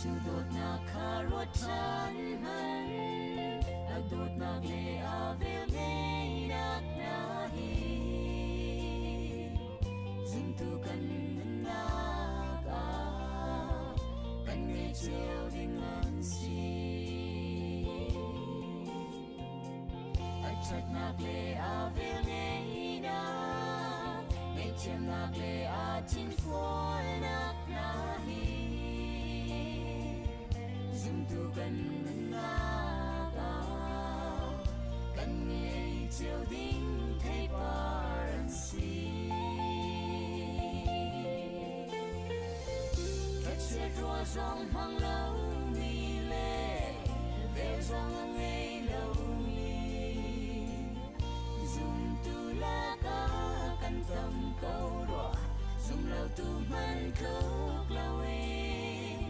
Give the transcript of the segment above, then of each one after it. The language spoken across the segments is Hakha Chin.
Jesuh dawtnak kha ruat ṭhan hmanh. A dawtnak le a velngeihnak hna hi zumtu kan nunnak ah kan ngei cio ding an si. A ṭhatnak le a velngeihnak, ngaihthiamnak le a thinfualnak hna hi zumtu kan nunnak ah kan ngei cio ding theipar an si. Thlachiat ruah zong hmang lomi le vel zong a ngei lomi zumtu lakah kan tam ko rua zumlotu hmanh tluk loin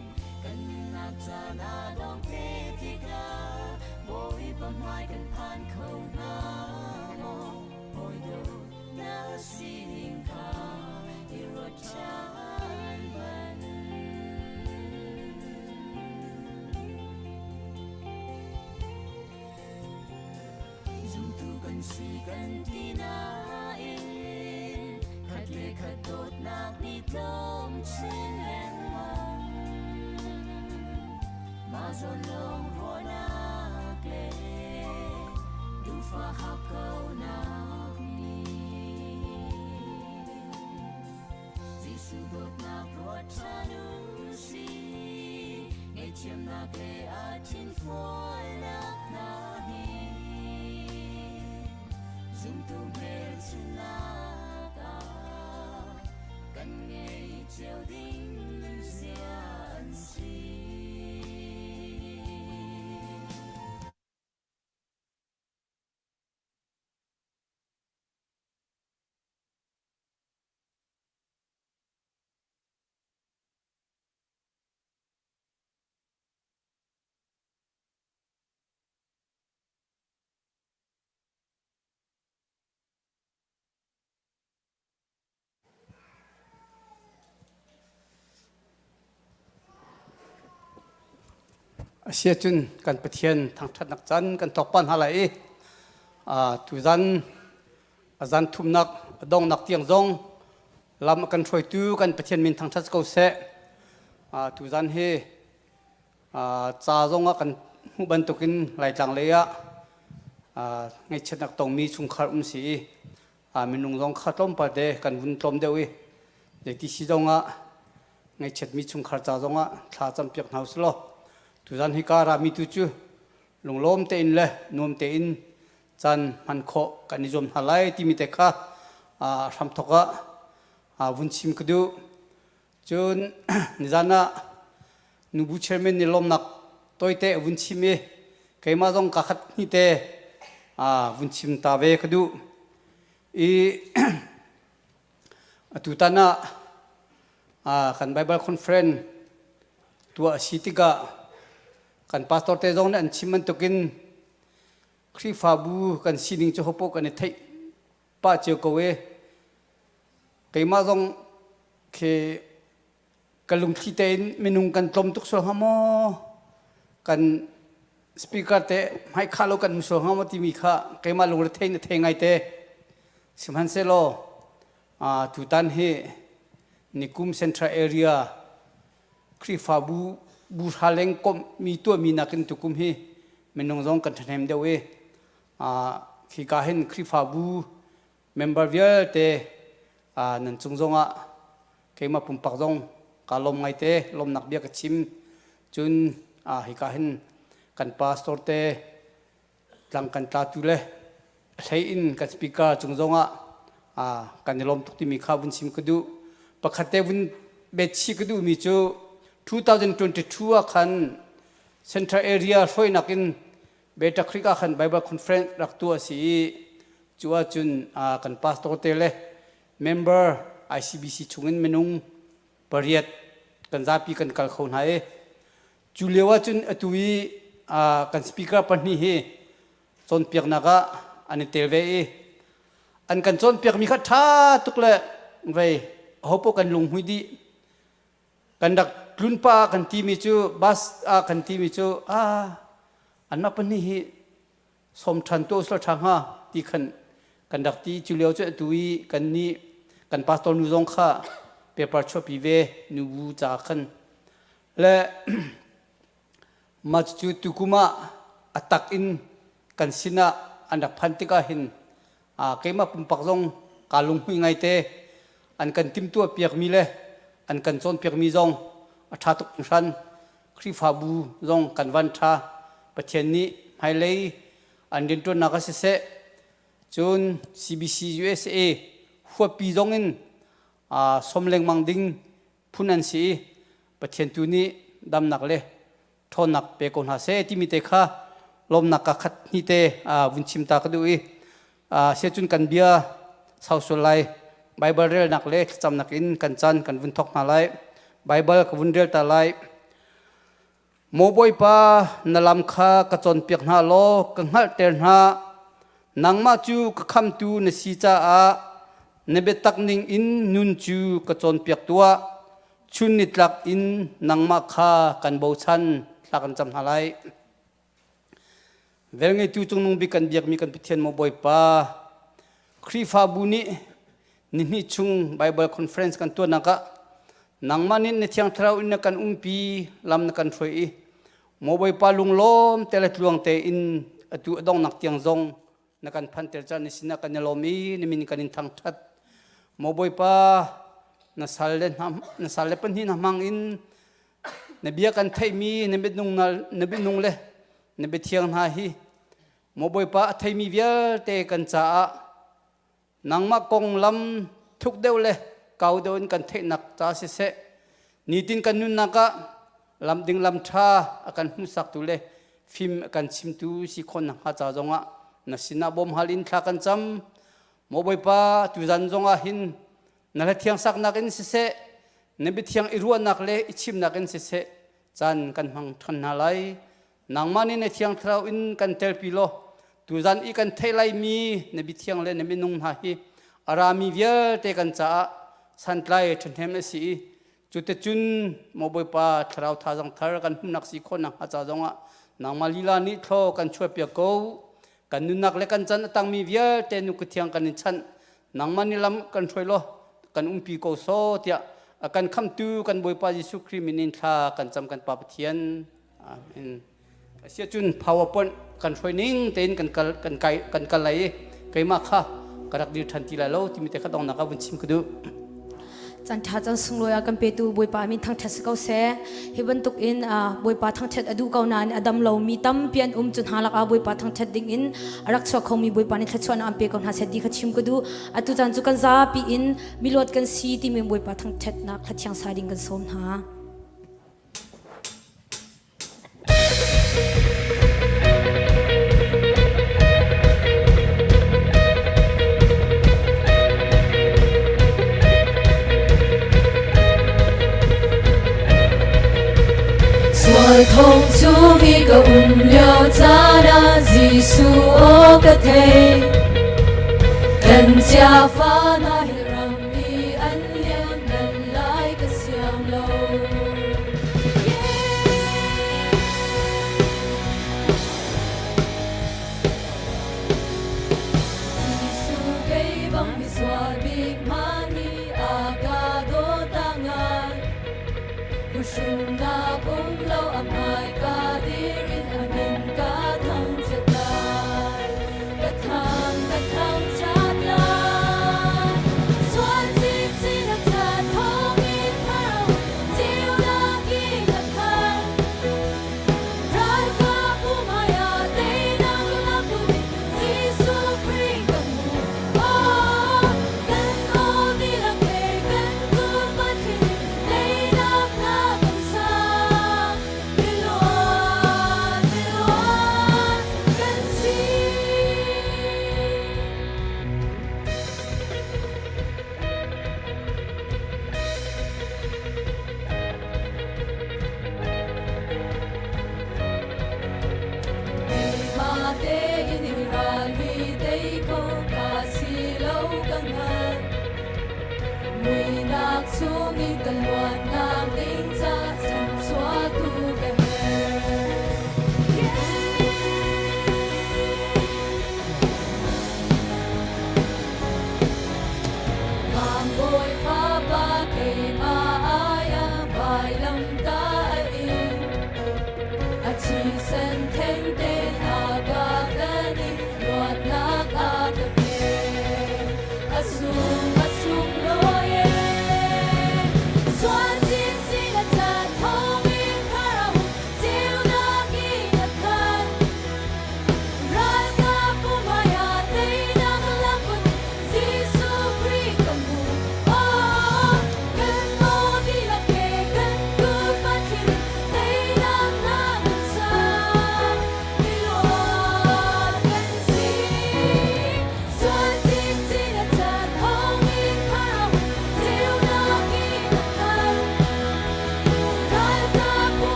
kan nunnak caan a dong te tikah Bawipa hmai kan phan kho hna maw hawi dawt na sining kha i ruat ṭhan hmanh. Zumtu kan si kan ti nain khat le khat dawtnak nih tlawm chin lengmang. Mah zawn lawng ruahnak le duhfah hakkaunak nih Jesuh dawtnak ruat ṭhan u sih, ngaihthiamnak le a thinfualnak hna hi zumtu hmelchunhnak ah kan ngei cio ding nunzia an si. Asiahcun kan Pathian thangṭhatnak can kan thawk pah hna lai i tuzan a zan thumnak a donghnak tiang zong lam a kan hruaitu kan Pathian min thangṭhat ko seh. Tuzan hi ca zong ah kan hmuh bantukin Laitlang lei ah ngaihchiatnak tongmi chungkhar um si i minung zong kha tlawmpal te kan vun tlawm deuh i zeiti si zong ah ngaihchiatmi chungkhar ca zong ah thla campiak hna usih law tuzan hi ka rami tu cu lunglawm tein le nuam tein caan hman khawh kan i zuam hna lai timi te kha hramthok ah vun chim ka duh. Cun nizan ah nubu chairman nih lawmnak tawite a vun chim i keimah zong ka khat hnih te vun chim ta ve ka duh. I atutan ah kan Bible conference tuah a si tikah kan pastor te zong nih an chim bantukin Khrihfabu kan sining cu hopoh kan i theih pah cio ko i keimah zong khi ka lungthli tein minung kan tlawm tuk sual hnga maw kan speaker te hmaikhah lo kan um sual hnga maw timi kha keimah lungre thei na thei ngai te sihmanhsehlaw tutan hi nikum central area Khrihfabu bu hra leng komhmi tuahmi nakin tukum hi minung zong kan ṭhahnem deuh i khika hin Khrihfabu member vialte nan cung zongah keimah pumpak zong kaa lawm ngaite lawmnak bia ka chim cun hika hin kan pastor te tlang kan tlatu le hlei in kan speaker cung zongah kan i lawm tuk timi kha vun chim ka duh pakhat te vun betchih ka duhmi cu 2022 ah khan central area hruainak in Beta Creek ah khan Bible conference rak tuah a si i cu ahcun kan pastor te le member ICBC chungin minung pariat kan zapi kan kal kho hna i Cu lio ahcun atu i kan speaker pahnih hi cawnpiaknak ah an i tel ve i an kan cawnpiakmi kha ṭha tuk le vei ahopaoh kan lunghmui dih. Kan rak tlun pa kan timi cu bus ah kan timi cu a anmah pahnih hi som ṭhan tu usla ṭha hnga ti khan kan rak ti. Cu lio cu atu i kan nih kan pastor nu zong kha paper chuahpi ve nubu ca khan le mah cu tukum ah a tak in kan sinah an rak phan tikah hin keimah pumpak zong kaa lunghmui ngaite. An kan timhtuah piakmi le an kan cawnpiakmi zong a ṭha tuk hringhran. Khrihfabu zong kan van ṭha. Pathian nih hmailei an rianṭuannak ah siseh, cun CBC USA huapi zong in som lengmang ding phun an si i Pathian tu nih damnak le ṭhawnnak pe ko hna seh timi te kha lawmnak ka khat hni te vun chim ta ka duh i siacun kan bia sau sual lai. Bible relnak le thlacamnak in kan caan kan vun thawk hna lai. Bible ka vun rel ta lai. Maw Bawipa, na lam kha ka cawnpiak hna law ka hngalhter hna. Nangmah cu ka khamtu na si caah na biatak ning in nun cu ka cawnpiak tuah. Chun nitlak in nangmah kha kan bochan. Thla kan cam hna lai. Velngeitu cungnung bik kan biakmi kan Pathian maw Bawipa, Khrihfabu nih nihnih chung Bible conference kan tuahnak ah nangmah nih na Thiang Thlarau in na kan umpi, lam na kan hruai i maw Bawipa lunglawm te le tluang tein atu a donghnak tiang zong na kan phanter caan ni sinah kan i lawm i na min kan in thangṭhat. Maw Bawipa, na sal le na sal le pahnih na hmang in na bia kan theihmi na bianung na bianung le na biathiang hna hi maw Bawipa a theimi vialte kan caah nangmah konglam thuk deuh le kau deuh in kan theihnak ca siseh, nitin kan nunnak ah lam ding lam ṭha a kan hmuhsaktu le fim a kan chimtu si khawh nakhnga ca zongah na sinah bawm hal in thla kan cam. Maw Bawipa, tuzan zongah hin na hla thiang saknak in siseh, na biathiang i ruahnak le i chimnak in siseh caan kan hmang ṭhan hna lai. Nangmah nih na Thiang Thlarau in kan telpi law tuzan i kan theih laimi na biathiang le na minung hna hi a rami vialte kan caah santlai ṭhahnem a si i cuticun maw Bawipa thlarau thazang thar kan hmuhnak si khawh nakhnga ca zongah nangmah lila nih thlaw kan chuahpiak ko. Kan nunnak le kan chan a tangmi vialte nu thiang kan in chanh. Nangmah nih lam kan hruai law kan umpi ko so tiah a kan khamtu kan Bawipa Jesuh Khrih min in thla kan cam kan Pa Pathian. Amen. Asiahcun PowerPoint kan hruai ning tein kan kal kan kai kan kal lai i keimah kha ka rak dir ṭhan ti lai lo timi te kha dongnak ah vun chim ka duh. Caan ṭha caan sunglawi a kan petu Bawipa min thangṭhat si ko seh. Hi bantuk in Bawipa thangṭhat a duh ko nain a dam lomi tampi an um. Cu hna lakah Bawipa thangṭhat ding in a rak chuak khomi Bawipa nih thluachuahnak an pe ko hna seh ti kha chim ka duh. Atu caan cu kan zapi in miluat kan si timi Bawipa thangṭhatnak hla thiang sa ding kan sawm hna. Sual thong chung i ka um lio caan ah Jesuh aw ka thei. Kan chia fa na hi ram i an liam nan lai ka siang lo. Jesuh kei bang misual bik hmanh i a ka dawt a ngai. Phuhrunnak um lo a hmai ka dir in a min ka thangchiat lai. Ka thang ka thangchiat lai. Sual chinchin a cat thawngin thar ceunak i ka khan. Ralkap hmai ah teinak lak Jesuh Khrih ka hmu. Oh, kan aw dihlak he kan kut pathin teinak hla kan sa.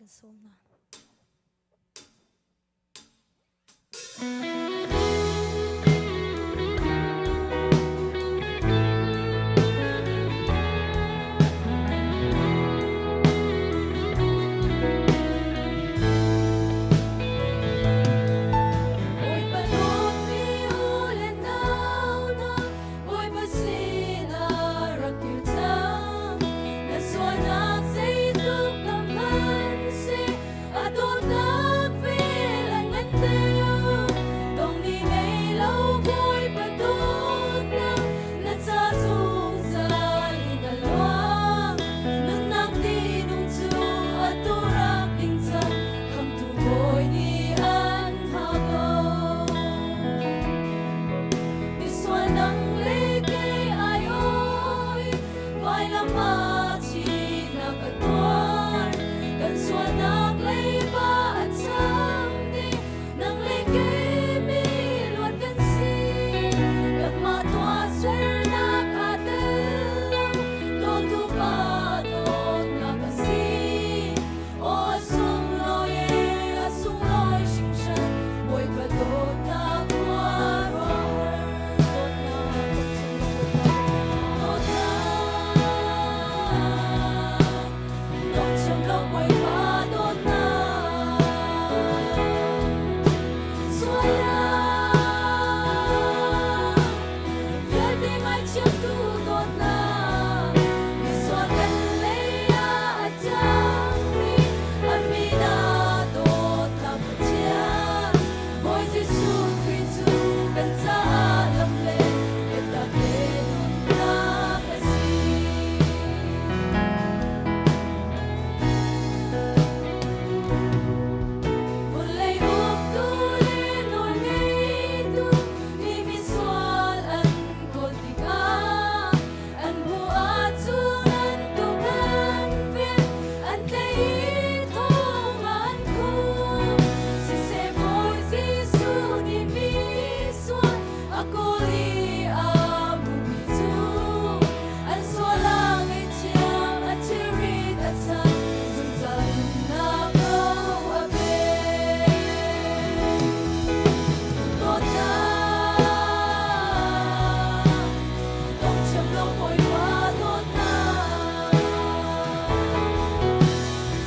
sawm hna. Bawipa dawtmi u le nau hna, Bawipa sinah rak kir cang. Na sualnak zeitluk tam hmanh seh, a dawtnak vel a ngan deuh. Dong ni ngei lo Bawipa dawtnak, na ca zungzal in a luang. Nunnak tinung cu atu rak ding cang, Khamhtu Bawi nih an hngah ko. Misual nang le kei ai oi, vailam ah thihnak a tuar. Kan sualnak leiba a cham dih, nang le kei mi luat kan si. Kanmah tuahsernak aa tel lo, dawtu Pa dawtnak a si. Aw a sunglawi e, a sunglawi hringhran, Bawipa dawtnak khuaruahhar, dawtnak dawtnak, dawtnak lo Bawipa dawtnak. Sualnak vialte ngaithiamtu dawtnak, misual kan lei ah a cangmi a min ah dawtnak Pathian, Bawi Jesuh Khrih cu kan caah lam le biatak le nunnak a si. Vawlei uktu le nawlngeitu nih misual an kawl tikah an hmuh ahcun an tuk an ven, an tlaih i thong ah an khumh. Siseh Bawi Jesuh nih misual a kawl i a hmuhmi cu an sual a ngaihthiam, a thilrit a chan, zungzal nunnak ro a pek. Dawtnak, dongthiam lo Bawipa dawtnak.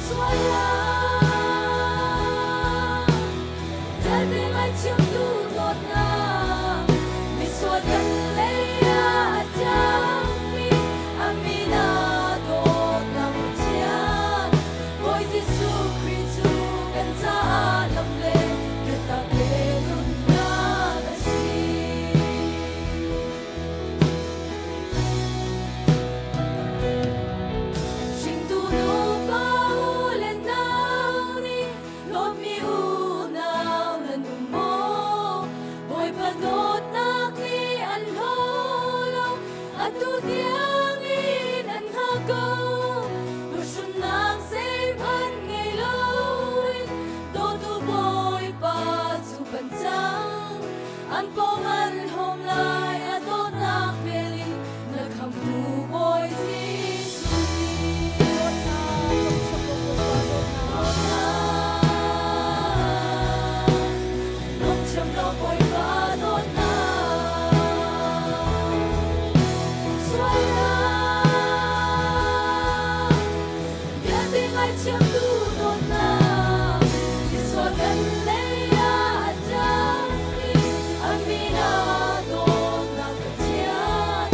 Sualnak, vialte ngaithiamtu dawtnak, misual kan lei ah a cangmi a min ah dawtnak Pathian, Bawi Jesuh Khrih cu kan caah lam le biatak le nunnak a si. Hringtu nupa u le nau nih Lawmmi unau nan um maw? Bawipa dawtnak nih an hlaw lo, atu tiangin an hngah ko. Tuhrunnak zeihmanh ngei loin dawtu Bawipa cu pan cang. An pawng an hlawm lai, a dawtnak vel in na khamhtu Bawi Jesuh nih. Lungthiam lo Bawipa dawtnak sualnak vialte ngaithiamtu dawtnak misual kan lei ah a cangmi a min ah dawtnak Pathian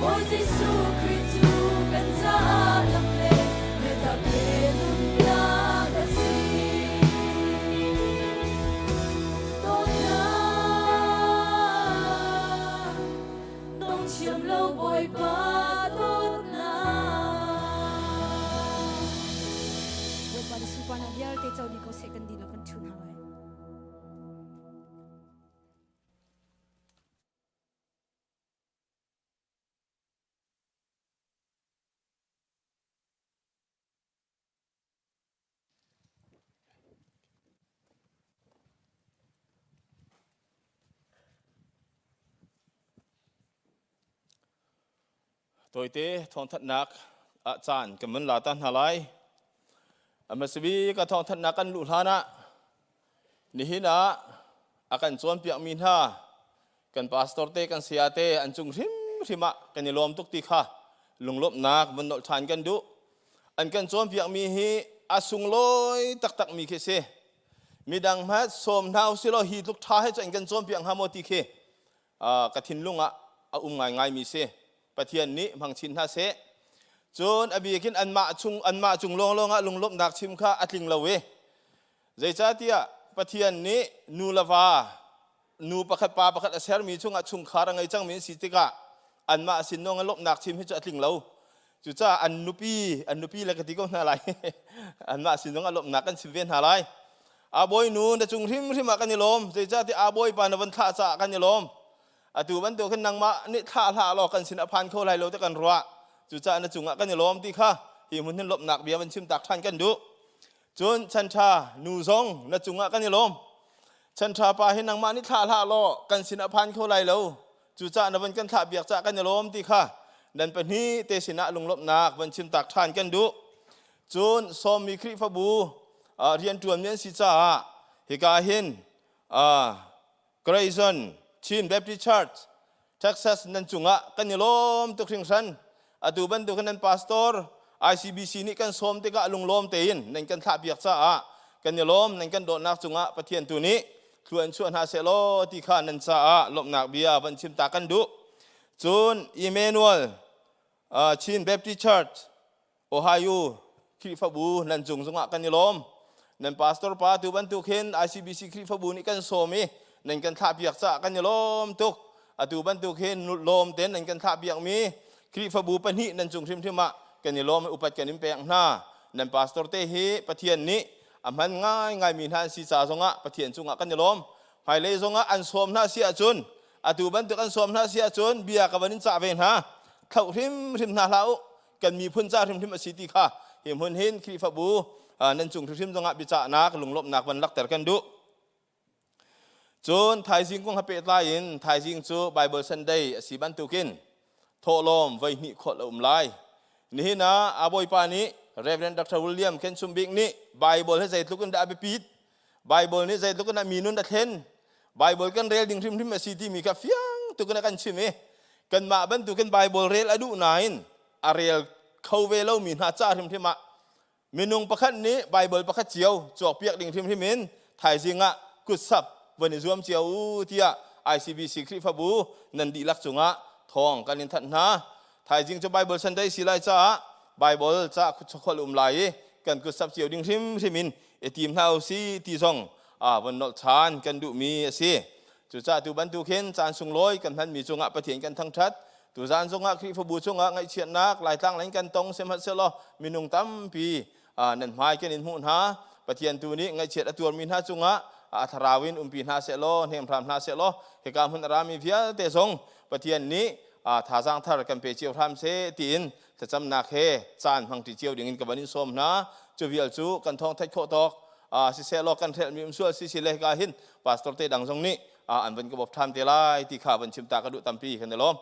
Bawi Jesuh Khrih cu kan caah lam le biatak le nunnak a si. Dawtnak, dongthiam lo Bawipa dawtnak. Bawipa nih sunparnak vialte co dih ko seh kan dihlak kan ṭhu hna lai. Tawite thawngthanhnak ah caan kan vun la ta hna lai. Hmasabik a thawngthanhnak kan luh hlan ah nihin ah a kan cawnpiakmi hna kan pastor te kan saya te an cung hrimhrim ah kan i lawm tuk ti kha lunglawmhnak van nolh ṭhan kan duh. An kan cawnpiakmi hi a sunglawi taktakmi khi si. Midang hmanh sawm hna usilaw hi tluk ṭha he cu an kan cawnpiak hnga maw ti khi ka thinlung ah a um ngaingaimi si. Pathian nih hmang chin hna seh. Cun a bik in anmah chung anmah cung lawnglawng ah lunglawmhnak chim kha a tling lo i zeicahtiah Pathian nih nu le va nu pakhat pa pakhat a sermi chungah chungkhar a ngei cangmi an si tikah anmah sin nong in lawmhnak chim hi cu a tling lo. Cucaah an nupi an nupi le ka ti ko hna lai anmah sin zong ah lawmhnak kan chim ve hna lai. A bawinu na cung hrimhrim ah kan i lawm zeicahtiah a bawipa na van thlah caah kan i lawm. Atu bantuk hin nangmah nih thlah hlah law kan sin a phan kho lai lo ti kan ruah. Cucaah na cungah kan i lawm ti kha hi hmun hin lawmhnak bia van chim tak ṭhan kan duh. Cun chanṭha nu zong na cungah kan i lawm. Chanṭha pa hi nangmah nih thlah hlah law kan sin a phan kho lai lo. Cucaah na van kan thlah piak caah kan i lawm ti kha nan pahnih te sinah lunglawmhnak van chim tak ṭhan kan duh. Cun sawmmi Khrihfabu rianṭuanmi an si caah hika hin Grayson Chin Baptist Church Texas nan cungah kan i lawm tuk hringhran. Atu bantukin nan pastor ICBC nih kan sawm tikah lunglawm tein nan kan thlahpiak caah kan i lawm nan kan dawtnak cungah Pathian tu nih thlua in chuah hna seh law ti kha nan caah lawmhnak bia van chim ta kan duh. Cun Emmanuel Chin Baptist Church Ohio Khrihfabu nan cung zongah kan i lawm. Nan pastor pa tu bantuk hin ICBC Khrihfabu nih kan sawm i nan kan thlahpiak caah kan i lawm tuk. Atu bantuk hin lawm tein nan kan thlahpiakmi Khrihfabu pahnih nan cung hrimhrim ah kan i lawm i upat kan in pek hna. Nan pastor te hi Pathian nih a hman ngaingaimi hna an si ca zongah Pathian cungah kan i lawm. Hmailei zongah an sawm hna si ahcun atu bantuk an sawm hna si ahcun bia ka van in cah ve hna. Thloh hrimhrim hna hlah u. Kan miphun ca hrimhrim a si ti kha hi hmun hin Khrihfabu nan cung hrimhrim zongah biacahnak lunglawmhnak van lakter kan duh. Cun thaizing kong ha pehtlai in thaizing cu Bible Sunday a si bantukin thawhlawm voi hnih khawlh a um lai. Nihin ah a Bawipa nih Reverend Dr. William Ken Sum Bik nih Bible hi zeitluk in dah a biapit, Bible nih zeitluk in dah mi nun a thlen, Bible kan rel ding hrimhrim a si timi kha fiang tuk in a kan chim i kanmah bantukin Bible rel a duh nain a rel kho ve lomi hna ca hrimhrim ah minung pakhat nih Bible pakhat cio cawkpiak ding hrimhrim in thaizing ah kutsap van i zuam cio u tiah ICBC Khrihfabu nan dihlak cungah thawng kan in thanh hna. Thaizing cu Bible Sunday si lai caah Bible ca khual um lai i kan kutsap cio ding hrimhrim in i tim hna u si ti zong von nolh ṭhan kan duhmi a si. Cucaah tu bantuk hin caan sunglawi kan hmanmi cungah Pathian kan thangṭhat. Tuzaan zongah Khrihfabu cungah ngaihchiatnak Laitlang lei kan tong sihmanhsehlaw minung tampi nan hmai kan in hmuh hna. Pathian tu nih ngaihchiat a tuarmi hna cungah a thlarau in umpi hna sehlaw hnem hram hna sehlaw hika hmun a rami vialte zong Pathian nih thazaang thar kan pe cio hram seh tiin thlacamnak he caan hmangṭi cio dingin ka van in sawm hna. Cu vial cu kan thawng theih khawh tawk siseh law kan hrelhmi um sual si si le hika hin pastor te dang zong nih an van ka bawp ṭhan te lai ti kha van chim ta ka duh tampi kan i lawm.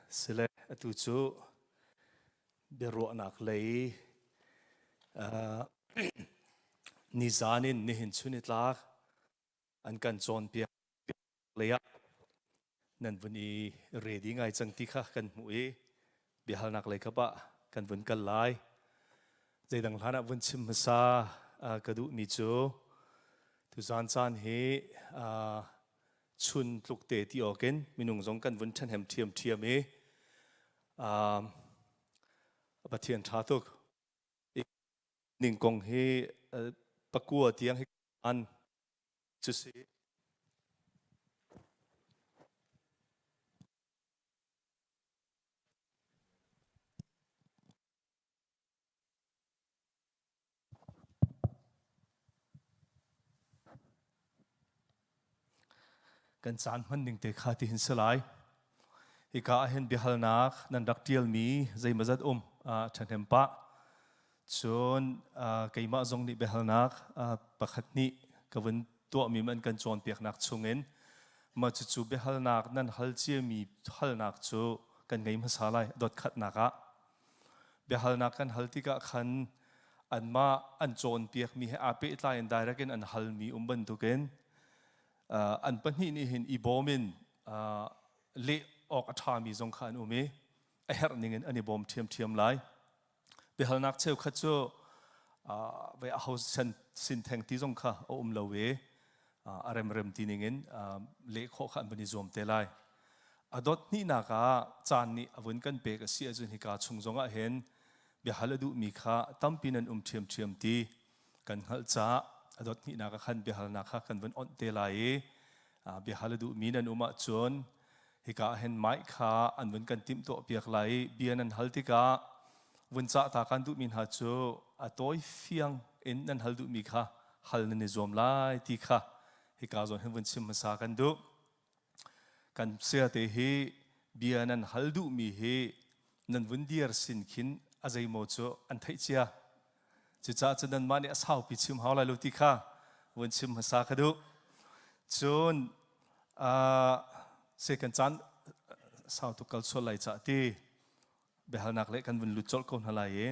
Sile atu cu biaruahnak lei nizan in nihin chun i tlak an kan cawnpiak lei ah nan vun i ready ngai cang ti kha kan hmuh i biahalnak lei kap ah kan vun kal lai. Zeidang hlan ah vun chim hmasa ka duhmi cu tuzan caan hi chun tluk te ti awkin minung zong kan vun ṭhahnem ṭhiamṭhiam i Pathian ṭha tuk. Ning kong hi pakua tiang hi an cu si. Kan caan hman ning te kha ti hin si lai. Hika ah hin biahalnak nan rak ṭialmi zeimawzat um ṭhahnem pah. Cun keimah zong nih biahalnak pakhat hnih ka vun tuahmi an kan cawnpiaknak chungin mah cucu biahalnak nan hal ciami halnak cu kan ngei hmasa lai dot khatnak ah. Biahalnak kan hal tikah khan anmah an cawnpiakmi he aa pehtlai in direct in an halmi um bantukin an pahnih nih hin i bawm in leh awk a ṭhami zong kha an um i a herh ning in an i bawm ṭhiamṭhiam lai. Biahalnak cheukhat cu vei aho sin theng ti zong kha a um lo i a remrem ti ning in leh khawh kha an van i zuam te lai. A dot hnihnak ah caan nih a vun kan pek a si ahcun hika chung zong ah hin biahal a duhmi kha tampi nan um ṭhiamṭhiam ti kan hngalh caah a dot hnihnak ah khan biahalnak kha kan vun onh te lai i biahal a duhmi nan um ahcun hika ah hin mic kha an vun kan timhtuah piak lai i bia nan hal tikah vun cah ta kan duhmi hna cu a tawi fiang in nan hal duhmi kha hal nan i zuam lai ti kha hika zawn hin vun chim hmasa kan duh. Kan sayate hi bia nan hal duhmi hi nan vun dir sin khin a zeimaw cu an theih cia. Cucaah cun nanmah nih a saupi chim hau lai lo ti kha vun chim hmasa ka duh. Cun se kan caan sau tuk kal sual lai cah ti biahalnak le kan vun lut colh ko hna lai i.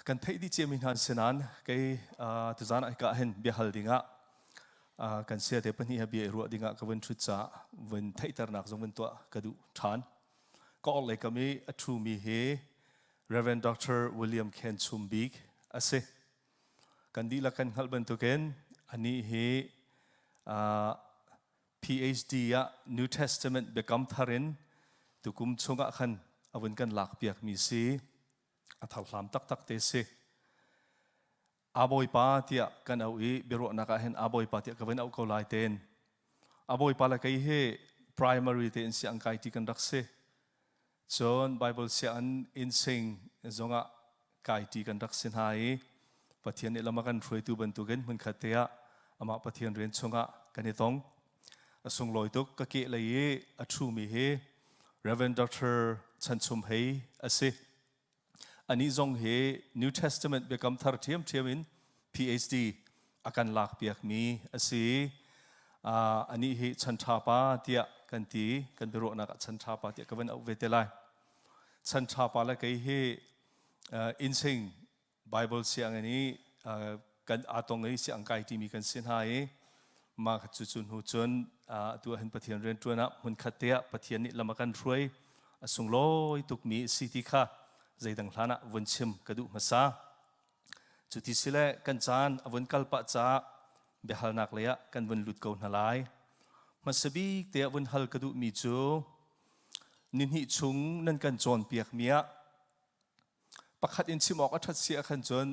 Kan theih dih ciami hna an si nain kei tuzaan ah hika hin biahal dingah kan siate pahnih he bia i ruah dingah ka vun ṭhut caah vun theihternak zong vun tuah ka duh ṭhan. Ka orhlei kam i a ṭhumi hi Reverend Dr. William Khen Chum Bik a si. Kan dihlak kan hngalh bantukin anih hi PhD ah New Testament biakam thar in tukum chungah khan a vun kan lakpiakmi si. A tharhlam taktak te si. A bawipa tiah kan auh i biaruahnak ah hin a bawipa tiah ka vun auh ko lai ten. A bawipa le kei hi primary te in siang kai ti kan rak si. Cun Bible sianginn innsing zongah kai ṭi kan rak si hna i Pathian nih lam a kan hruaitu bantukin hmunkhat te ah amah Pathian rian chungah kan i tong. A sunglawi tuk ka kehlei i a ṭhumi hi Reverend Dr. Chan Chum Hei a si. Anih zong hi New Testament biakam thar ṭhiamṭhiam in PhD a kan lakpiakmi a si. Anih hi chan ṭha pa tiah kan ti. Kan biaruahnak ah chan ṭha pa tiah ka van auh ve te lai. Chan ṭha pa le kei hi innsing Bible sianginn i kan aa tong i siang kai ṭimi kan si hna i mah cu cu hnu cun atu ah hin Pathian rianṭuan ah hmunkhat te ah Pathian nih lam a kan hruai a sunglawi tukmi a si ti kha zeidang hlan ah vun chim ka duh hmasa. Cuti sile kan caan a vun kal pah caah biahalnak lei ah kan vun lut ko hna lai. Hmasa bik te ah vun hal ka duhmi cu nihnih chung nan kan cawnpiakmi ah pakhat in chim awk a ṭhat si ahkhan cun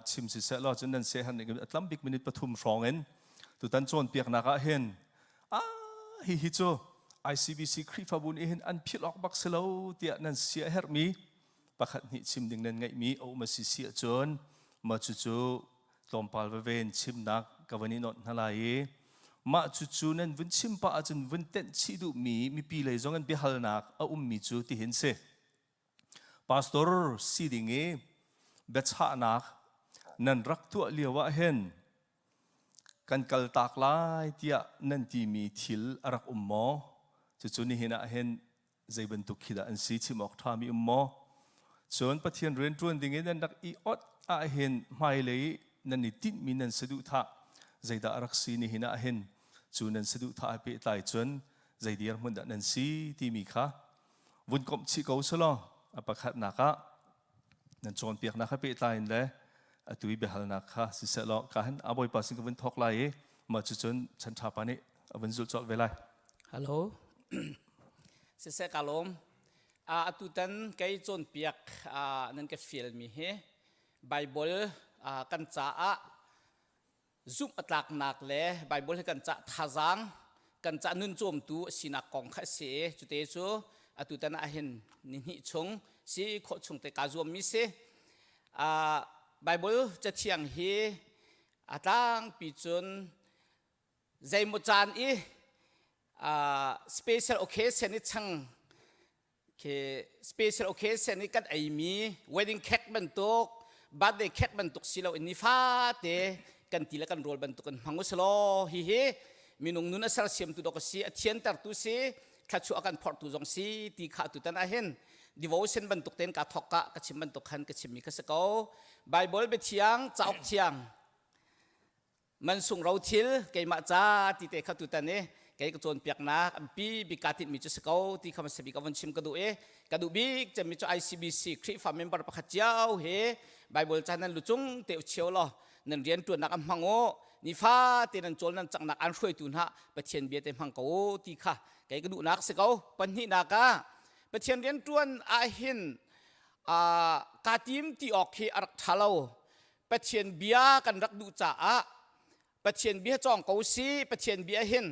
chim siseh law cun nan seh han a tlam bik minute pathum hrawng in tutan cawnpiaknak ah hin ah hi hi cu ICBC Khrihfabu nih hin an philh awk bak si lo tiah nan sia herhmi pakhat hnih chim ding nan ngeihmi a um a si si ahcun mah cucu tlawmpal veve in chimnak ka van i nawt hna lai i mah cucu nan vun chim pah ahcun vun tenh chih duhmi mipi lei zong in biahalnak a ummi cu tihin si. Pastor si ding i biachahnak nan rak tuah lio ah hin kan kaltak lai tiah nan timi thil a rak um maw? Cucu nihin ah hin zei bantuk khi dah an si chim awk ṭhami um maw? Cun Pathian rianṭuan ding in nan rak i ot ahhin hmailei nan i tinhmi nan saduhthah zeidah a rak si nihin ah hin cu nan saduhthah he pehtlai cun zei dirhmun dah nan si timi kha vun komh chih ko selaw a pakhatnak ah nan cawnpiaknak he pehtlai in le atu i biahalnak kha siseh law ka hin a bawipa sin ka vun thawk lai i mah cucun chan ṭha pa nih a vun zulh colh ve lai. Hello. Siseh ka lawm. Atutan kei cawnpiak nan ka fialmi hi Bible kan caah zumh a tlaknak le Bible hi kan cah thazaang kan cah nun cawmtu a sinak kong kha a si i cute cu atutan ah hin ni hnih chung si khawh chung te kaa zuammi si. Bible cathiang hi a tlangpi cun zeimaw caan i special occasion i chang khi special occasion i kan eimi wedding cake bantuk birthday cake bantuk si lo in nifate kan ti le kan rawl bantuk in hmang usalaw hihi minung nun a sersiamtu dok a si a thiantertu si thluachuah a kan phorhtu zong si ti kha tutan ah hin devotion bantuk ten ka thok ka ka chim bantuk khan ka chimmi kha si ko bible biathiang cauk thiang mansung rothil keimah ca ti te kha tutan i kei ka cawnpiaknak ampi bik kaa tinhmi cu si ko ti kha hmasa bik a vun chim ka duh i ka duh bik cemmi cu ICBC Khrihfa member pakhat cio he Bible ca nan lucung te u chio law nan rian ṭuannak an hmang u nifa te nan cawl nan cangnak an hruaitu hna Pathian bia te hmang ko u ti kha kei ka duhnak si ko pahnihnak ah Pathian rian ṭuan ahhin kaa tim ti awk hi a rak ṭha lo Pathian bia kan rak duh caah Pathian bia cawng ko si Pathian bia hin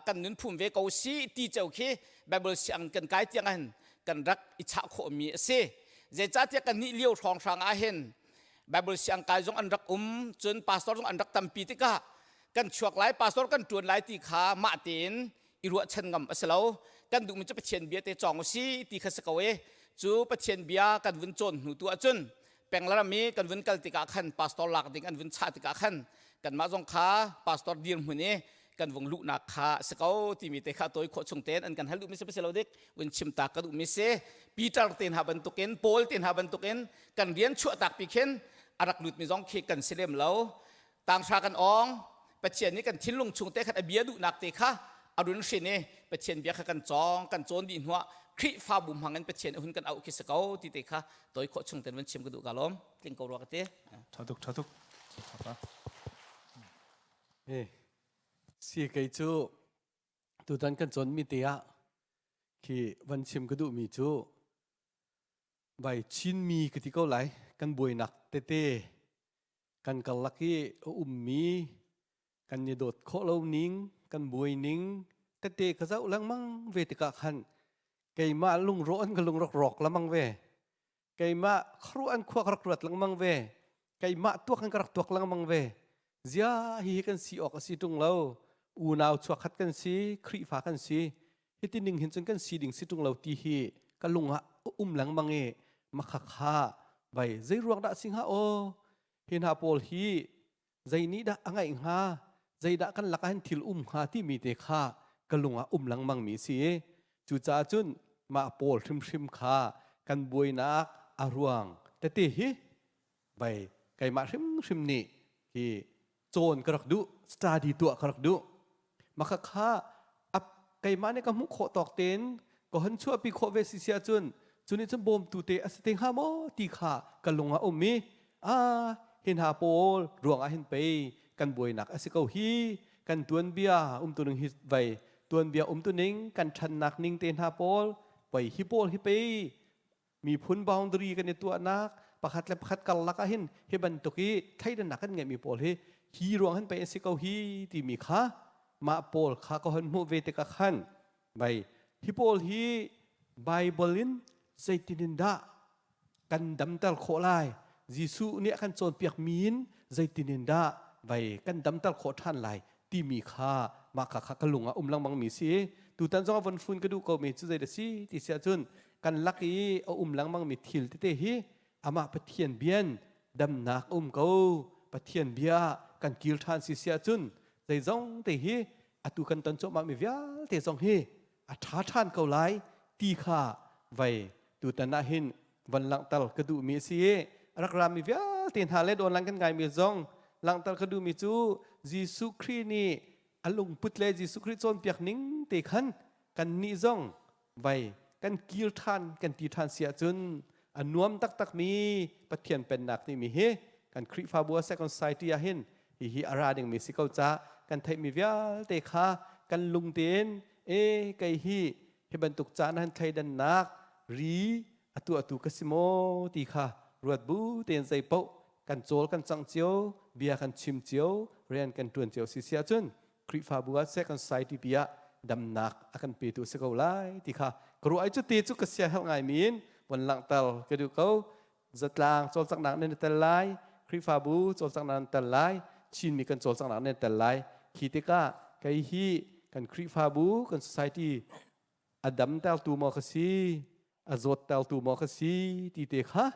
kan nun phum ve ko si ti ceu khi Bible siang kan kai tiang hin kan rak i chah khawhmi a si. Zeicahtiah kan nih lio hrawnghrang ah hin Bible siang kai zong an rak um cun pastor zong an rak tampi tikah kan chuak lai pastor kan tuan lai ti kha mah tein i ruahchan ngam a si lo kan duhmi cu Pathian bia te cawng u si ti kha si ko e cu Pathian bia kan vun cawn hnu tu ahcun penglaram i kan vun kal tikah khan pastor lak ding an vun chah tikah khan kanmah zong kha pastor dirhmun i kan vung luhnak kha si ko timi te kha tawi khawh chung tein an kan hal duhmi si si lo dik vun chim ta ka duhmi si Peter te hna bantukin Paul te hna bantukin kan rian chuah tak pi khin a rak lutmi zong khi kan si lem lo Tanghra kan awng Pathian nih kan thinlung chung te khan a bia duhnak te kha a run hrin i Pathian bia kha kan cawng kan cawn dih hnuah Khrihfabu hmang in Pathian a hun kan auh khi si ko ti te kha toi khawh chung ten van chim ka duh ka lawm tling ko rua ka ti Tha tuk tha tuk Hey, si kei cu tutan kan cawn mi te ah khi van chim ka duh mi cu vai Chinmi ka ti ko lai kan buainak tete kan karlak i a ummi kan i dawt khawh lo ning kan buai ning tete ka zoh lengmang ve tikah khan keimah lungrawh an ka lungrawk rawk lengmang ve keimah khuaruah an khua ka rak ruat lengmang ve keimah tuak an ka rak tuak lengmang ve zia hi hi kan si awk a si ṭung lo unau chuakhat kan si Khrihfa kan si hiti ning hin cun kan si ding si ṭung lo ti hi ka lung ah a um lengmang i makhakha vai zei ruang dah si hnga aw hi hna pawl hi zei nih dah a ngaih hnga zeidah kan lakah hin thil um hnga timi te kha ka lung ah um lengmang mi si cucaah cun mah pawl hrimhrim kha kan buainak a ruang tete hi vai keimah hrimhrim nih hi cawn ka rak duh study tuah ka rak duh maka kha keimah nih ka hmuh khawh tawk tein ka hon chuahpi khawh ve si si ahcun cu nih cun bawmtu te a si te hnga maw ti kha ka lung ah um i a hi hna pawl ruang ah hin pei kan buainak a si ko hi kan tuanbia umtuning hi vai tuanbia umtuning kan ṭhannak ning te hna pawl pei hi pawl hi pei miphun boundary kan i tuahnak pakhat le pakhat karlak ah hin hi bantuk i thleidannak kan ngeihmi pawl hi hi ruang hin pei an si ko hi timi kha mah pawl kha ka hon hmuh ve tikah khan bai hi pawl hi Bible in zeitin in dah kan damter khawh lai Jesuh nih a kan cawnpiak mi in zeitin in dah vai kan damter khawh ṭhan lai timi kha mah kha kha ka lung ah um lengmang mi si tutan zong a von fun ka duh ko mi cu zei da si ti si ahcun kan lak i a um lengmang mi thil tete hi amah Pathian bian damnak um ko. Pathian bia kan kir ṭhan si si ahcun zeizong te hi atu kan ton cuahmah mi vialte zong hi a ṭha ṭhan ko lai ti kha vai tutan ah hin van langhter ka duhmi a si i rak rami vialte hna le dawn lang kan ngaimi zong langhter ka duhmi cu Jesuh Khrih nih a lungput le Jesuh Khrih cawnpiak ning te khan kan nih zong vai kan kir ṭhan kan ti ṭhan si ahcun a nuam taktakmi Pathian pennak nih mi hi kan Khrihfabu a Second Society ah hin hihi a ra dingmi si ko ca kan theihmi vialte kha kan lung tein e kei hi hi bantuk caan han thleidannak ri atu atu ka si maw ti kha ruat bu tein zei paoh kan cawl kan cang cio bia kan chim cio rian kan tuan cio si si ahcun Khrihfabu ah Second Society pi ah damnak a kan petu si ko lai ti kha ka ruah ai cu te cu ka sia helh ngai mi in von langhter ka duh ko zatlang cawlcanghnak nan i tel lai Khrihfabu cawlcanghnak nan tel lai Chinmi kan cawlcanghnak nan tel lai khi tikah kei hi kan Khrihfabu kan society a damtertu maw ka si a zawttertu maw ka si ti te kha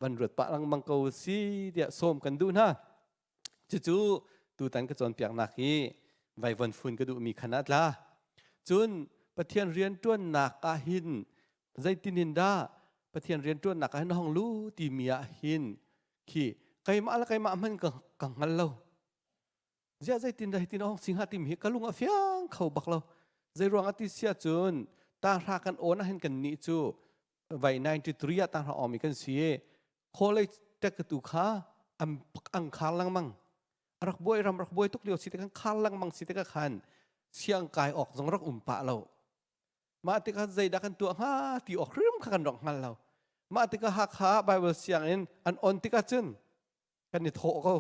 van ruat pah lengmang ko si tiah sawm kan duh hna Cucu tutan ka cawnpiaknak hi vaivon fun ka duhmi khan ah tla. Cun Pathian rianṭuannak ah hin zeitin in dah Pathian rianṭuannak ah hin hong lu timi ah hin khi keimah le keimah hmanh ka, ka hngal lo. Ziah zeitin dah hitin hong sing ha timi hi ka lung a fiang kho bak lo. Zei ruang ah ti sia cun tahra kan awn ah hin kan nih cu vai 93 ah tahra awmi kan si i college tek tu kha an khar lengmang rak buai ram rak buai tuk lio si te kan khar lengmang si te ka khan siang kai awk zong rak um pah lo mah tikah zeidah kan tuah hnga ti awk hrim kha kan rak hngal lo mah tikah Hakha Bible sianginn an on tikah cun kan i thawh ko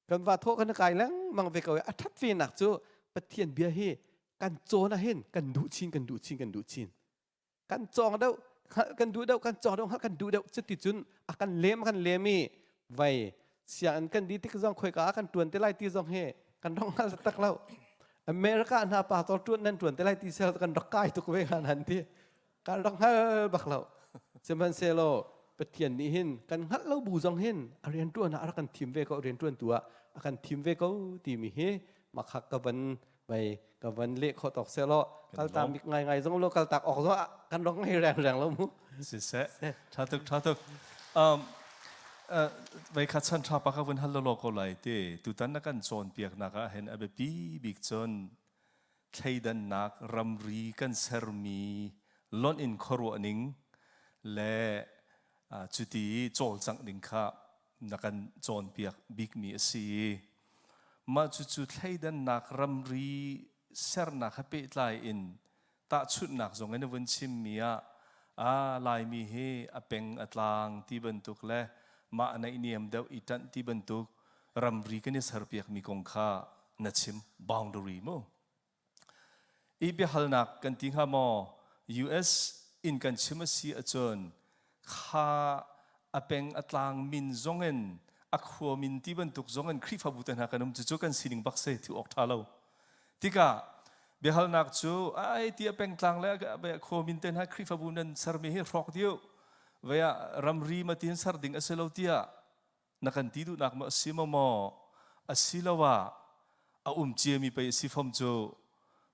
kan va thawh kan kai lengmang ve ko a that ve nak cu Pathian bia hi kan cawn ah hin kan duh chin kan duh chin kan duh chin kan cawng deuh kan duh deuh kan cawng deuh kan duh deuh cuti cun a kan lem kan lem i vai sianginn kan di tik zong khoika kan tuan te lai ti zong hi kan rong hngal tak lo America hna pa tor tuan nan tuan te lai ti sel kan rak kai tuk ve han han ti kan rak hngal bak lo sihmanhsehlaw Pathian nih hin kan hngalh lo bu zong hin a rian tuan ah a rak kan thim ve ko rian tuan tu ah a kan thim ve ko timi hi makhak ka van vai ka van leh kho tok se lo kal ta mik ngai ngai zong lo kal tak ok zo kan rong ngai reng reng lo mu si se tha tuk tha tuk um vai kha chan tha pa ka vun hal lo ko lai te tutan na kan cawn piak nak ah hen a biapi bik cun thleidannak ramri kan sermi lonh in khuaruah ning le cuti cawlcangh ding kha na kan cawnpiak bikmi a si i mah cucu thleidannak ramri sernak he pehtlai in tahchunhnak zong in a vun chimmi ah a Laimi hi a peng a tlang ti bantuk le mah naihniam deuh i ṭanh ti bantuk ramri kan i serpiakmi kong kha na chim boundary mu I biahalnak kan ti hnga maw? US in kan chim a si ahcun kha a peng a tlang min zong in a khua min ti bantuk zong in Khrihfabu te hna kan um cucu kan sining bak si thu awk ṭha lo. Tikah biahalnak cu ai ti a pengtlang le khua min te hna Khrihfabu nan sermi hi hrawk dih vei ah ramri ma tin ser ding a si lo tiah na kan ti duhnak maw a si maw maw asiloah a um ciami pei a si fom cu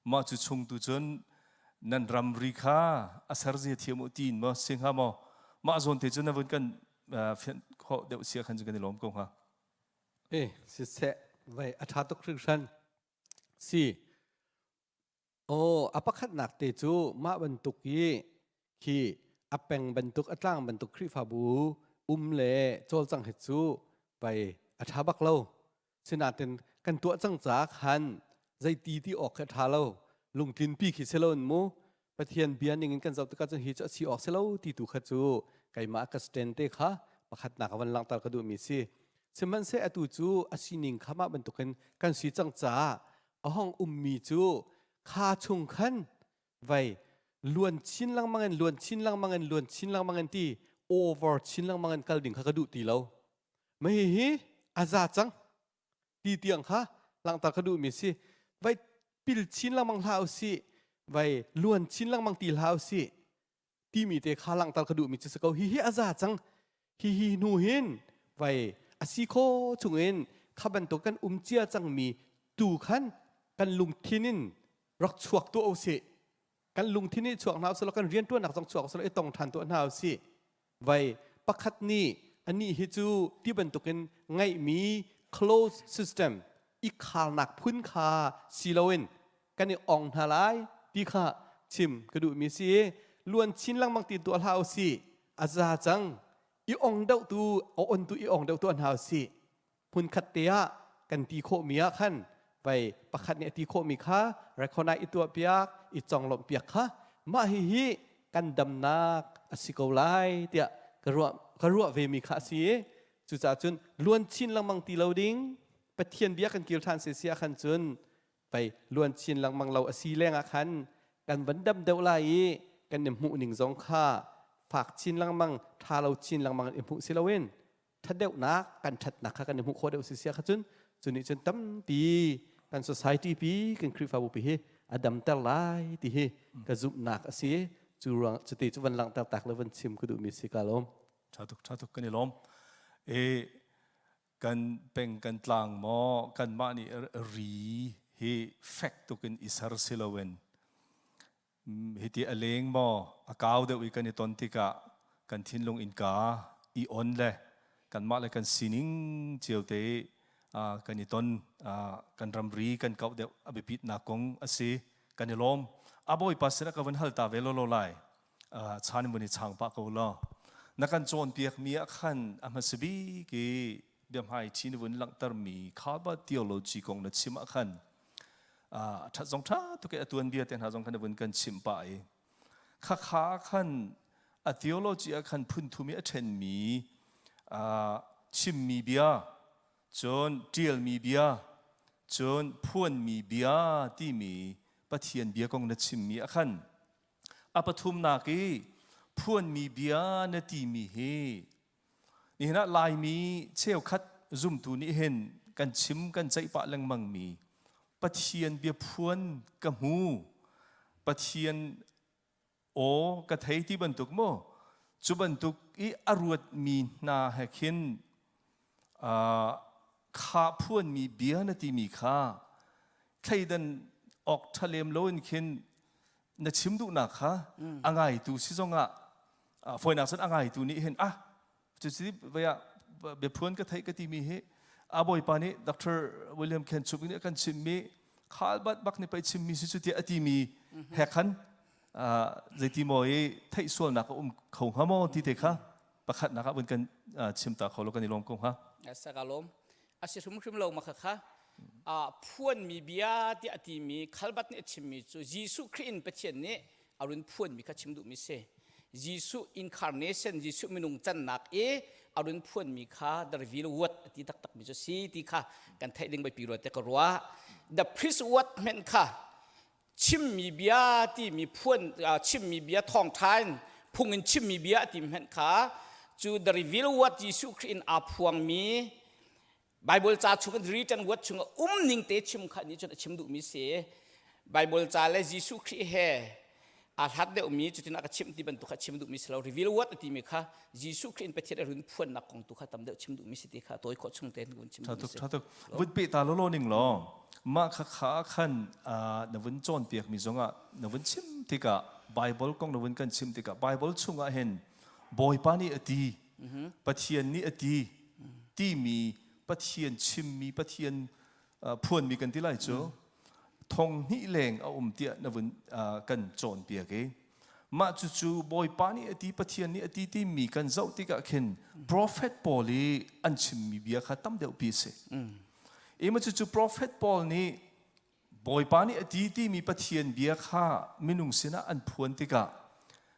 mah cu chung tu cun nan ramri kha a ser zia thiam u tiin maw si hnga maw mah zawn te cu na vun kan fianh khawh deuh sia khan cu kan i lawm ko hnga e siseh vai a tha tuk hringhran si Aw, a pakhatnak te cu mah bantuk i khi a peng bantuk a tlang bantuk Khrihfabu um le cawlcang hi cu pei a ṭha bak lo. Sinain kan tuah cang caah khan zeiti ti awk khi a ṭha lo. Lungtlinpi khi si loin mu Pathian bia ning in kan zoh tikah cun hi cu a si awk si lo ti tu kha cu keimah ka stand te kha pakhatnak a van langhter ka duhmi si. Sihmanhseh atu cu a sining kha mah bantukin kan si cang caah a hong ummi cu kha chung khan vai luan chin lengmang in luan chin lengmang in luan chin lengmang in ti over chin lengmang in kal ding kha ka duh ti lo mah hihi a za cang ti tiang kha langhter ka duhmi si vai pil chin lengmang hlah usih vai luan chin lengmang ti hlah usih. Timi te kha langhter ka duhmi cu si ko. Hihi a za cang. Hihi hnu hin vai a si kho chungin kha bantuk kan um cia cangmi tu khan kan lungthin in rak chuak tuah usih. Kan lungthin i chuak hna usih law kan rianṭuannak zong chuak usih law i tong ṭhan tuah hna usih. Vai pakhat nih anih hi cu ti bantukin ngeihmi closed system i kharnak phun kha si loin kan i ong hna lai ti kha chim ka duhmi si. Luan chin lengmang ti tuah hlah usih. A za cang. I ong deuh tu a on tu i ong deuh tuah hna usih. Hmunkhat te ah kan ti khawhmi ah khan vai pakhat nih a ti khawhmi kha recognize i tuahpiak i conglawmh piak kha mah hihi kan damnak a si ko lai tiah ka ruah ka ruah ve mi kha a si i cucaah cun luan chin lengmang ti lo ding Pathian bia kan kir ṭhan si ah khan cun pei luan chin lengmang lo a si lengah khan kan van dam deuh lai i kan i hmuh ning zong kha fak chin lengmang ṭha lo chin lengmang i hmuh si loin ṭhatdeuhnak kan ṭhatnak kha kan i hmuh khawh deuh si sia kha cun cu nih cun tampi kan society pi kan Khrihfabu pi hi a damter lai ti hi ka zumhnak a si cu ruang cuti cu van langhter tak le van chim ka duhmi si ka lawm ṭha tuk ṭha tuk kan i lawm e kan peng kan tlang maw kanmah nih ri hi fek tuk in i ser si loin hiti a leng maw a kau deuh i kan i ton tikah kan thinlung innka i on le kanmah le kan sining cio te kan i ton kan ramri kan kauh deuh a biapitnak kong a si kan i lawm a bawipa sinah ka vun hal ta ve lawlaw lai chan vun i chang pah ko law na kan cawnpiakmi ah khan a hmasa bik i biahmai ṭhi na vun langhtermi khaba theology kong na chim ah khan ṭhat zong ṭha tuk i a tuanbia te hna zong khan na vun kan chimh pah i khakha khan a theology ah khan phunthum i a ṭhenmi chimmi bia cun ṭialmi bia cun phuanmi bia timi Pathian bia kong na chimmi ah khan a pathumnak i phuanmi bia na timi hi Nihin ah Laimi cheukhat zumtu nih hin kan chim kan ceih pah lengmangmi Pathian biaphuan ka hmu Pathian aw ka thei ti bantuk maw cu bantuk i a ruatmi hna he khin kha phuanmi bia na timi kha thleidan awk ṭha lem loin khin na chim duhnak kha a ngaitu si zongah fawinak cun a ngaitu nih hin ah cuci vei ah biaphuan ka theih ka timi hi a bawipa nih Dr. William Ken Chup nih a kan chimmi khal bat bak nih pei chimmi si cu tiah a timi he khan zeiti maw i theih sualnak a um kho hnga maw ti te kha pakhatnak ah vun kan chim ta kho lo kan i lawm ko hnga. Sakalom a si hrimhrim lo ma kha phuanmi bia tiah a timi khalbat nih a chimmi cu Jesuh Khrih in Pathian nih a run phuanmi kha chim duhmi si. Jesuh incarnation Jesuh minung cannak i a run phuanmi kha the reveal word a ti taktakmi cu si ti kha kan theih ding biapi rua te ka ruah. The priest word hmenh kha chimmi bia timi phuan chimmi bia thawngṭha in phung in chimmi bia ti hmenh kha cu the reveal word Jesuh Khrih in aa phuangmi Bible ca chung in written word chung um ning te chim kha nih cun a chim duhmi si Bible ca le Jesuh Khrih he aa hlat deuhmi cutin a ka chimh ti bantuk kha chim duhmi si lo reveal word a timi kha Jesuh Khrih in Pathian a run phuannak kong tu kha tam deuh chim duhmi si ti kha tawi khawh chung tein vun chim duhmi si. Tha tuk vun pe ta lolo ning law mah kha kha khan na vun cawnpiak mi zongah na vun chim tikah Bible kong na vun kan chim tikah Bible chungah hin Bawipa nih a ti Pathian nih a ti timi Pathian chimmi Pathian phuanmi kan ti lai cu thong hnih leng a um tiah na vun kan cawnpiak i mah cucu Bawipa nih a ti Pathian nih a ti timi kan zoh tikah khin prophet pawl i an chimmi bia kha tam deuh pi a si. Ima cucu prophet pawl nih Bawipa nih a ti timi Pathian bia kha minung sinah an phuan tikah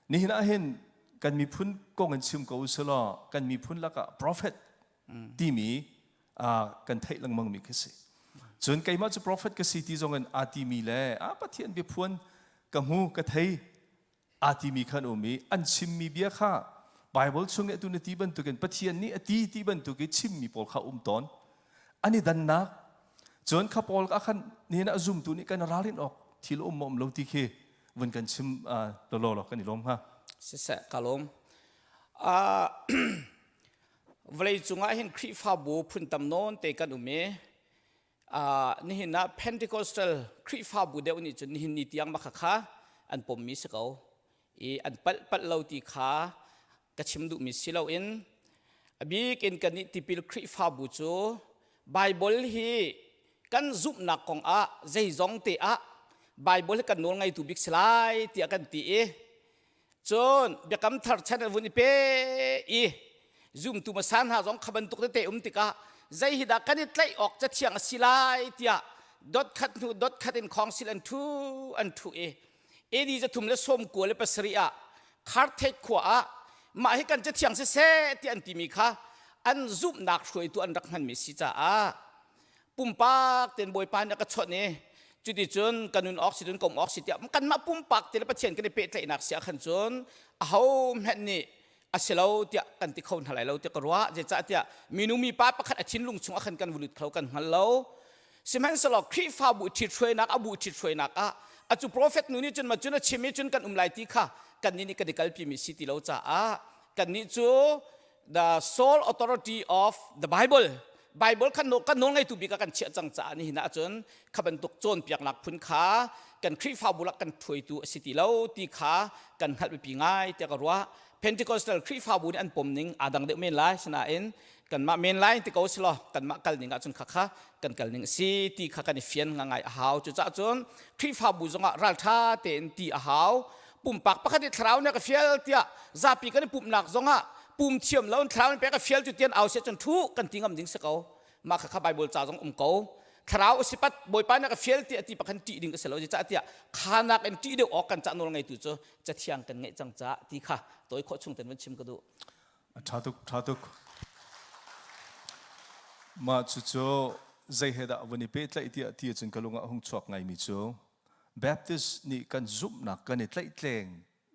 nihin ah hin kan miphun kong in chim ko usulaw kan miphun lakah prophet timi kan theih lengmang mi khi si. Cun keimah cu prophet ka si ti zong in aa timi le a Pathian biaphuan ka hmu ka thei aa timi khan um i an chimmi bia kha Bible chung i atu na ti bantukin Pathian nih a ti ti bantuk i chimmi pawl kha um tawn. An i dannak cun kha pawl ah khan nihin ah zumtu nih kan ralrin awk thil um maw um lo ti khi vun kan chim lawlaw kan i lawm hnga. Siseh ka lawm. Vawlei cungah hin Khrihfabu phun tam nawn te kan um i nihin ah Pentecostal Khrihfabu deuh nih cun nihin ni tiang mah kha an pommi si ko i an palh palh lo ti kha ka chim duhmi si loin a bik in kan nih tipil Khrihfabu cu Bible hi kan zumhnak kong ah zeizong te ah Bible hi kan nawl ngeitu bik si lai tiah kan ti i Cun biakam thar chan an vun i pe i zumtu hmasa hna zong kha bantuk tete um tikah zei hi dah kan i tlaih awk cathiang a si lai tiah dot khat hnu dot khat in khawngsil an ṭhu an ṭhu i AD 397 ah Carthage khua ah mah hi kan cathiang siseh ti an timi kha an zumhnak hruaitu an rak hmanmi si caah pumpak ten bawipa nih a ka chawnh i cuticun ka nun awk si cun ka um awk si tiah kanmah pumpak te le Pathian kan i pehtlaihnak si ah khan cun aho hmanh nih a si lo tiah kan ti kho hna lai lo tiah ka ruah. Zeicahtiah minu mipa pakhat a thinlung chung ah khan kan vulut kho kan hngal lo. Sihmanhsehlaw Khrihfabu ṭhithruainak a bu ṭhithruainak ah acu profet nu nih cun ma cun a chim i cun kan um lai ti kha kannih nih kan i kalpi mi si ti lo caah kannih cu the sole authority of the Bible. Bible kan kan nawl ngeitu bik ah kan chiah cang caah nihin ah cun kha bantuk cawnpiaknak phun kha kan Khrihfabu lak kan ṭhuaitu a si ti lo ti kha kan hngalh biapi ngai tiah ka ruah. Pentecostal Khrihfabu nih an pom ning aa dang deuh men lai sinain kanmah men lai ti ko silaw kanmah kal ning ahcun kha kha kan kal ning a si ti kha kan i fian ngai a hau. Cucaah cun Khrihfabu zongah ralṭha tein ti a hau. Pumpak pakhat i thlarau nih a ka fial tiah zapi kan i pumhnak zongah pum thiam lo in thlarau in pek a fial cu tian au sia cun thu kan ti ngam ding si ko. Mah kha kha Bible ca zong um ko. Thlarau a si pat Bawipa nih a ka fial ti a ti pakhan ṭih ding a si lo. Zeicah tiah khanak in ṭih deuh awk kan cah nawl ngeitu cu cathiang kan ngeih cang caah ti kha tawi khawh chung ten van chim ka duh. Ṭha tuk, ṭha tuk. Mah cucu zei he dah vun i pehtlaih tiah ti ahcun ka lung ah hung chuak ngaimi cu Baptist nih kan zumhnak kan i tlaihtleng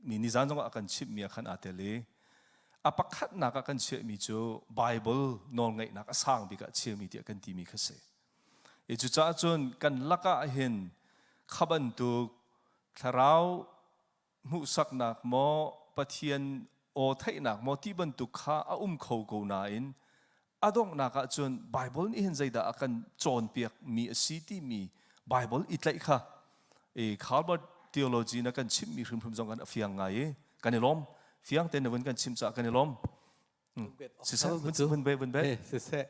mi nizan zongah a kan chimhmi ah khan aa tel i a pakhatnak ah kan chiahmi cu Bible nawlngeihnak a sang bik ah chiami tiah kan timi kha si. I cucaah cun kan lakah hin kha bantuk thlarau hmuhsaknak maw Pathian aw theihnak maw ti bantuk kha a um kho ko nain a donghnak ah cun Bible nih hin zeidah a kan cawnpiak mi a si timi Bible i tlaih kha i Calvert theology na kan chimhmi hrimhrim zong kan a fiang ngai i kan i lawm. Fiang tein na vun kan chimh caah kan i lawm. Siseh vun be vun be. Siseh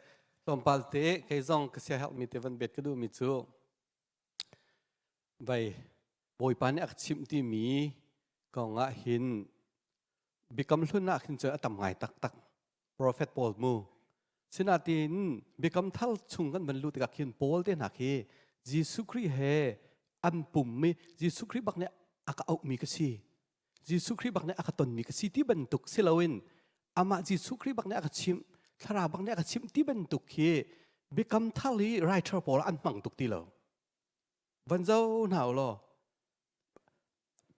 tlawmpal te kei zong ka sia herhmi te van bet ka duhmi cu vai Bawipa nih a ka chimh timi kong ah hin biakam hlun ah khin cun a tam ngai taktak. Prophet Paul mu. Sinatin biakam thar chung kan van luh tikah khin Paul te hna khi Jesuh Khrih he an pummi Jesuh Khrih bak nih a ka auhmi ka si. Jesuh Khrih bak nih a ka tonmi ka si ti bantuk si loin amah Jesuh Khrih bak nih a ka chimh, thlarau bak nih a ka chimh ti bantuk khi biakam thar hi writer pawl an hmang tuk ti lo. Van zo hna u law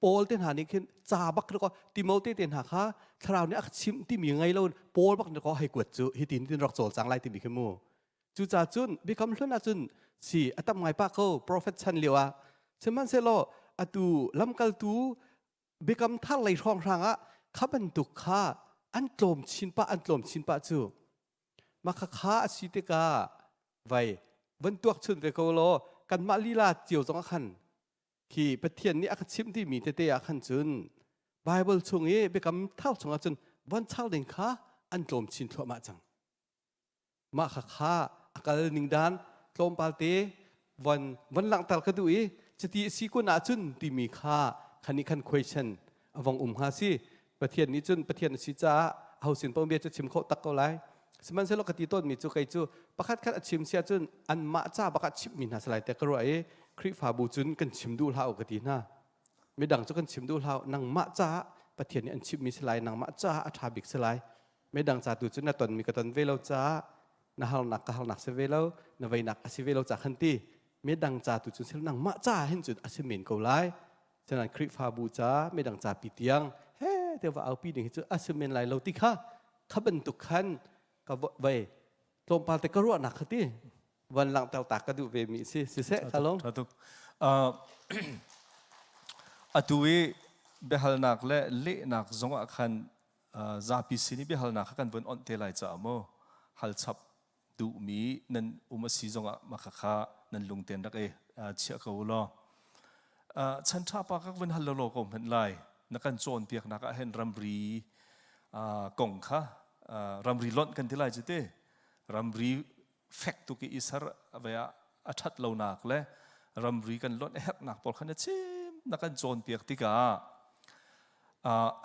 Paul te hna nih khin ca bak ko Timote te hna kha thlarau nih a ka chimh timi ngei lo Paul bak nih ko hei kuat cu hi tin tin rak cawl cang lai timi khi mu. Cucaah cun biakam hlun ahcun si a tam ngai pah ko prophet chan lio ah. Sihmanhsehlaw atu lamkaltu biakam thar lei hrawnghrang ah kha bantuk kha an tlawm chin pah an tlawm chin pah cu. Mah kha kha a si tikah vai van tuak chun ve ko law kanmah lila cio zong ah khan khi Pathian nih a ka chimh timi tete ah khan cun Bible chung i biakam thar chungah cun von char ding kha an tlawm chin thluahmah cang. Mah kha kha a kal ning dan tlawmpal te von von langhter ka duh i cuti a si kun ahcun timi kha khan nih khan question a vong um hnga si. Pathian nih cun Pathian a si caah aho sin paoh bia cu chim khawh tak ko lai. Sihmanhsehlaw ka ti tawnmi cu kei cu pakhat khat a chim si ahcun anmah ca bak ah chimhmi hna si lai tiah ka ruah i Khrihfabu cun kan chim duh hlah u ka ti hna. Midang cu kan chim duh hlah u. Nangmah caah Pathian nih an chimhmi si lai, nangmah caah a ṭha bik si lai. Midang ca tu cu na tonmi ka ton ve lo caah na harnak ka harnak si ve lo, na veinak a si ve lo ca khan ti. Midang ca tu cu sil nangmah caah hin cun a si men ko lai. Cunain Khrihfabu ca midang ca pi tiang he te va aupi ding hi cu a si men lai lo ti kha kha bantuk khan ka vei tlawmpal te ka ruahnak kha ti van langhter ta ka duh ve mi si siseh ka lawm. Ṭha tuk. Atu i biahalnak le lehnak zongah khan zapi sin i biahalnak kha kan vun onh te lai caah mu hal chap duhmi nan um a si zongah mah kha nan lungten rak i chiah ko u law. Chan ṭha pa ka vun hal law ko hmanh lai. Na kan cawnpiaknak ah hin ramri kong kha ramri lonh kan ti lai cu te. Ramri fek tuk i ser ve ah a ṭhat lonak le ramri kan lonh a herhnak pawl kha na chim na kan cawnpiak tikah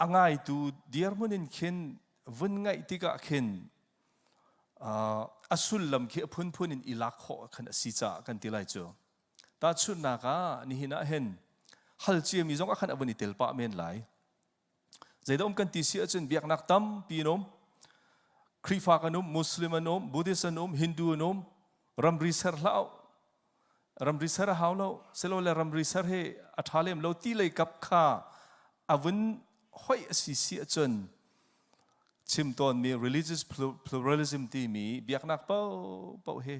a ngaitu dirhmun in khin vun ngaih tikah khin a sullam khi a phunphun in i lak khawh khan a si caah kan ti lai cu. Tahchunhnak ah nihin ah hin hal ciami zong ah khan a vun i tel pah men lai. Zeidah um kan ti si ahcun biaknak tampi an um. Khrihfa kan um, Muslim an um, Buddhist an um, Hindu an um. Ramri ser hlah ramri ser a hau lo. Silole ramri ser hi a ṭha lem lo ti lei kap kha a vun hoih a si si ahcun chim tawnmi religious pluralism timi biaknak paohpaoh hi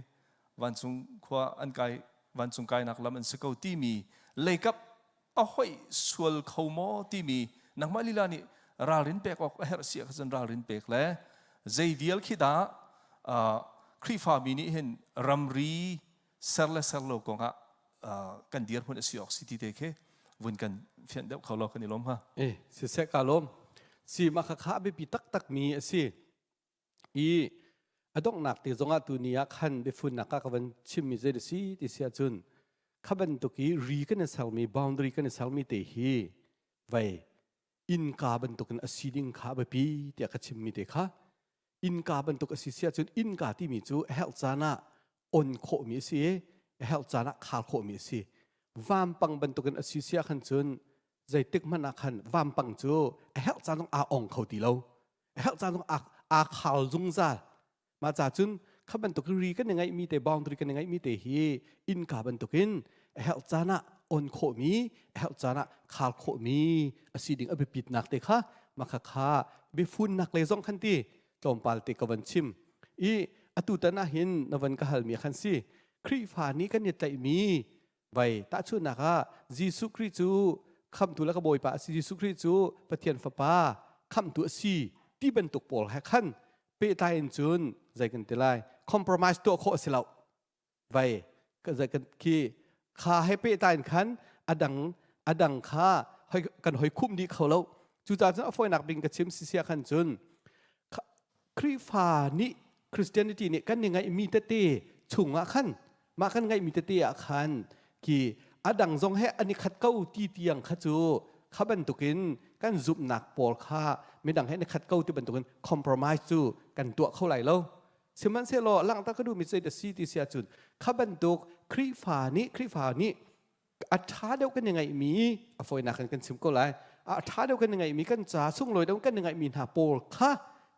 vancung khua an kai vancung kainak lam an si ko timi leikap a hoih sual kho maw timi nangmah lila nih ralrin pek awk a herh si ahcun ralrin pek le zei vial khi dah Khrihfami nih hin ramri ser le ser lo kongah kan dirhmun a si awk si ti te khi vun kan fianh deuh kho lo kan i lawm ha. Eh siseh ka lawm. Si mah kha kha biapi taktak mi a si. I a donghnak te zongah tu ni ah khan biafunnak ah ka van chimmi zei si ti si ahcun kha bantuk i ri kan i sermi boundary kan i sermi te hi vei innka bantukin a si ding kha a biapi tiah ka chimmi te kha innka bantuk a si si ahcun innka timi cu a herh caan ah on khawhmi a si i a herh caan ah khar khawhmi a si vampang bantukin a si si ah khan cun zeitik hmanh ah khan vampang cu a herh caan zong aa ong kho ti lo a herh caan zong aa khal zungzal mah ca cun kha bantuk ri kan i ngeihmi te boundary kan i ngeihmi te hi innka bantukin a herh caan ah on khawhmi a herh caan ah khar khawhmi a si ding a biapitnak te kha mah kha kha biafunnak le zong khan ti tlawmpal te ka van chim i atu tan ah hin na van ka halmi khan si Khrihfa nih kan i tlaihmi Vai tahchunhnak ah Jesuh Khrih cu khamtu le ka Bawipa a si Jesuh Khrih cu Pathian Fapa khamtu a si ti bantuk pawl he khan pehtlai in cun zei kan ti lai compromise tuah khawh a si lo vai zei kan khi kha he pehtlai in khan adang adang kha hoi kan hoi khum dih kho lo cucaah cun a fawinak bing ka chim si sia khan cun Khrihfa nih Christianity nih kan i ngaihmi tete chungah khan mah kan ngaihmi tete ah khan khi a dang zong he an i khat ko ti tiang kha cu kha bantukin kan zumhnak pawl kha midang he an i khat ko ti bantukin compromise cu kan tuah kho lai lo sihmanhsehlaw langhter ka duhmi cu si ti si ahcun kha bantuk Khrihfa nih Khrihfa nih a ṭha deuh kan i ngaihmi a fawinak in kan chim ko lai a ṭha deuh kan i ngaihmi kan ca sunglawi deuh kan i ngaihmi hna pawl kha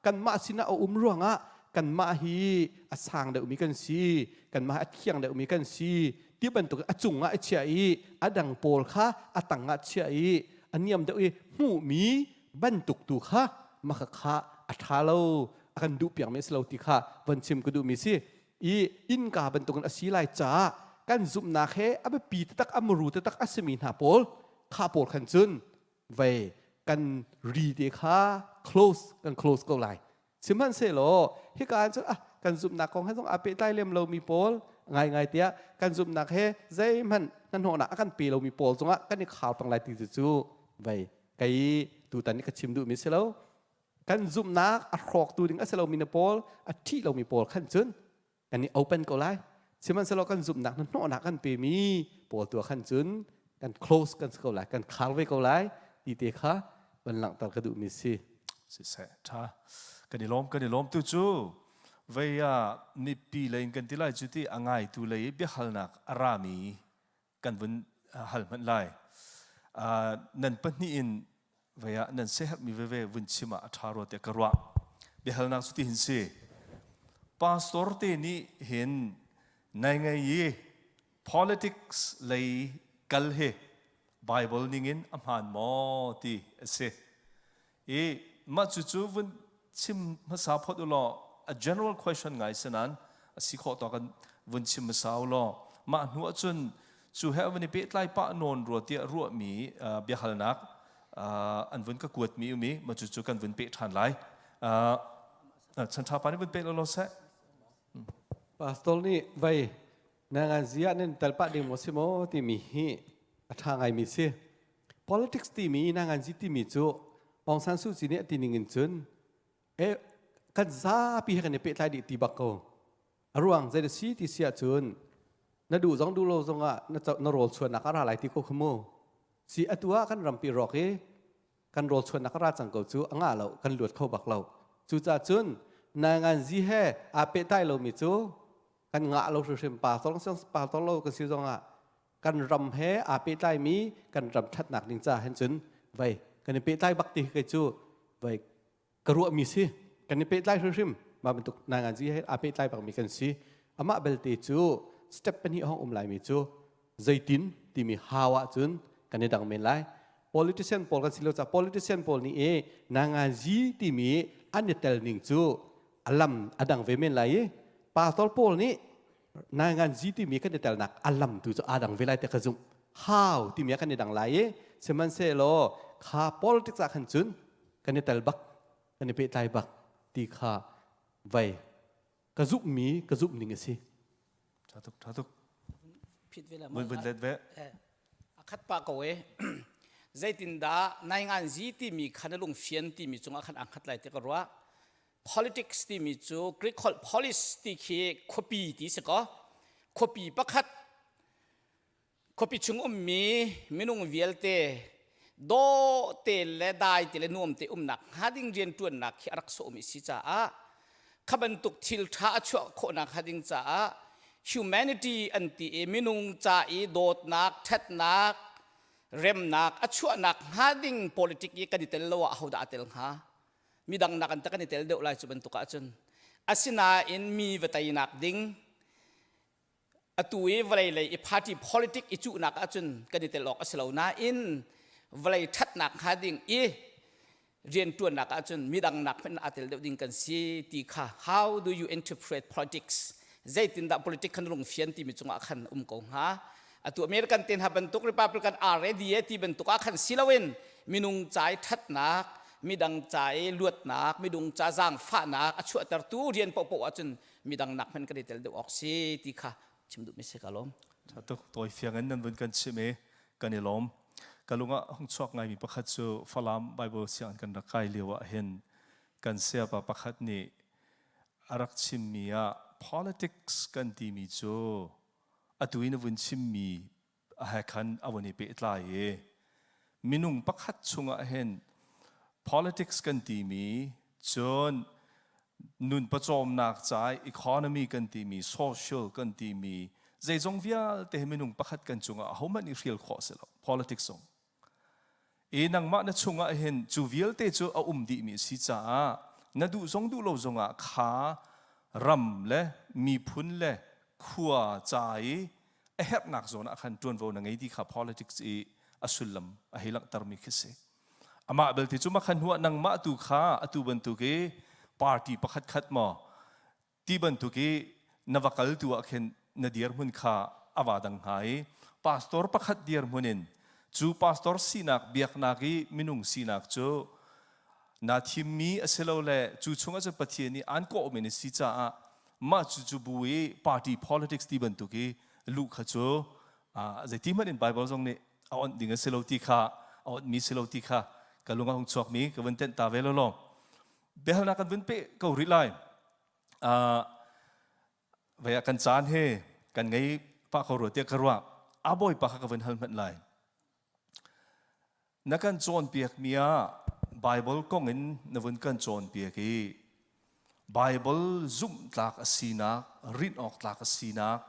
kanmah sinah a um ruangah kanmah hi a sang deuhmi kan si kanmah a thiang deuhmi kan si ti bantuk a cungah a chiah i a dang pawl kha a tangah chiah i a niam deuh i hmuhmi bantuk tu kha maka kha a ṭha lo a kan duh piakmi a si lo ti kha von chim ka duhmi si i innka bantukin a si lai caah kan zumhnak he a biapi taktak a muru taktak a simi hna pawl kha pawl khan cun vei kan ri te kha close kan close ko lai sihmanhsehlaw hika ah cun ah kan zumhnak kong he zong aa pehtlai lem lomi pawl ngaingai tiah kan zumhnak he zeihmanh hnahnawhnak a kan pe lomi pawl zongah kan i khar pang lai ti cu vei kei tutan i ka chim duhmi si lo kan zumhnak a hrawktu ding a si lomi na pawl a ṭih lomi pawl khan cun kan i open ko lai sihmanhsehlaw kan zumhnak na hnawhnak kan pemi pawl tu khan cun kan close kan si ko lai kan khar ve ko lai ti te kha van langhter ka duhmi si siseh tha kan i lawm kan i lawm tu cu vei ah mipi lei in kan ti lai cu ti a ngaitu lei biahalnak a rami kan vun hal hmanh lai. Nan pahnih in vei ah nan siaherhmi veve vun chim ah a ṭha rua tiah ka ruah. Biahalnak cu ti hin si. Pastor te nih hin nai ngei i politics lei kal hi Bible ningin a hmaan maw ti a si. I mah cucu vun chim hmasa phot u law a general question ngai si nain a si khawh tawk in vun chim hmasa u law mah hnu ahcun cu he van i pehtlai pah nawn rua tiah ruahmi biahalnak. An vun ka kuatmi um i ma cu cu kan vun peh ṭhan lai. Chan ṭha pa nih vun peh lo lo seh. Pastor nih vai nangan zia nan tel pah ding maw si maw timi hi a ṭha ngaimi si. Politics timi nangan zi timi cu Aung San Suu Kyi nih a ti ning in cun e kan zapi he kan i pehtlai dih ti bak ko. A ruang zei si ti si ahcun na duh zong duh lo zongah na na rawl chuannak a ra lai ti ko kha mu. Si atu ah kan rampi rawk i kan rawl chuannak a ra cang ko cu a ngah lo kan luat kho bak lo. Cucaah cun nangan zi he aa pehtlai lomi cu kan ngah lo hrimhrim pa tong pa tong lo kan si zongah kan ram he aa pehtlaimi kan ram ṭhatnak ding ca hin cun vei kan i pehtlai bak ti kei cu vei ka ruahmi si kan i pehtlai hrimhrim mah bantuk nangan zi he aa pehtlai bakmi kan si amah belte cu step pahnih hong um laimi cu zeitin timi how ahcun kan i dang men lai politician pawl kan si lo ca politician pawl nih i nangazi timi an i tel ning cu a lam a dang ve men lai i pastor pawl nih nanganzi timi kan i telnak a lam tu cu aa dang ve lai te ka zumh how timi ah kan i dang lai i sihmanhsehlaw kha politics ah khan cun kan i tel bak kan i pehtlai bak ti kha vei ka zumhmi ka zumh ning a si Tha tuk, tha tuk. Phit ve la Vun vun let ve. A khat pa ko e. Zeitindah naingan zi timi khan na lung fian timi cungah khan ang khat lai te ka ruah. Politics timi cu Greek holh polis ti khi khuapi ti si ko. Khuapi pakhat Khuapi chung ummi minung vialte dawh te le dai te le nuam te umnak hnga ding rianṭuannak khi a rak sawhmi si caah kha bantuk thil ṭha a chuah khawhnak hnga ding caah humanity an ti i minung ca i dawtnak, ṭhatnak, remnak a chuahnak hnga ding politic i kan i tel lo ah ahodah a tel hnga? Midang nak an ta kan i tel deuh lai cu bantuk ahcun. Asinain mi va teinak ding atu i vawlei lei i party politic i cuhnak ahcun kan i tel awk a si lo nain vawlei ṭhatnak hnga ding i rianṭuannak ahcun midang nak hmanh aa tel deuh ding kan si ti kha how do you interpret politics zeitindah politics khan lung fian timi cungah khan um ko hnga atu American te hna bantuk Republican RADA ti bantuk ah khan si loin minung ca i ṭhatnak midang ca i luatnak midung ca zaangfahnak a chuahtertu rian paohpaoh ahcun midang nak hmanh kan i tel deuh awk si ti kha chim duhmi si ka lawm. Tha tuk tawi fiang in nan vun kan chim i kan i lawm. Ka lungah hung chuak ngaimi pakhat cu Falam Bible sianginn kan rak kai lio ah hin kan sayapa pakhat nih a rak chimmi ah politics kan timi cu atu in a vun chimmi he khan a vun i pehtlai i minung pakhat chungah hin politics kan timi cun nun pawcawmnak ca economy kan timi social kan timi zeizong vialte hi minung pakhat kan cungah ahohmanh nih hrial khawh si lo politics zong i nangmah na chungah hin cu vialte cu a um dihmi a si caah na duh zong duh lo zongah kha ram le miphun le khua ca i a herhnak zawn ah khan ṭuanvo na ngei ti kha politics i a sullam a hei langhtermi khi si. Amah belte cu makhan hnuah nangmah tu kha atu bantuk i party pakhat khat maw ti bantuk i na va kal tu ah khin na dirhmun kha a va dang hnga i pastor pakhat dirhmun in cu pastor sinak biaknak i minung sinak cu na thimmi asilole cu chungah cun Pathian nih aan kawhmi na si caah mah cu cu bu i party politics ti bantuk i luh kha cu zeiti hmanh in Bible zong nih a onh ding a si lo ti kha a onhmi si lo ti kha ka lung a hung chuakmi ka vun tenh ta ve lo law biahalnak kan vun peh ko rih lai vei ah kan caan he kan ngei pah ko rua tiah ka ruah a bawipa kha ka vun hal hmanh lai Na kan cawnpiakmi ah Baibal kong in na vun kan cawnpiak i Baibal zumhtlak a sinak, rinh awk tlak a sinak,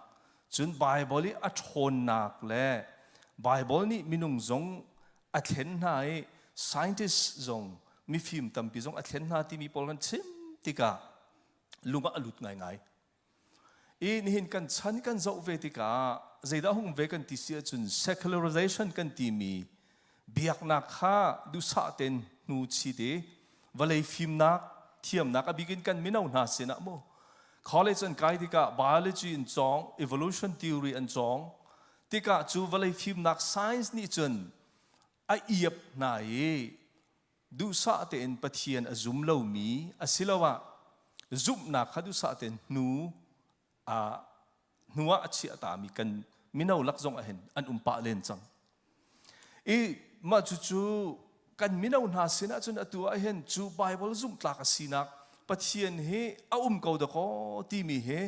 cun Baibal i a ṭhawnnak le Baibal nih minung zong a thlen hna i scientist zong mifim tampi zong a thlen hna timi pawl kan chim tikah lung ah a lut ngaingai. I nihin kan chan kan zoh ve tikah zeidah hung ve kan ti si ahcun secularization kan timi biaknak kha duhsah tein hnu chit i vawlei fimnak thiamnak a bikin kan mino hna sinah mu college an kai tikah biology an cawng evolution theory an cawng tikah cu vawlei fimnak science nih cun. A iap hna i duhsah tein Pathian a zum lomi asiloah zumhnak kha duhsah tein hnu a hnuah a chiah tami kan mino lak zong ah hin an um pah len cang. I mah cucu kan mino hna sinah cun atu ah hin cu Bible zumhtlak a sinak Pathian hi a um ko dakaw timi hi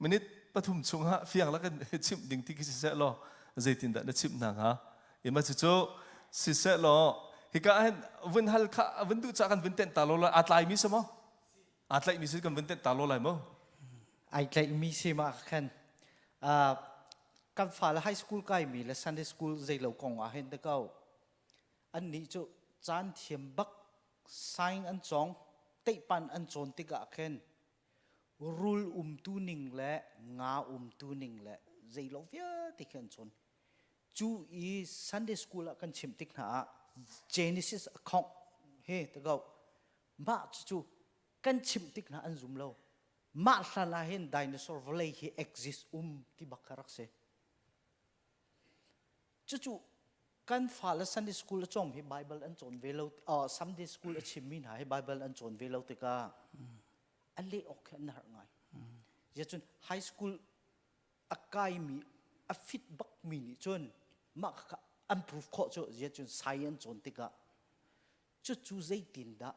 minute pathum chungah fiang lakin chimh ding ti khi siseh law zeitindah na chimh hna hnga ima cucu siseh law hika ah hin vun hal kha vun duh ca kan vun tenh ta lo lai aa tlaimi si maw aa tlaihmi si kan vun tenh ta lo lai maw ai tlaihmi si ma khan kan fale high school kaimi le Sunday school zeilo kong ah hin te ko an nih cu caan thiam bak sign an cawng teihpan an cawn tikah khin rul umtu ning le nga umtu ning le zeilo vialte khi an cawn cu i Sunday school ah kan chimh tik hna ah Genesis account he te ko mah cu kan chimh tik hna an zum lo mah hlan ah hin dinosaur vawlei hi exist um ti bak kha rak si cucu kan fale Sunday school a cawng hi Bible an cawn ve lo uh, Sunday school a chimmi hna hi Bible an cawn ve lo tikah a leh awk khi an har ngai. Cun high school a kaimi a fit bakmi nih cun mah kha an proof khawh cu zia cun science cawn tikah cucu zeitin dah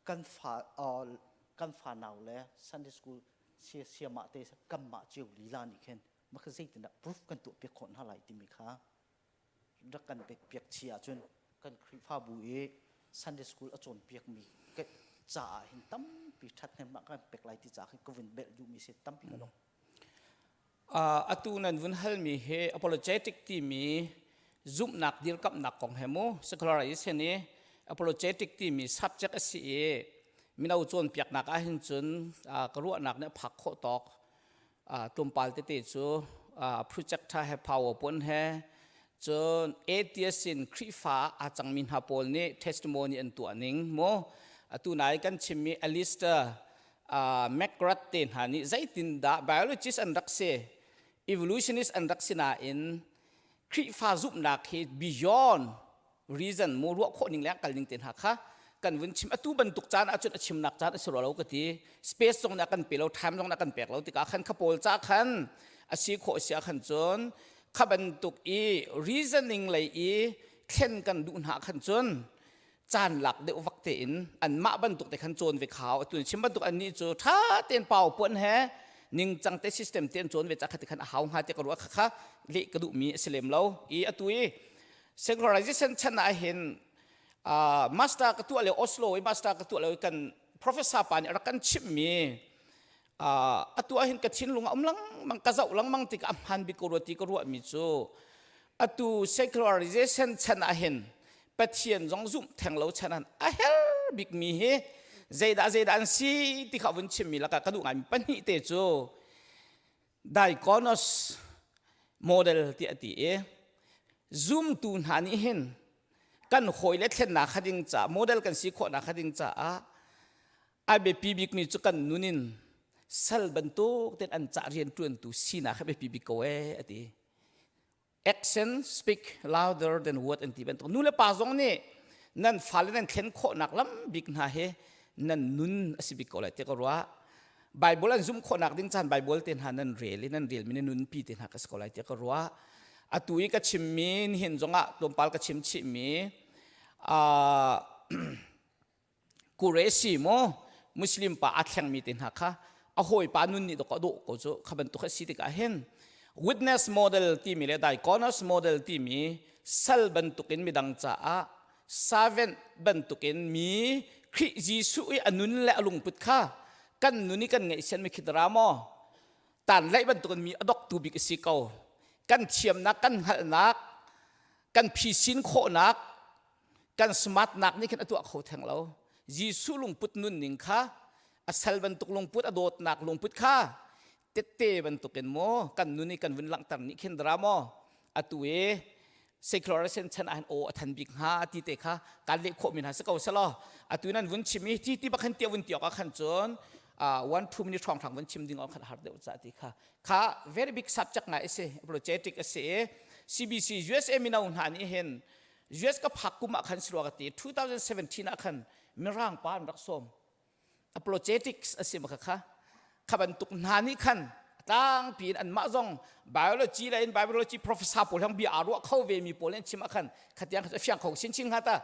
kan fa uh, kan fa nau le Sunday school sia siamah te kanmah cio lila nih khin mah kha zeitin dah proof kan tuah piak khawh hna lai timi kha rak kan pek chi ahcun kan Khrihfabu i Sunday school a cawnpiakmi caah hin tampi ṭhathnemnak kan pek lai ti caah khin ka vun belh duhmi si tampi ka lawm. Atu nan vun halmi hi apologetic timi zumhnak dirkamhnak kong he mu secularization i apologetic timi subject a si i mino cawnpiaknak ah hin cun ka ruahnak nih a phak khawh tawk tlawmpal tete cu projector he powerpoint he cun atheist in Khrihfa aa cangmi hna pawl nih testimony an tuah ning mu atu nai kan chimmi Alistair McGrath te hna nih zeitindah biologist an rak si evolutionist an rak si nain Khrihfa zumhnak hi beyond reason mu ruah khawh ning le kal ning te hna kha kan vun chim atu bantuk caan ahcun a chimnak caan a si rua lo ka ti space zong nih a kan pe lo time zong nih a kan pek lo tikah khan kha pawl ca khan a si khawh si ah khan cun kha bantuk i reasoning lei i thlen kan duh hna khan cun caan lak deuh vak tein anmah bantuk te khan cawn ve khau atu chim bantuk annih cu tha tein pau puan he ningcang te system te an cawn ve ca kha ti khan a hau hnga te ka ruah kha kha leh ka duhmi a si lem lo i atu i Secularization chan ah hin uh, master ka tuah le Oslo i master ka tuah le kan professor pa nih a rak kan chimhmi uh, atu ah hin ka thinlung a um lengmang ka zoh lengmang tik a hmaan bik ko rua ti ka ruahmi cu atu secularization chan ah hin Pathian zong zumh theng lo chan ah a her bikmi hi zeidah zeidah an si ti kha vun chimmi lakah ka duh ngaimi pahnih te cu Diakonos model tiah a ti i zumtu hna nih hin kan hawile thlennak kha ding caah model kan si khawhnak kha ding caah a biapi bikmi cu kan nun in sal bantuk ten an cah rianṭuantu sinak kha biapi bik ko ee a ti. Action speak louder than word an ti bantuk nu le pa zong nih nan fale nan thlen khawhnak lam bik hna hi nan nun a si bik ko lai ti ka ruah Bible an zumh khawhnak ding caan Bible te hna nan rel i nan relmi nan nunpi te hna ka si ko lai ti ka ruah atu i ka chimmi nihin zongah tlawmpal ka chim chihmi Qurayshi maw Muslim pa a thlengmi te hna kha a hawipa nun nih dawk a dawh ko cu kha bantuk a si tikah hin witness model timi le diakonos model timi sal bantukin midang caah servant bantukin mi Khrih Jesuh i a nun le a lungput kha kan nun i kan ngaihsian mi khi dara maw tan laih bantukin mi a doktu bik a si ko kan thiamnak kan hngalhnak kan phisin khawhnak kan smartnak nih khin a tuah kho theng lo Jesuh lungput nunning kha a sal bantuk lungput a dawtnak lungput kha tette bantukin maw kan nun i kan vun langhter nih khin dara maw atu i secularization chan ah hin aw a than bik hnga ti te kha kan leh khawh mi hna si ko selaw atu nan vun chim i ti ti bak khan tia vun ti awk ah khan cun one two minute hrawng hrang vun chim ding awk khan har deuh ca ti kha kha very big subject ngai a si apologetic a si i. CBC USA mino hna nih hin US ka phak kum ah khan si rua ka ti 2017 ah khan mirang pa an rak sawm apologetics a si ma kha kha bantuk hna nih khan tlangpi in anmah zong biology le in biology professor pawl hang bia aa ruah kho ve mi pawl nih chim ah khan khatiang kha fiang kho chinchin hnga ta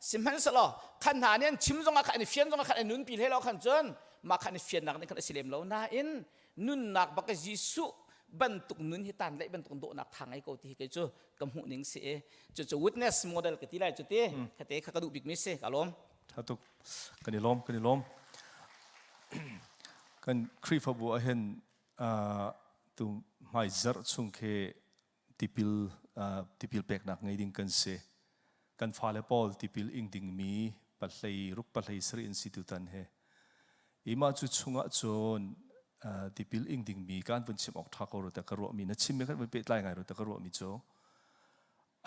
sihmanhsehlaw khan hna nih an chim zong ah khan an fian zong ah khan an nunpi hlei lo khan cun mah khan fiannak nih khan a si lem lo nain nunnak bak Jesuh bantuk nun hi tan laih bantuk dawhnak tha ngei ko ti hi kei cu ka hmuh ning si i cu cu witness model ka ti lai cu ti khate kha ka duh bik mi si ka lawm Tha tuk. Kan i lawm, kan i lawm. Kan Khrihfabu ah hin tu hmai zarh chung khi tipil tipil peknak ngei ding kan si. Kan fale pawl tipil ing dingmi pahlei ruk pahlei sarih in si tutan he. Ima cu chungah cun tipil ing dingmi kan vun chim awk tha ko ru ta ka ruahmi na chimmi kan vun pehtlai ngai ru ta ka ruahmi cu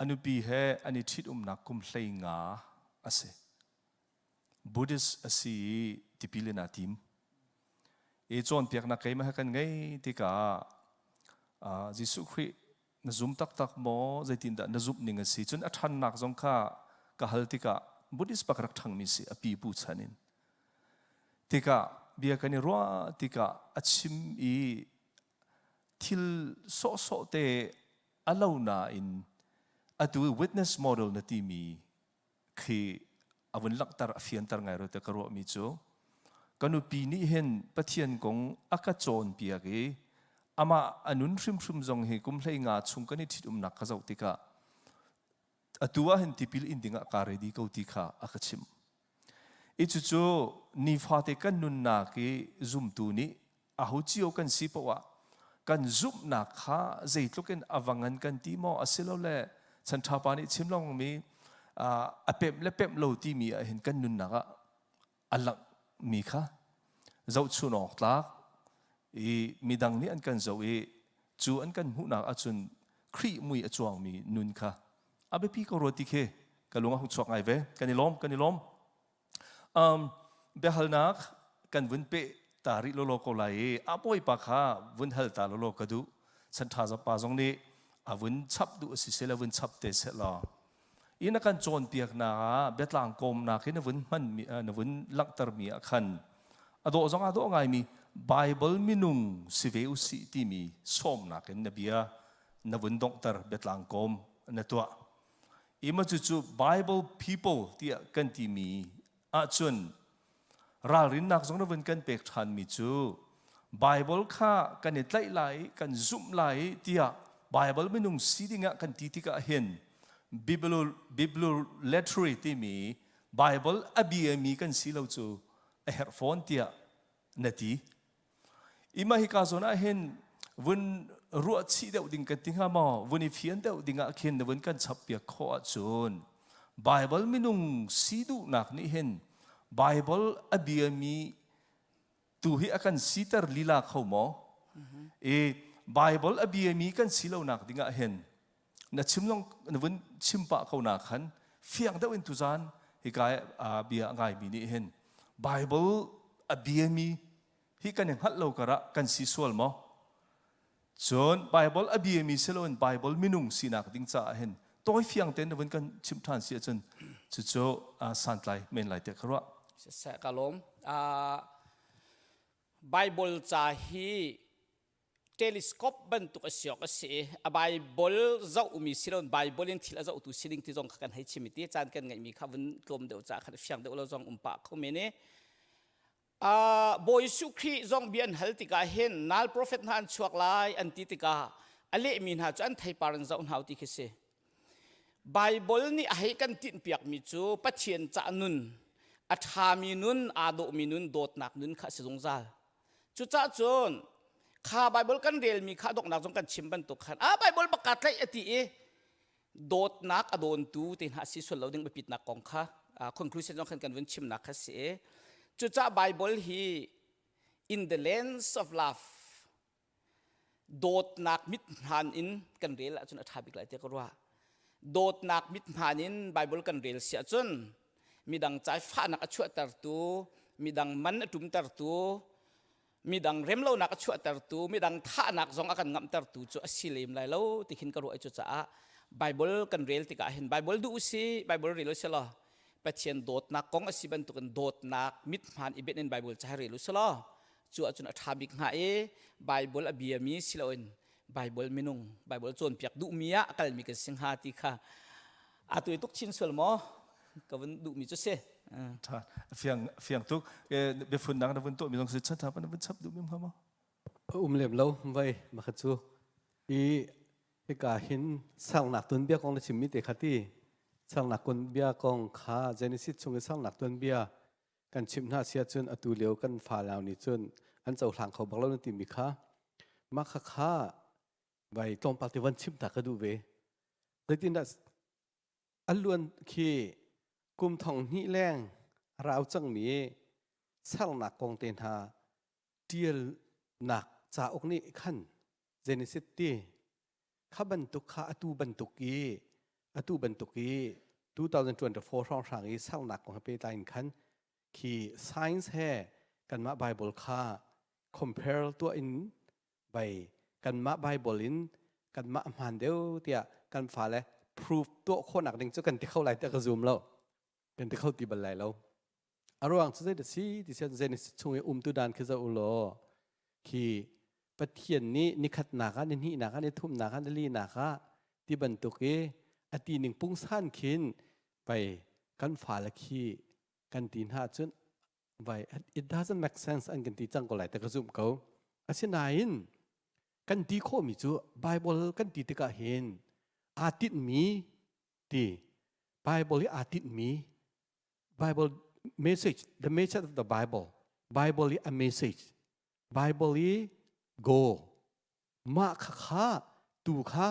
A nupi he an i ṭhitumnak kum 15 a si. Buddhist a si i tipil in aa tim. I cawnpiaknak keimah he kan ngei tikah Jesuh Khrih na zum taktak maw zeitindah na zumh ning a si cun a ṭhannak zong kha ka hal tikah Buddhist bak rak ṭhangmi si a pipu chan in tikah bia kan i ruah tikah a chim i thil sawhsawh te a lo nain atu witness model na timi khi a vun langhter a fianter ngai rua te ka ruahmi cu ka nupi nih hin Pathian kong a ka cawnpiak i amah a nun hrimhrim zong hi kum 15 chung kan i ṭhitumnak ka zoh tikah atu ah hin tipil in dingah kaa ready ko ti kha a ka chimh. I cucu nifate kan nunnak i zumtu nih aho cio kan si paoh ah kan zumhnak kha zeitluk in a va ngan kan ti maw asilole chan ṭha pa nih chim lengmangmi a pemh le pemh lo timi ah hin kan nunnak ah a langhmi kha zohchun awk tlak i midang nih an kan zoh i cu an kan hmuhnak ahcun Khrih mui a cuangmi nun kha a biapi ko rua ti khi ka lung a hung chuak ngai ve kan i lawm kan i lawm um, biahalnak kan vun pe ta rih lawlaw ko lai i a bawipa kha vun hal ta lawlaw ka duh san tha pa zong nih a vun chap duh a si seh le vun chap te seh law i na kan cawnpiaknak ah biatlang kawmnak hi na vun hmanmi na vun langhtermi ah khan a dawh zong ah dawh ngaimi Bible minung si ve usih timi sawmnak in na bia na vun donghter biatlang kawm na tuah ima cucu Bible people tiah kan timi ahcun ralrinnak zong na vun kan pek ṭhanmi cu Bible kha kan i tlaih lai kan zumh lai tiah Bible minung si dingah kan ti tikah hin bibliolatry timi Bible a biami kan si lo cu a herh fawn tiah na ti. Ima hika zawn ah hin vun ruah chih deuh ding kan ti hnga maw vun i fian deuh ding ah khin na vun kan chap piak khawh ahcun Bible minung si duhnak nih hin Bible a biami tu hi a kan siter lila kho maw i Bible a biami kan si lonak ding ah hin na chim long na vun chim pah ko na khan fiang deuh in tuzan hika bia a ngaimi nih hin Bible a biami hi kan i hngalh lo karah kan si sual maw? Cun Bible a biami si loin Bible minung sinak ding caah hin tawi fiang tein na vun kan chimh ṭhan si ahcun cucu santlai men lai tiah ka ruah. Siseh ka lawm. Bible ca hi telescope bantuk a si awk a si i a Bible zohmi si loin Bible in thil a zohtu si ding ti zong kha kan hei chim i ti caan kan ngeihmi kha vun tlawm deuh caah khan fiang deuh lo zong um pah kho men i Bawi Jesuh Khrih zong bia an hal tikah hin nal profet hna an chuak lai an ti tikah a lehmi hna cu an theipar in zoh hna ti khi si. Bible nih a hei kan tinhpiakmi cu Pathian cah nun, a ṭhami nun, aa dawhmi nun, dawtnak nun kha a si zungzal. Cucah cun kha Bible kan relmi kha donghnak zong kan chim bantuk khan a Bible bak kaa tlaih a ti i dawtnak a dawntu te hna si sual lo ding biapitnak kong kha conclusion zong khan kan vun chimnak kha si i cucah Bible hi in the lens of love dawtnak mithman in kan rel ahcun a ṭha bik lai tiah ka ruah dawtnak mithman in Bible kan rel si ahcun midang cai fahnak a chuahtertu midang man a ṭumtertu midang remlonak a chuahtertu midang thahnak zong a kan ngamhtertu cu a si lem lai lo ti khin ka ruah i cucaah. Bible kan rel tikah hin Bible duh usih, Bible rel usih law Pathian dawtnak kong a si bantukin dawtnak mithmaan i benh in Bible ca rel usih law cu ahcun a ṭha bik hnga i Bible a biami si loin Bible minung Bible cawnpiak duhmi ah a kalmi kan si hnga ti kha atu i tuk chin sual maw ka vun duhmi cu si. Tha fiang fiang tuk biafunnak na vun tuah mi zong si chan tha pa na vun chap duhmi hnga maw? Um lem lo vai makhat cu i hika hin sangnak tuanbia kong na chimmi te kha ti sangnak tuanbia kong kha Genesis chung i sangnak tuanbia kan chimh hna sia cun atu lio kan falau nih cun an cohlang kho bak lo na timi kha mah kha kha vai tlawmpal te van chim ta ka duh ve zeitindah a luan khi kum thong hnih leng a rau cangmi sernak kong te hna ṭialnak cauk nih khan Genesis ti kha bantuk kha atu bantuk i atu bantuk i 2024 hrawnghrang i sernak kong he pehtlai in khan khi science he kanmah Bible kha compare tuah in bai kanmah Bible in kanmah hmaan deuh tiah kan fale proof tuah khawhnak ding cu kan ti kho lai tiah ka zum lo kan ti kho ti bal lai lo A ruang cu zei si ti sian Genesis chung i umtu dan khi zoh u law khi Pathian nih nikhatnak ah nihnihnak ah nithumnak ah nilinak ah ti bantuk i a ti ning pungsan khin vai kan fale khi kan ti hna cun vai it doesn't make sense an kan ti cang ko lai te ka zumh ko asinain kan ti khawhmi cu Bible kan ti tikah hin aa tinhmi ti Bible hi aa tinhmi Bible message, the message of the Bible, Bible i a message, Bible i goal. Mah kha kha tu kha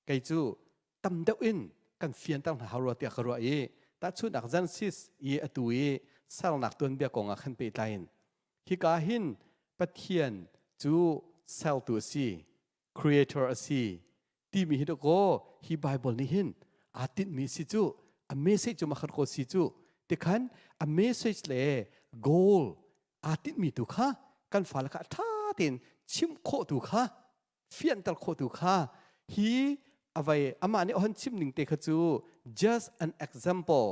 kei cu tam deuh in kan fianter hna hau rua tiah ka ruah i tahchunhnak Genesis i atu i sernak tuanbia kong ah khan pehtlai in hika hin Pathian cu sertu a si creator a si timi hi dakaw hi Bible nih hin aa tinhmi si cu a message cu makhat ko si cu tikhan a message le goal aa tinhmi tu kha kan fale kha ṭha tein chimh khawh tu kha fianter khawh tu kha hi avai amah nih hon chim ning te kha cu just an example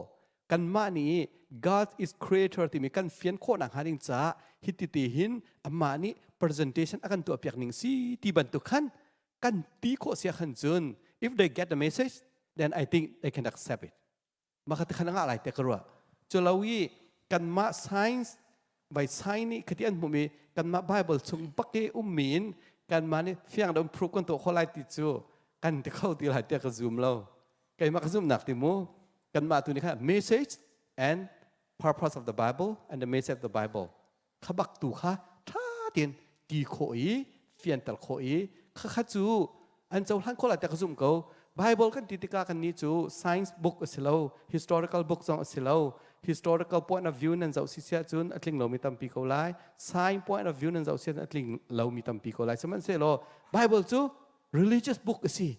kanmah nih God is creator timi kan fian khawhnak hnga ding caah hiti te hin amah nih presentation a kan tuah piak ning si ti bantuk khan kan ti khawh sia khan cun if they get the message then I think they can accept it maka te khan nga lai te ka ruah cu lo i kanmah science by science nih khati an hmumi kanmah bible chung bak i ummi in kanmah nih fiang dom proof kan tuah kho lai ti cu kan ti kho ti lai tiah ka zum lo keimah ka zumhnak ti mu kanmah tu nih khan message and purpose of the bible and the message of the bible kha bak tu kha ṭha tein ti khawh i fianter khawh i khakha cu an cohlan khawh lai tiah ka zumh ko Bible kan ti tikah kan nih cu science book a si lo historical book zong a si lo historical point of view nan zoh si siah cun a tling lomi tampi ko lai science point of view nan zoh si a tling lomi tampi ko lai sihmanhsehlaw Bible cu religious book a si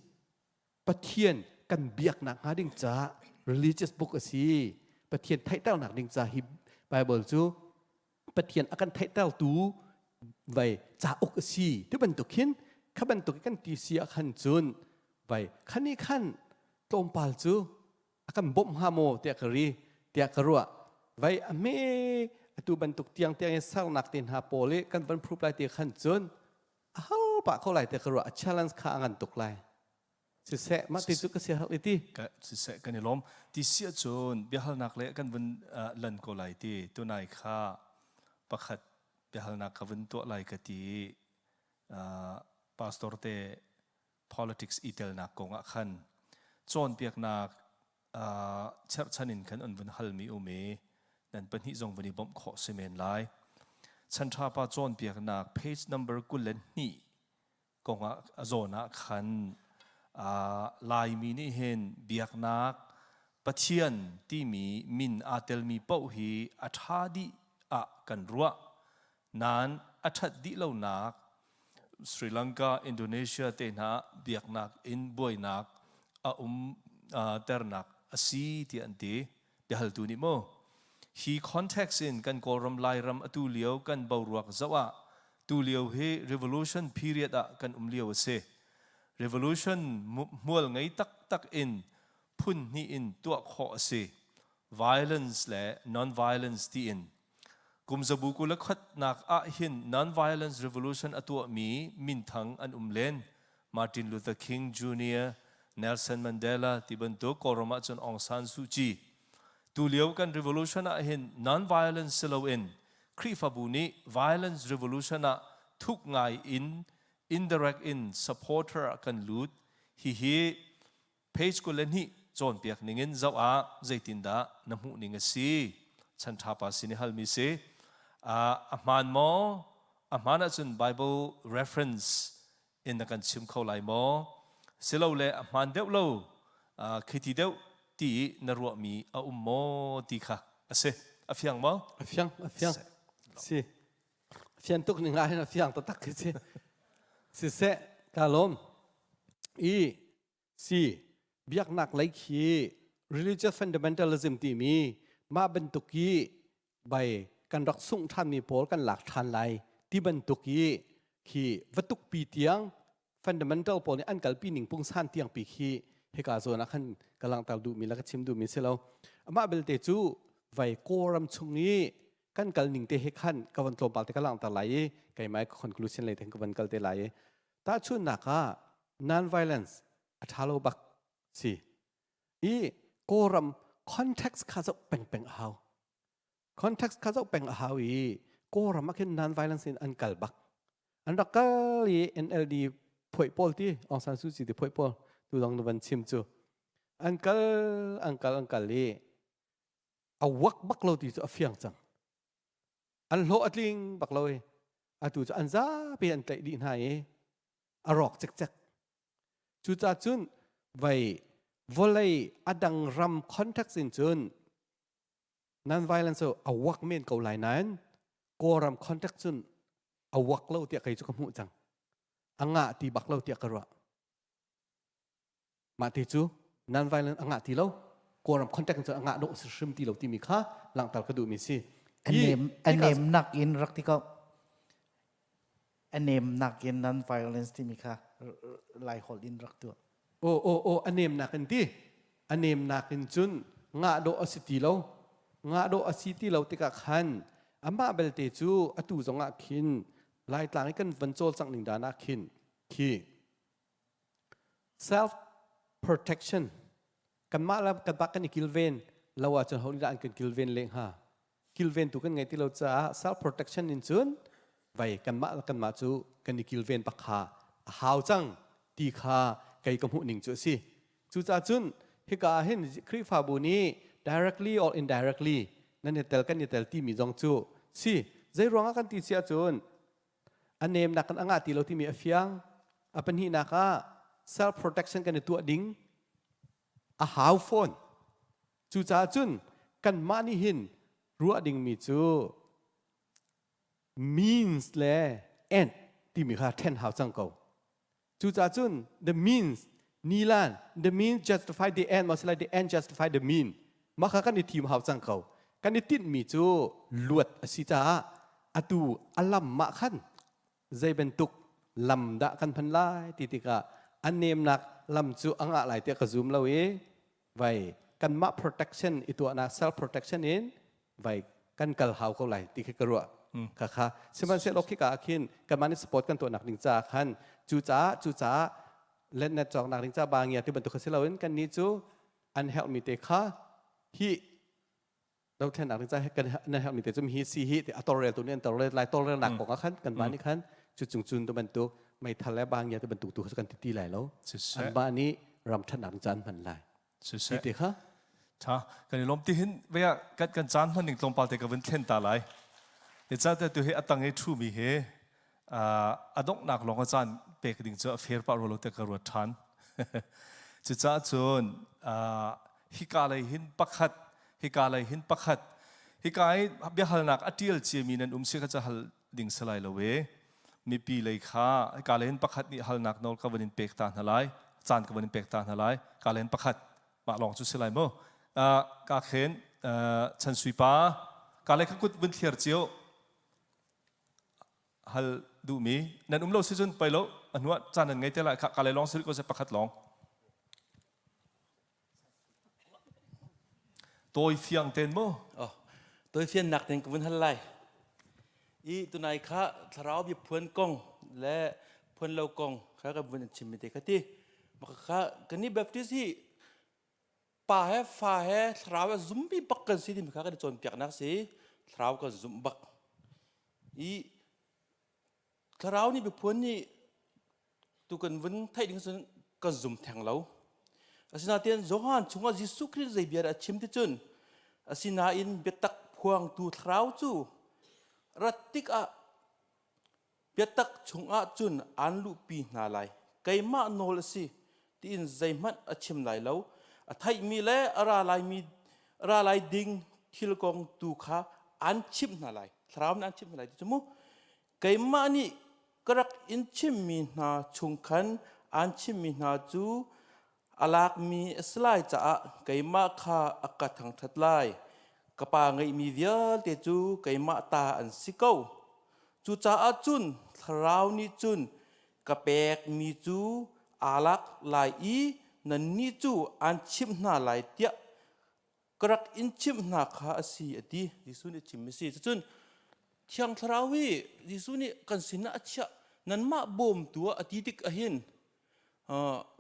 Pathian kan biaknak hnga ding caah religious book a si. Pathian theihternak ding ca hi Bible cu Pathian a kan theihtertu vai cauk a si. Ti bantuk hin kha bantuk kan ti si ah khan cun vai khani khan tlawmpal cu a kan bawmh hnga maw tiah ka ri tiah ka ruah. Vai a hme atu bantuk tiang tiang i sernak te hna pawl i kan van proof lai ti khan cun a har pah ko lai te ka ruah a challenge kha a ngan tuk lai siseh mah ti cu ka sia hal iti ka siseh kan i lawm ti si ahcun biahalnak le kan vun lan ko lai ti tunai kha pakhat biahalnak ka vun tuah lai ka ti pastor te politics i telnak kong ah khan cawnpiaknak cherhchan in khan an vun halmi um i nan pahnih zong vun i bawmh khawh si men lai. Chanṭha pa cawnpiaknak page number 22 kongah a zawn ah khan Laimi nih hin biaknak Pathian timi min aa telmi paoh hi a ṭha dih ah kan ruah. Nain a ṭhat dih lonak Sri Lanka, Indonesia te hna biaknak in buainak a um ternak a si tiah an ti. Biahaltu nih mu hi context in kan Kawlram Lairam atu lio kan boruak zoh ah tu lio hi revolution period ah kan um lio a si. Revolution hmual ngei taktak in phun hnih in tuah khawh a si. Violence le non-violence tiin. Kum zabu 21nak ah hin non-violence revolution a tuahmi minthang an um len. Martin Luther King Jr., Nelson Mandela ti bantuk Kawlram ahcun Aung San Suu Kyi. Tulio kan revolution ah hin non-violence si loin Khrihfabu nih violence revolution ah thuk ngai in indirect in supporter ah kan lut. Hihi page 22 cawnpiak ningin zoh ah zeitindah na hmuh ning a si? Chan ṭha pa sin i halmi si. A hmaan maw? A hmaan ahcun Bible reference in na kan chim kho lai maw? Silole a hmaan deuh lo, khiti deuh ti na ruahmi a um maw ti kha a si. A fiang maw? A fiang, a fiang. Si. Fian tuk ning ah hin a fiang taktak khi si. Siseh, ka lawm. I si biaknak lei khi religious fundamentalism timi mah bantuk i bai kan rak sungh ṭhanmi pawl kan lak ṭhan lai ti bantuk i khi va tukpi tiang fundamental pawl nih an kalpi ning pungsan tiang pi khi hika zawn ah khan ka langhter duhmi le ka chim duhmi si lo. Amah belte cu vai Kawlram chung i kan kal ning te he khan ka van tlawmpal te ka langhter lai i keimah ka conclusion lei te ka van kal te lai i tahchunhnak ah non-violence a ṭha lo bak si i Kawlram context kha zoh pengpeng a hau. Context kha zoh peng a hau i Kawlram ah khin non-violence in an kal bak. An rak kal i NLD phuai pawl ti Aung San Suu Kyi ti phuai pawl tu dong na van chim cu an kal an kal an kal i a wak bak lo ti cu a fiang cang. An hlawh a tling bak lo i atu cu an zapi an tlaih dih hna i a rawk cikcek. Cucaah cun vei vawlei a dang ram context in cun non-violence cu a wak men ko lai nain Kawlram context cun a wak lo tiah kei cu ka hmuh cang. A ngah ti bak lo tiah ka ruah. Mah te cu non-violent a ngah ti lo. Kawlram context cun a ngah dawh hrim ti lo timi kha langhter ka duhmi si. A nem a nemnak in rak ti ko. A nemnak in non-violence timi kha Lai holh in rak tuah. Aw aw aw a nemnak in ti. A nemnak in cun ngah dawh a si ti lo. Ngah dawh a si ti lo tikah khan amah belte cu atu zongah khin Laitlang i kan van cawlcangh ning dan ah khin khi self protection kanmah le kanmah kan i kilven lo ahcun ho nih dah an kan kilven leng hnga? Kilventu kan ngei ti lo caah self protection in cun vai kanmah le kanmah cu kan i kilven bak kha a hau cang ti kha kei ka hmuh ning cu a si. Cucaah cun hika ah hin Khrihfabu nih directly or indirectly nan i tel kan i tel timi zong cu si. Zei ruangah kan ti si ahcun a nemnak kan a ngah ti lo timi a fiang. A pahnihnak ah self protection kan i tuah ding a hau fawn. Cucaah cun kanmah nih hin ruah dingmi cu means le end timi kha ṭhen hau cang ko. Cucaah cun the means nilan the means justify the end maw the end justify the mean mah kha kan i thim hau cang ko. Kan i tinhmi cu luat a si caah atu a lam mah khan zei bantuk lam dah kan hman lai ti tikah a nemnak lam cu a ngah lai tiah ka zum lo i vai kanmah protection i tuahnak self protection in vai kan kal hau ko lai ti khi ka ruah. Kha kha sihmanhsehlaw khika ah khin kanmah nih support kan tuahnak ding caah khan cu caah cu caah letnet cawknak ding ca bangia ti bantuk kha si loin kannih cu an herhmi te kha hi dothlennak ding caah kan nan herhmi te cu hi si hi ti a tawlrel tu nih an tawlrel lai. Tawlrelnak kong ah khan kanmah nih khan cu cung cun tu bantuk meithal le bangia ti bantuk tu kha kan ti ti lai lo. Anmah nih ram ṭhatnak ding caan hman lai Siseh. Ti te kha. Tha kan i lawm ti hin vea kan kan caan hman ning tlawmpal te ka vun thlen ta lai. Ni ca te tu hi atang i thu mi he a donghnak lawng a caan pek ding cu a fair pah ro lo te ka ruat ṭhan. Cucaah cun hika lei hin pakhat hika lei hin pakhat hika i biahalnak a ṭial ciami nan um si kha ca hal ding si lai lo e. Mipi lei kha hika lei hin pakhat nih halnak nawl ka van in pek ta hna lai, caan ka van in pek ta hna lai. Ka lei hin pakhat mah lawng cu si lai mu. Ka khen Chan Sui pa ka lei kha kut vun thliar cio. Hal. duhmi nan um lo si cun pei lo a hnuah caan nan ngei te lai kha ka le lawng si ko se pakhat lawng Tawi fiang ten mu. Oh, tawi fian nak ten ka vun hal lai. I tunai kha thlarau bia phuan kong le phuan lo kong kha ka vun chim mi te kha ti. Maka kha kani Baptist hi pa he fa he thlarau a zum bi bak kan si ti mi kha kan cawn piak nak si. Thlarau kan zum bak. I thlarau nih biaphuan nih tu kan vun theih ding cun kan zum theng lo. Asinain Johan chungah Jesuh Khrih zei bia dah a chim ti cun asinain biatak phuangtu thlarau cu rat tikah biatak chungah cun aan luhpi hna lai. Keimah nawl a si tiin zeihmanh a chim lai lo. A theihmi le a ra laimi a ra lai ding thil kong tu kha aan chimh hna lai. Thlarau nih aan chimh hna lai ti cu mu. Keimah nih ka rak in chimmi hna chung khan aan chimmi hna cu a lakmi a si lai caah keimah kha a ka thangṭhat lai. Ka pa ngeihmi vialte cu keimah ta an si ko. Cucaah cun Thlarau nih cun ka pekmi cu aa lak lai i nannih cu aan chimh hna lai tiah ka rak in chimh hna kha a si a ti. Jesuh nih a chimmi a si. Cucun Thiang Thlarau hi Jesuh nih kan sinah a chiah nanmah bawmtu ah a ti tik ahhin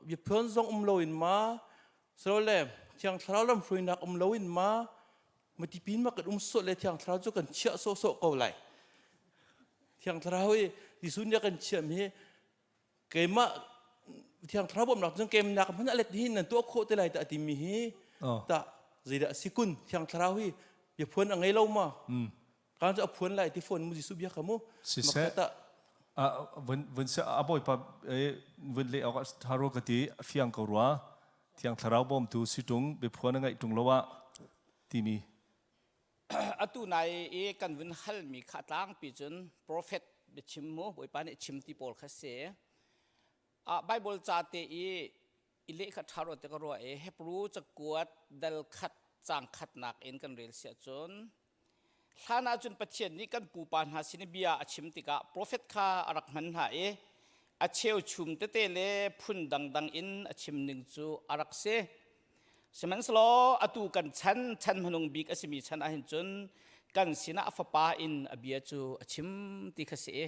biaphuan zong um loin ma silole Thiang Thlarau lamhruainak um loin ma matipin ma kan um sawh le Thiang Thlarau cu kan chiah sawhsawh ko lai. Thiang Thlarau hi Jesuh nih a kan chiahmi hi keimah thiang thlarau bawmhnak cun keimnak hmanh a let hi nan tuah khawh te lai ta timi hi ta zeidah si kun thiang thlarau hi biaphuan a ngei lo ma kan cu a phuan lai ti phone mu Jesuh bia kha mu siseh vun vun se a bawipa vun le awk tharo ka ti fiang ko rua thiang thlarau bawmtu si tung biaphuan a ngaih tung lo ah timi Atu nai i kan vun halmi kha tlangpi cun profet biachim mu Bawipa nih chim ti pawl kha si. Ah Bible ca te i i leh kha ṭha rua te ka ruah i Hebrew cakuat dal khat cang khatnak in kan rel siah cun hlan ah cun Pathian nih kan pupa hna sin i bia a chim tikah profet kha a rak hman hna i a cheuchum tete le phun dangdang in a chim ning cu a rak si. Sihmanhsehlaw atu kan chan, chan hmanung bik a simi chan ahhin cun kan sinah a fapa in a bia cu a chim ti kha si i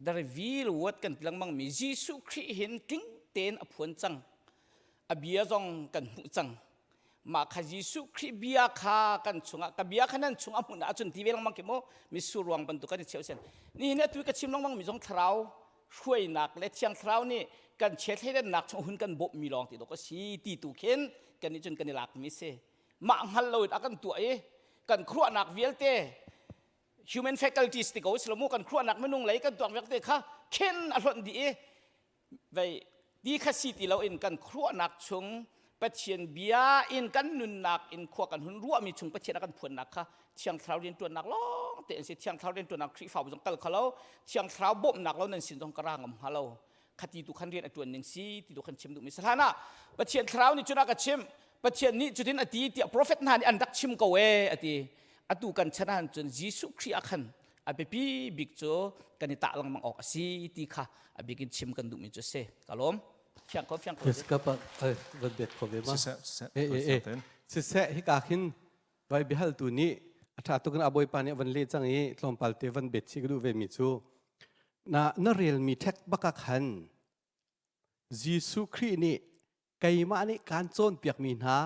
the reveal word kan ti lengmang mi Jesuh Khrih hin tling tein a phuan cang. A bia zong kan hmuh cang. Mah kha Jesuh Khrih bia kha kan chungah ka bia kha nan chungah hmun ahcun ti ve lengmang khi mu mitsur ruang bantuk kan i cheu sen. Nihin atu ka chim lengmang mi zong thlarau hruainak le thiang thlarau nih kan chiathleidannak chung hun kan bawmhmi lawng ti dawk a si ti tu khin kan nih cun kan i lakmi si mah hngal loin a kan tuah i kan khuaruahnak vialte human faculties ti ko si lo mu kan khuaruahnak minung lei kan tuak vialte kha khin a hlonh dih i vei ti kha si ti loin kan khuaruahnak chung Pathian bia in kan nunnak in khua kan hun ruahmi chung Pathian a kan phuannak kha Thiang Thlarau rianṭuannak lawng te an si. Thiang Thlarau rianṭuannak Khrihfabu zong kal kho lo. Thiang Thlarau bawmhnak lo nan sin zong ka ra ngam hnga lo. Khati tu khan rian a ṭuan ning si ti tu khan chim duhmi si hlan ah Pathian Thlarau nih cun a ka chimh. Pathian nih cutin a ti tiah profet hna nih an rak chim ko ee a ti. Atu kan chan ah cun Jesuh Khrih ah khan a biapi bik cu kan i tah lengmang awk a si ti kha a bik in chim kan duhmi cu a si. Ka lawm. Fiang ko, fiang ko. Yes, ka pa van bet kho ve ma. Siseh, siseh. Eh, eh, eh. Siseh, hika khin vai biahaltu nih a ṭha tuk in a bawipa nih a van leh cang i tlawmpal te van bet chih ka duh ve mi cu na na relmi ṭhek bak ah khan Jesuh Khrih nih keimah nih kaan cawnpiakmi hna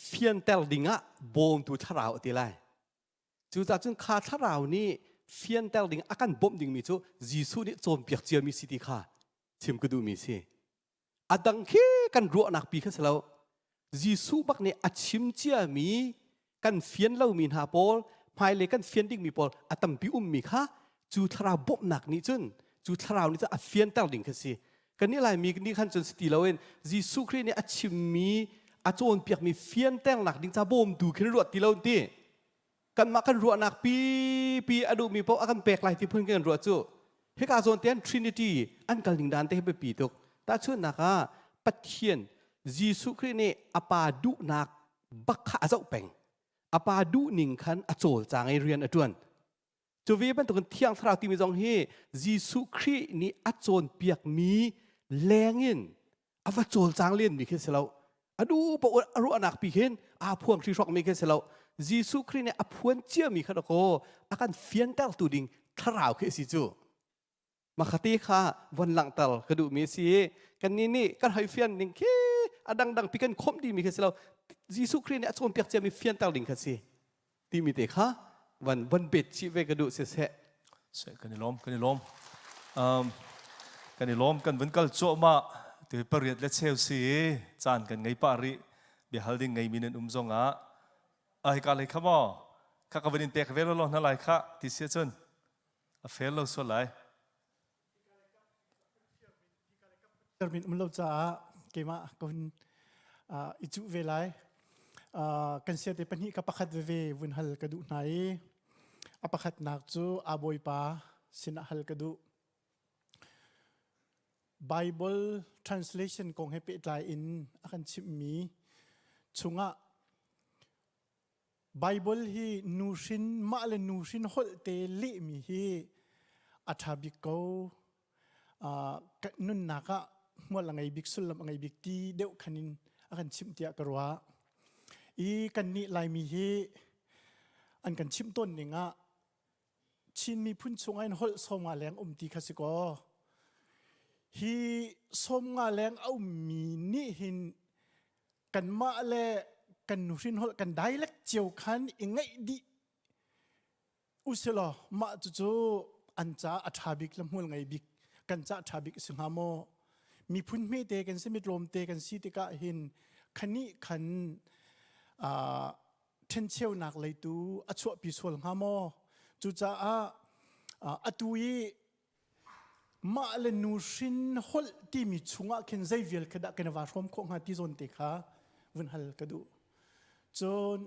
fianter dingah bawmtu thlarau a ti lai. Cucaah cun kha thlarau nih fianter ding a kan bawmh dingmi cu Jesuh nih cawnpiak ciami si ti kha chim ka duhmi si. A dang khi kan ruahnak pi kha si lo. Jesuh bak nih a chim ciami kan fian lomi hna pawl hmailei kan fian dingmi pawl a tampi ummi kha cu thlarau bawmhnak nih cun cu thlarau nih cun a fianter ding kha si. Kan nih Laimi nih khan cun si ti loin Jesuh Khrih nih a chimmi a cawnpiakmi fianternak ding ca bawmtu khin ruat ti lo ti. Kanmah kan ruahnak pipi a duhmi paoh a kan pek lai ti phun kan ruah cu. Hika zawn te Trinity an kal ning dan te hi biapi tuk. Tahchunhnak ah Pathian Jesuh Khrih nih a pa duhnak bak kha a zoh peng. A pa duhning khan a cawlcang i rian a ṭuan. Cu ve bantukin Thiang Thlarau timi zong hi Jesuh Khrih nih a cawnpiakmi lengin a va cawlcang lenmi khi si lo. A duh paoh a ruahnak pi khin aa phuang hrihruakmi khi si lo. Jesuh Khrih nih a phuan ciami kha dakaw a kan fiantertu ding thlarau khi a si cu. Makhate kha von langhter ka duhmi a si i kannih nih kan hoi fian ning khi a dangdang pi kan khomh dimi khi si lo. Jesuh Khrih nih a cawnpiak ciami fianter ding kha si. Timi te kha van von bet chih ve ka duh siseh. Seh kan i lawm kan i lawm. Um, kan i lawm kan vun kal cuahmah tu pariat le cheu si caan kan ngei pah rih biahal ding ngeimi nan um zong ah a hika lei kha maw kha ka van in pek ve lo hna lai kha ti si cun a fair lo sual lai. Termin um lo caah keimah ka hun i cuh ve lai. Kan siate pahnih ka pakhat veve vun hal ka duh hna i a pakhatnak cu a bawipa sinah hal ka duh. Bible translation kong he pehtlai in a kan chimhmi chungah Baibal hi nuhrin mah le nuhrin holh te lehmi hi a ṭha bik ko. Uh, nunnak ah hmual a ngei bik sullam a ngei bik ti deuh khan in a kan chimh tiah ka ruah. I kannih Laimi hi an kan chimh tawn ning ah Chin miphun chungah in holh 50 leng um ti kha si kaw. Hi 50 leng a ummi nih hin kanmah le kan nuhrin holh kan dialect cio khan i ngaih dih usilaw mah cucu an ca a ṭha bik le hmual ngei bik kan ca ṭha bik si hnga maw miphun hmete kan si mitlawmte kan si tikah hin khani khan ṭhencheunak leitu a chuahpi sual hnga maw cucaah atu i Mah le nuhrin holh timi chungah khin zei vial khi dah kan i va hrawm khawh hnga ti zawn te kha vun hal ka duh. Cun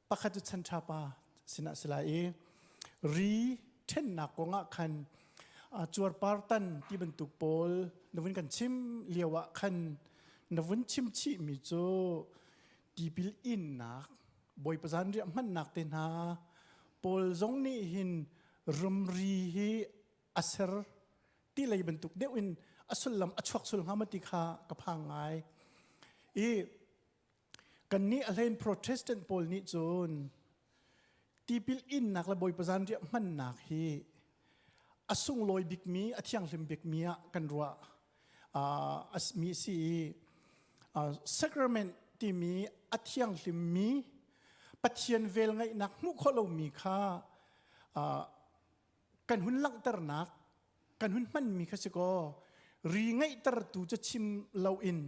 pakhat cu chan ṭha pa sinah si lai i ri ṭhennak kongah khan cuarpar tan ti bantuk pawl na vun kan chim lio ah khan na vun chim chihmi cu tipil innak Bawipa zanriah hmannak te hna pawl zong nih hin ramri hi a ser ti lei bantuk deuh in a sullam a chuak sul hnga ma ti kha ka phang ngai i kannih a hlein Protestant pawl nih cun tipil innak le Bawipa zanriah hmannak hi a sunglawi bikmi a thianghlim bikmi ah kan ruah mi si i sacrament timi a thianghlimmi Pathian vel ngaihnak hmuh khawh lomi kha kan hun langhternak kan hun hmanmi kha si kaw ri ngeihtertu cu chim loin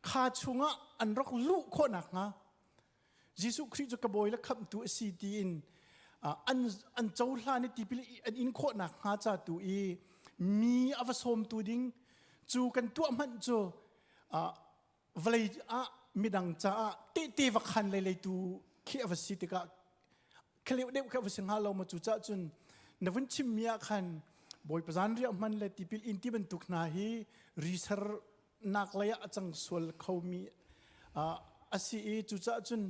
kha chungah an rak luh khawh nakhnga Jesuh Khrih cu ka bawi le khamhtu a si tiin an an cohlan i tipil an in khawh nakhnga ca tu i mi a va sawmtu ding cu kan tuah hmanh cu vawlei ah midang caah tehte va khan lei leitu khi a va si tikah khaleuh deuh kha va si hnga lo ma cu cah cun na vun chimmi ah khan bawipa zan riah hman le tipil in ti bantuk hna hi riser nak lei ah a cang sual khomi a si i cucaah cun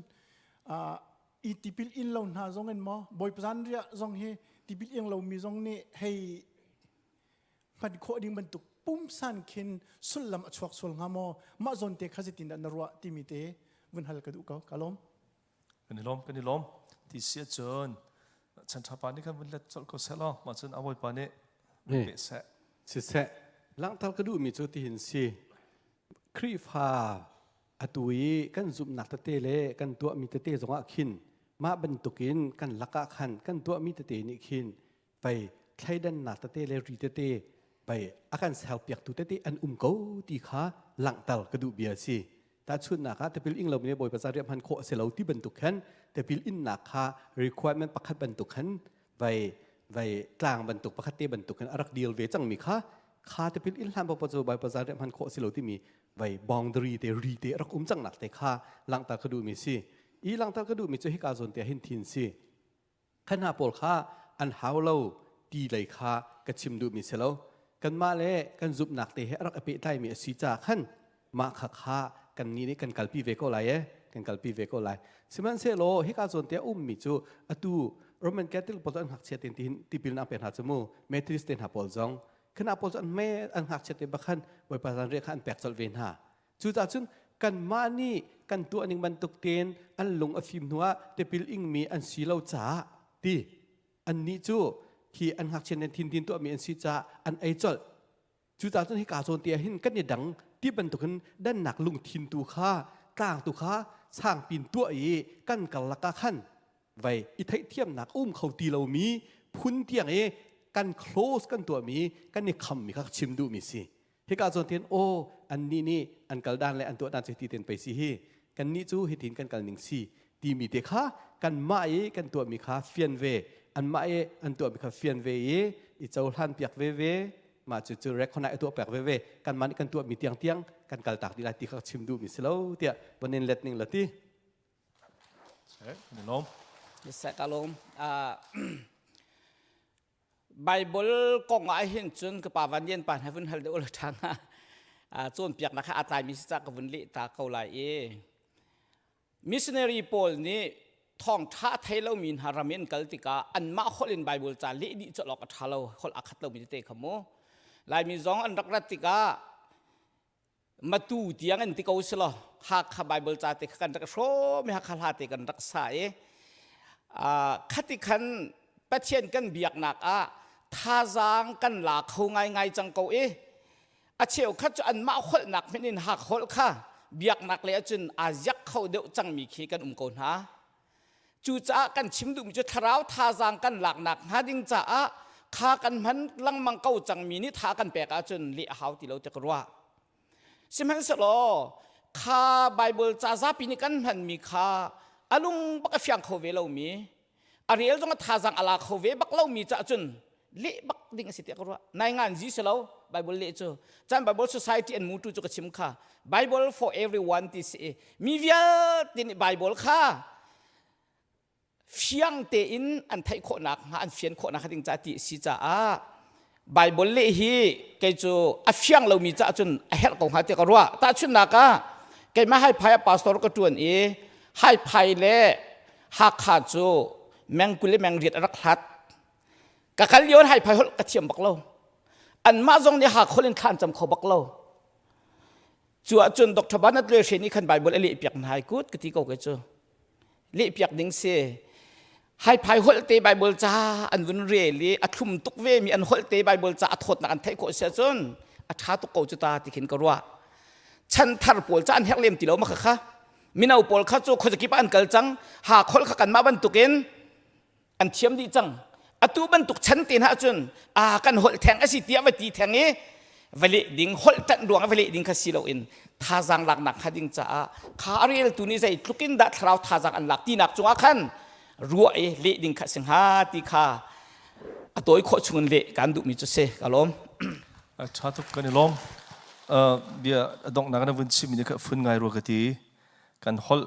i tipil in lo hna zong in maw bawipa zan riah zong hi tipil in lomi zong nih hei hman khawh ding bantuk pumsan khin sullam a chuak sual hnga maw mah zawn te kha zeitin dah na ruah timi te vun hal ka duh ko ka lawm Kan i lawm, kan i lawm. Ti si ahcun chan ṭha pa nih khan vun let colh ko seh law mah cun a bawipa nih vun peh seh. Siseh, langhter ka duhmi cu tihin si. Khrihfa atu i kan zumhnak tete le kan tuahmi tete zongah khin mah bantukin kan lakah khan kan tuahmi tete nih khin pei thleidannak tete le ri tete pei a kan serpiaktu tete an um ko ti kha langhter ka duh bia si. Tahchunhnak ah tipil ing lomi Bawipa zariah hman khawh a si lo ti bantuk khan tipil innak kha requirement pakhat bantuk khan vai vai tlang bantuk pakhat te bantuk khan a rak deal ve cangmi kha kha tipil in hlan paoh cu Bawipa zariah hman khawh a si lo timi vai boundary te ri te rak um cangnak te kha langhter ka duhmi si. I langhter ka duhmi cu hika zawn te hin thin si. Kha hna pawl kha an hau lo ti lei kha ka chim duhmi si lo. Kanmah le kan zumhnak te he a rak i pehtlaimi a si caah khan mah kha kha kannih nih kan kalpi ve ko lai e kan kalpi ve ko lai. Sihmanhsehlaw hika zawn te a ummi cu atu Roman Catholic pawl cu an ngakchia tein tihin tipil na pek hna cu mu Methodist te hna pawl zong khana pawl cu an me an ngakchia te bakhan Bawipa zanriah kha an pek colh ve hna cucaah cun kanmah nih kan tuah ning bantuk tein an lung a fim hnu ah tipil ingmi an si lo caah ti annih cu khi an ngakchia nen thin tin tuahmi an si caah an ei colh Cucaah cun hika zawn te ah hin kan i dang ti bantukin dannak lungthin tu kha tlang tu kha sangpin tuah i kan karlak ah khan vei i theihthiamnak um kho ti lomi phun tiang i kan close kan tuahmi kan i khammi kha chim duhmi si. Hika zawn tin aw annih nih an kal dan le an tuah dan cu ti ten pei si hi kannih cu hitin kan kal ning si timi te kha kanmah i kan tuahmi kha fian ve anmah i an tuahmi kha fian ve i i cohlan piak ve ve mah cu cu recognize a tuah piak veve kanmah nih kan tuahmi tiang tiang kan kal tak dih lai ti kha chim duhmi si lo tiah von in let ning la ti Lom. Yes, ka lom. Bible kong ah hin cun ka pa van lian pa na vun hal deuh la ṭha nga cawnpiak nak kha a tlai mi si ca ka vun leh ta ko lai i Missionary pawl nih thawngṭha a thei lomi hna ram in kal tikah anmah holh in Bible ca leh dih colh awk a ṭha lo, holh aa khat lomi tete kha mu. Laimi zong an rak rat tikah Matu tiang in ti ko si law Hakha Bible ca te kha kan rak hrawm i Hakha hla te kan rak sa i khati khan Pathian kan biaknak ah thazaang kan la kho ngaingai cang ko i a cheukhat cu anmah holhnak hmanh in hak holh kha biaknak lei ahcun aa ziak kho deuh cangmi khi kan um ko hna. Cucaah kan chim duhmi cu thlarau thazaang kan laknak hnga ding caah kha kan hman lengmang ko cangmi nih tha kan pek ahcun leh a hau ti lo ti ka ruah. Sihmanhsehlaw kha Bible ca zapi nih kan hmanmi kha a lung bak a fiang kho ve lomi a rel zong a thazaang a la kho ve bak lomi cah cun leh bak ding a si tiah ka ruah nai ngan zi si lo bible leh cu chan bible society an mutu cu ka chim kha bible for everyone ti si i mi vialte nih bible kha fiang tein an theih khawhnak hnga an fian khawhnak ding ca ti si caah bible leh hi kei cu a fiang lomi caah cun a herh ko hnga tiah ka ruah tahchunhnak ah keimah haiphai ah pastor ka ṭuan i haiphai le Hakha cu meng 20 le meng riat a rak hlat. Ka kal lio in haiphai holh ka thiam bak lo. Anmah zong nih Hakha in thla an cam kho bak lo. Cu ahcun Dr. Banat Le Hre nih khan Bible a leh piak hna ai kut ka ti ko ke cu. Leh piak ding si. Haiphai holh te Bible ca an vun rel i a thlum tuk ve mi an holh te Bible ca a thawtnak an theih khawh si ahcun a ṭha tuk ko cu ta ti khin ka ruah. Chan thar pawl ca an herh lem ti lo ma kha kha. Mino pawl kha cu khuazakip ah an kal cang. Ha kholh kha kanmah bantukin an thiam dih cang. Atu bantuk chan te hna ahcun a kan holh theng a si tiah va ti theng i va leh ding holh ṭanh ruang va leh ding kha si loin thazaang laknak hnga ding caah kha a reltu nih zeitluk in dah thlarau thazaang an lak tinak cungah khan ruah i leh ding kha si hnga ti kha a tawi khawh chungin leh kan duhmi cu si ka lawm. Ṭha tuk kan i lawm. Bia a donghnak na vun chimmi nih kha fun ngai rua ka ti. Kan holh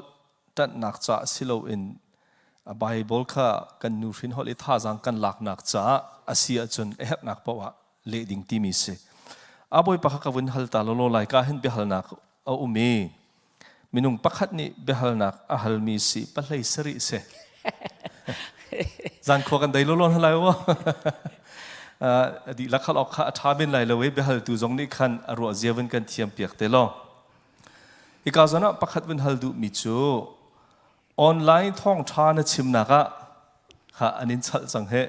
ṭanhnak caah si loin Bible kha kan nuhrin holh i thazaang kan laknak caah a si ahcun a herhnak paoh ah leh ding timi si. A bawipa kha ka vun hal ta lawlaw lai ka hin biahalnak a um i minung pakhat nih biahalnak a halmi si pahlei sarih si. Zan khua kan dei lawlaw hna lai maw? Dihlak hal awk kha a ṭha men lai lo i biahaltu zong nih khan a ruah zia vun kan thiam piak te law. Hika zawn ah pakhat vun hal duhmi cu online thawngṭha na chimnak ah kha an in chalh cang he.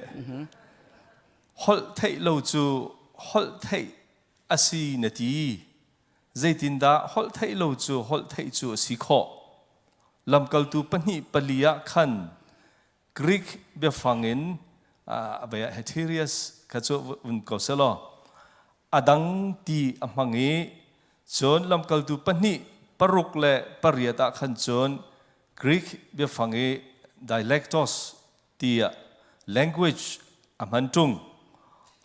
Holh theih lo cu holh theih a si na ti. Zeitindah holh theih lo cu holh theih cu a si khawh? Lamkaltu pahnih pali ah khan Greek biafang in a vei ah Heterius kha cu vun ko selaw a dang ti a hmang i cun lamkaltu pahnih paruk le pariat ah khan cun Greek biafang i dialectos tiah language a hman ṭung.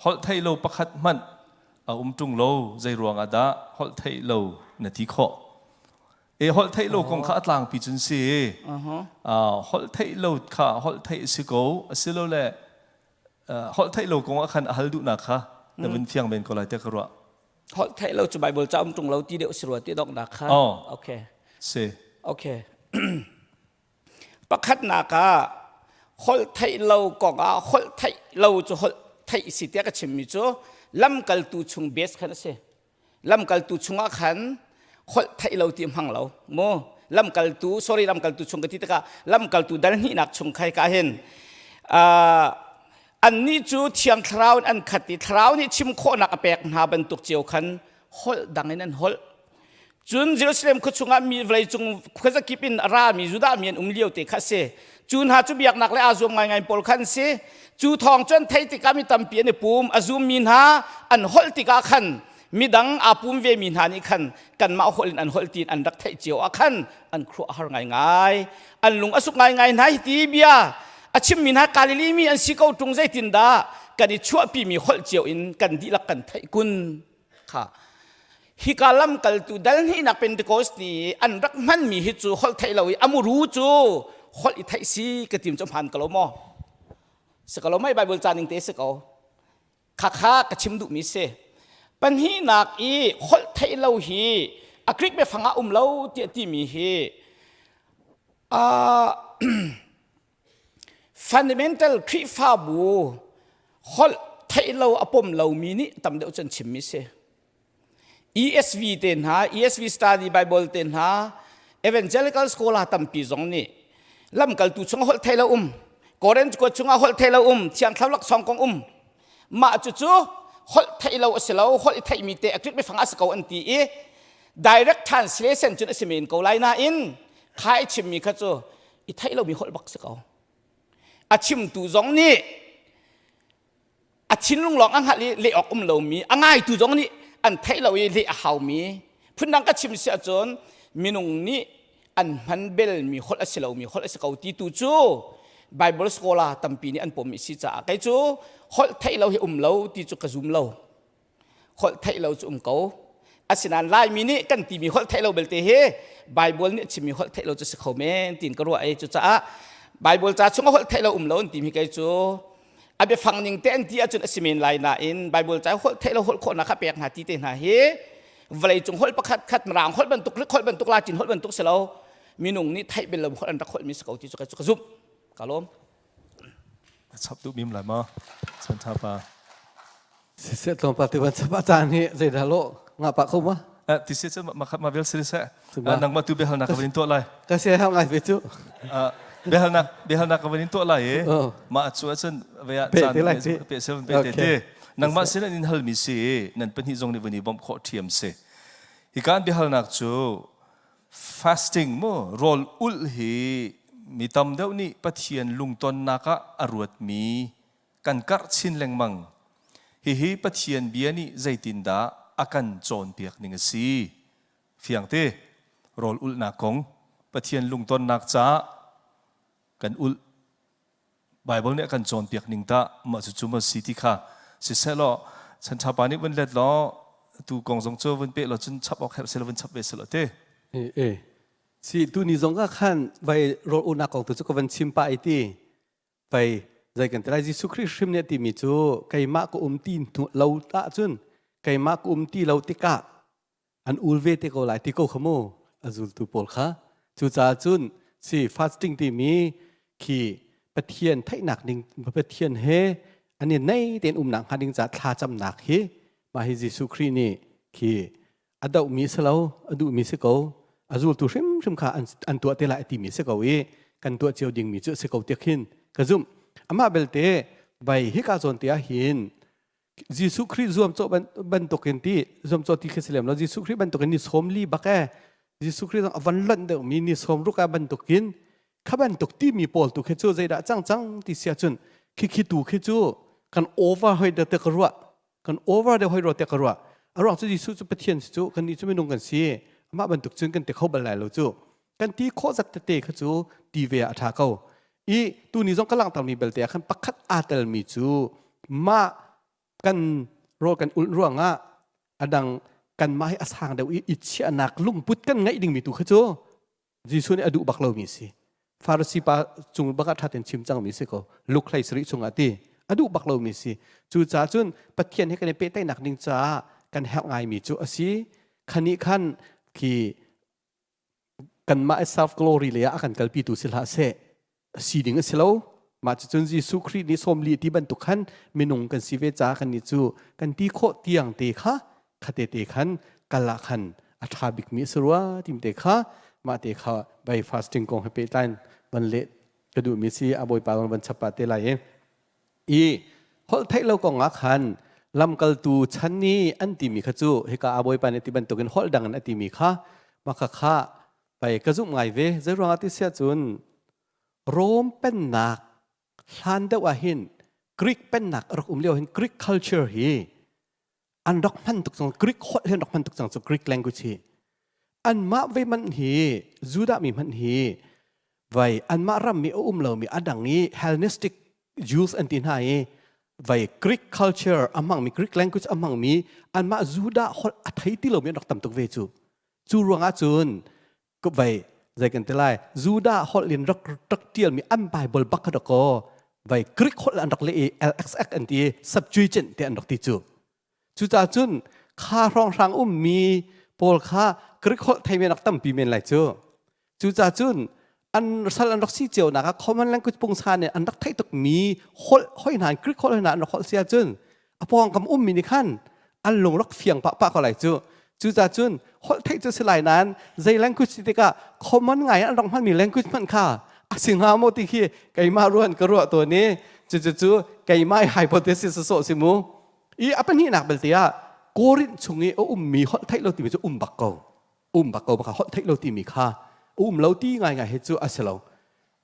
Holh theih lo pakhat hmanh a um ṭung lo zei ruangah dah holh theih lo na ti khawh? E holh theih lo kong kha a tlangpi cun si. Holh theih lo kha holh theih si ko asilole holh theih lo kong ah khan a hal duhnak kha na vun fiang men ko lai tiah ka ruah. Holh theih lo cu Bible ca um ṭung lo ti deuh si rua ti donghnak kha. Oh. Okay. Si. Okay. Pakhatnak ah. Holh theih lo kong ah holh theih lo cu holh theih si tiah ka chimmi cu lamkaltu chung base khan a si. Lamkaltu chungah khan holh theih lo ti hmang lo mu. Lamkaltu sorry lamkaltu chung ka ti tikah lamkaltu dal hnihnak chung khai ka hin uh, annih cu thiang thlarau in an khat i thlarau nih chim khawhnak a pek hna bantuk cio khan holh dang in an holh. Cun Jerusalem khua chungah mi vawleicung khuazakip in a rami Judah mi an um lio te kha a si. Cu hna cu biaknak le aa zuam ngaingai pawl kha an si. Cu thawng cu an theih tikah mi tampi an i pum. A zummi hna an holh tikah khan midang aa pum vemi hna nih khan kanmah holh in an holh tiin an rak theih cio ah khan an khuaruah a har ngaingai. An lung a suk ngaingai hna. Hi ti bia a chimmi hna Galilee mi an si ko ṭung zeitindah kan i chuahpimi holh cio in kan dihlak kan theih kun kha hika lamkaltu dal hnihnak Pentecost ni an rak hmanmi hi cu holh theih lo i a muru cu holh i theih si ka tim cu hmaan ko lo maw si ko lo mei Bible ca ning te si ko khakha ka chim duhmi si pahnihnak i holh theih lo hi a Greek biafang ah um lo tiah timi hi uh, fundamental Khrihfabu holh theih lo a pom lomi nih tam deuh cun chimmi si. ESV te hna, ESV Study Bible te hna, Evangelical Scholar tampi zong nih lamkaltu chung holh thei lo um, Korinth kuat chungah holh thei lo um, Thiang Thlarau laksawng kong um. Mah cucu holh theih lo a si lo, holh i theihmi te a Greek biafang a si ko an ti i direct translation cun a si men ko lai nain kha i chimmi kha cu i theih lomi holh bak si ko. A chimtu zong nih a thinlung lawng a hngalh i leh awk um lomi a ngaitu zong nih an theih lo i leh a haumi phundang ka chim si ahcun minung nih an hman belmi holh a si lomi holh a si ko ti tu cu Bible scholar tampi nih an pommi si caah kei cu holh theih lo hi um lo ti cu ka zum lo holh theih lo cu um ko asinain Laimi nih kan timi holh theih lo belte hi Bible nih a chimmi holh theih lo cu si kho men tiin ka ruah ei cucaah Bible ca chung a holh theih lo um lo an timi kei cu a biafang ning te an ti ahcun a si men lai nain Bible ca holh theih lo holh khawhnak kha pek hna ti te hna hi vawlei cung holh pakhat khat mirang holh bantuk Greek holh bantuk Latin holh bantuk si lo minung nih theih bel lo holh an rak holh mi si ko ti cu ka zumh ka lawm Chap duh mim lai ma? Chan tha pa. Siseh tlawmpal te van chap a caan hi zeidah lo nga pa kho ma? Eh ti se ma ma vel sir se. Nangmah tu biahalnak ka van in tuah lai. Ka sia hau ngai ve cu. Biahalnak biahalnak ka van in tuah lai i mah cu ahcun ve ah caan pe se pe te te. Nangmah sin an in halmi si nan pahnih zong nih van i bawmh khawh ṭhiam si. Hi kan biahalnak cu Fasting mu rawl ulh hi mi tam deuh nih Pathian lungtonnak ah a ruatmi kan karh chin lengmang. Hihi Pathian bia nih zeitindah a kan cawnpiak ning a si? Fiangte, rawl ulhnak kong Pathian lungtonnak caah kan ulh Bible nih a kan cawnpiak ning tah mah cucu maw si ti kha sisehlaw chanṭha pa nih vun let law tu kong zong cu vun peh law cun chap awk herh selaw vun chap ve selaw ti. E si tu ni zong ah khan vai rawl unak kong tu cu ka van chim pa i ti vai zei kan ti lai Jesuh Khrih hrim nih a timi cu keimah ka um ti lo tah cun keimah ka um ti lo tikah an ul ve te ko lai ti ko kha mu a zultu pawl kha cucaah cun si fasting timi khi Pathian theihnak ding Pathian he an i nei tein umnak hnga ding ca thlacamnak hi mah hi Jesuh Khrih nih khi a dohmi si lo a duhmi si ko a zultu hrimhrim kha an, an tuah te lai a timi si ko i kan tuah cio dingmi cu si ko tiah khin ka zumh amah belte bai hika zawn te ah hin Jesuh Khrih zuamcawh bantukin ti zuamcawh ti khi si lem lo Jesuh Khrih bantukin ni sawm li bak e Jesuh Khrih zong a van lonh deuhmi ni sawm ruk ah bantukin kha bantuk timi pawl tu khi cu zeidah cang cang ti sia cun khi khi tu khi cu kan over hoi de te ka ruah kan over de hoi ro te ka ruah a ruang cu Jesuh cu Pathian si cu kan nih cu minung kan si amah bantuk cun kan ti kho bal lai lo cu kan ti khawh zat tete kha cu ti ve ah a ṭha ko i tuni zong ka langhtermi belte ah khan pakhat aa telmi cu mah kan rawl kan ulh ruangah a dang kanmah hi a sang deuh i i chiahnak lungput kan ngeih dingmi tu kha cu Jesuh nih a duh bak lomi si Farasi pa cung bak ah ṭha tein chim cangmi si ko Luke hlei sarih chungah ti a duh bak lomi si cucaah cun Pathian he kan i pehtlaihnak ding caah kan herh ngaimi cu a si khani khan khi kanmah self glory lei ah a kan kalpitu si hlah seh si ding a si lo. Mah cucun Jesuh Khrih nih sawmli ti bantuk khan minung kan si ve ca kan nih cu kan ti khawh tiang te kha khate te khan kal ah khan a ṭha bikmi a si rua tim te kha mah te kha bai fasting kong he pehtlai van leh ka duhmi si a bawipa van chap pah te lai i i holh theih lo kong ah khan lamkaltu chan ni an timi kha cu hika a bawipa nih ti bantukin holh dang in a timi kha maka kha pai ka zumh ngai ve zei ruangah ti siah cun Rom pennak hlan deuh ah hin Greek pennak a rak um lio hin Greek culture hi an rak hman tuk cang Greek holh hi an rak hman tuk cang cu Greek language hi anmah ve man hi Judah mi hmanh hi vai anmah ram mi a um lomi a dang i Hellenistic Jews an ti hna i vai Greek culture a hmangmi Greek language a hmangmi anmah Judah holh a thei ti lomi an rak tam tuk ve cu cu ruangah cun vai zei kan ti lai Judah holh in rak rak tialmi an Bible bak kha ko vai Greek holh an rak leh i LXX an ti i Septuagint te an rak ti cu cucaah cun kha hrawnghrang ummi pawl kha Greek holh thei men rak tampi men lai cu cucaah cun an sal an rak si cio nak ah common language pungsan in an rak theih tukmi holh hoi hna Greek holh hoi hna an rak holh si ahcun a pawngkam ummi nih khan an lung rak fiang pah pah ko lai cu cucaah cun holh theih cu si lai nain zei language ti tikah common ngai an rak hmanmi language hmanh kha a si hnga maw ti khi keimah ruan ka ruah tawn i cucu cu keimah i hypothesis sawh si mu i a pahnihnak belte ah Korinth chung i a ummi holh theih lo timi cu um bak ko um bak ko baka holh theih lo timi kha um lo ti ngai ngai hi cu a si lo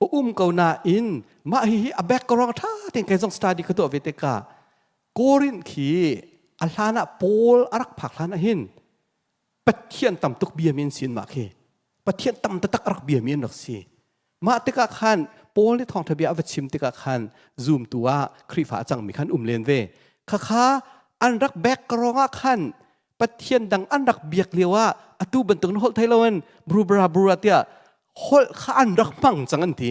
a um ko nain mah hihi a background ṭha tein kei zong study ka tuah ve tikah Korinth khi a hlan ah Paul a rak phak hlan ah hin Pathian tam tuk biami an sin mah khi Pathian tam taktak a rak biami an rak si mah tikah khan Paul nih thawngṭha bia a va chim tikah khan zumtu ah Khrihfa a cangmi khan um len ve khakha an rak background ah khan Pathian dang an rak biak lio ah atu bantuk in holh thei loin brubra brura tiah holh kha an rak hmang cang an ti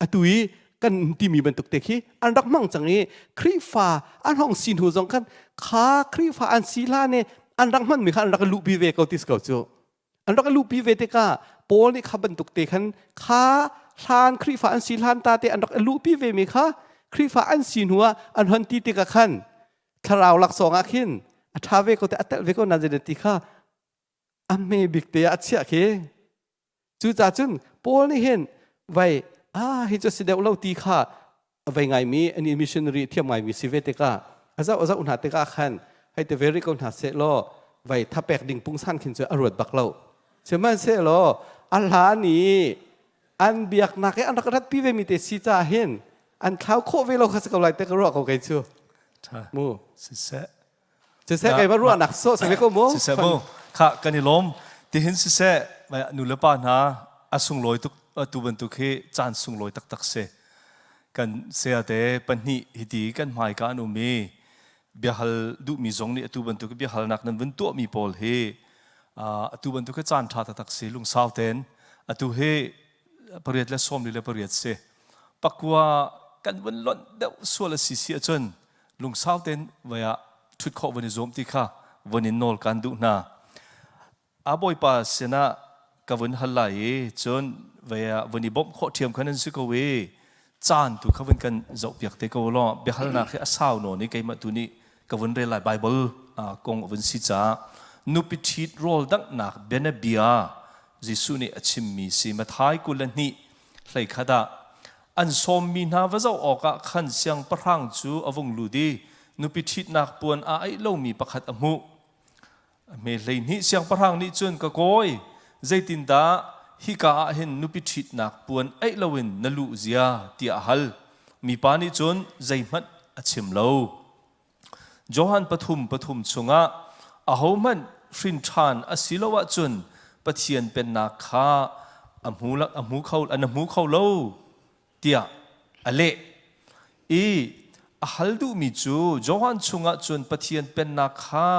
atu i kan timi bantuk te khi an rak hmang cang i Khrihfa an hong si hnu zong khan kha Khrihfa an si hlan i an rak hmanmi kha an rak luhpi ve ko ti ko cu an rak luhpi ve tikah Paul nih kha bantuk te khan kha hlan Khrihfa an si hlan ta te an rak luhpi ve mi kha Khrihfa an si hnu ah an hon ti tikah khan thlarau laksawng ah khin a ṭha ve ko te a telh ve ko na ti kha a hme bik te ah a chiah khi Cucaah cun Paul nih hin vai ah hi cu si deuh lo ti kha a vei ngaimi an i missionary thiam ngaimi si ve tikah a zoh a zoh hna tikah khan hei te ve rih ko hna seh law vai thapek ding pungsan khin cu a ruat bak lo sihmanhsehlaw a hlan i an biaknak i an rak ratpi ve mi te si caah hin an thlau khawh ve lo kha si ko lai te ka ruah ko kei cu mu siseh Siseh keimah ruahnak sawh si ve ko mu. Siseh mu. Kha kan i lawm. Tihin siseh nu le pa hna a sunglawi tuk tu bantuk hi caan sunglawi taktak si. Kan sayate pahnih hiti kan hmaika an um i biahal duhmi zong nih atu bantuk biahalnak nan vun tuahmi pawl hi atu bantuk hi caan ṭha taktak si lungsau ten atu hi pariat le sawm li le pariat si pakua kan vun lonh deuh sual a si si ahcun lungsau tein vai ah ṭhut khawh van i zuam ti kha von in nawl kan duh hna. A bawipa sinah ka vun hal lai i cun vai ah vun i bawmh khawh ṭhiam khan an si ko i caan tu kha vun kan zohpiak te ko law biahalnak hi a sau nawn i keimah tu nih ka vun rel lai Bible kong a vun si caah nupi ṭhit rawl danghnak bianabia Jesuh nih a chimmi si Matthai 22 hleikhat ah an sawmmi hna va zoh awkah khan siangpahrang cu a vung lut i nupi ṭhitnak puan aa aih lomi pakhat a hmuh. A hme 12 siangpahrang nih cun ka kawi zeitindah hika ah hin nupi ṭhitnak puan aih loin na luh zia tiah a hal. Mipa nih cun zeihmanh a chim lo. Johan pathum pathum chungah ahohmanh hrin ṭhan a si lo ahcun Pathian pennak kha a hmu, a hmu kho, an hmu kho lo tiah a leh. I a hal duhmi cu Johan chungah cun Pathian pennak kha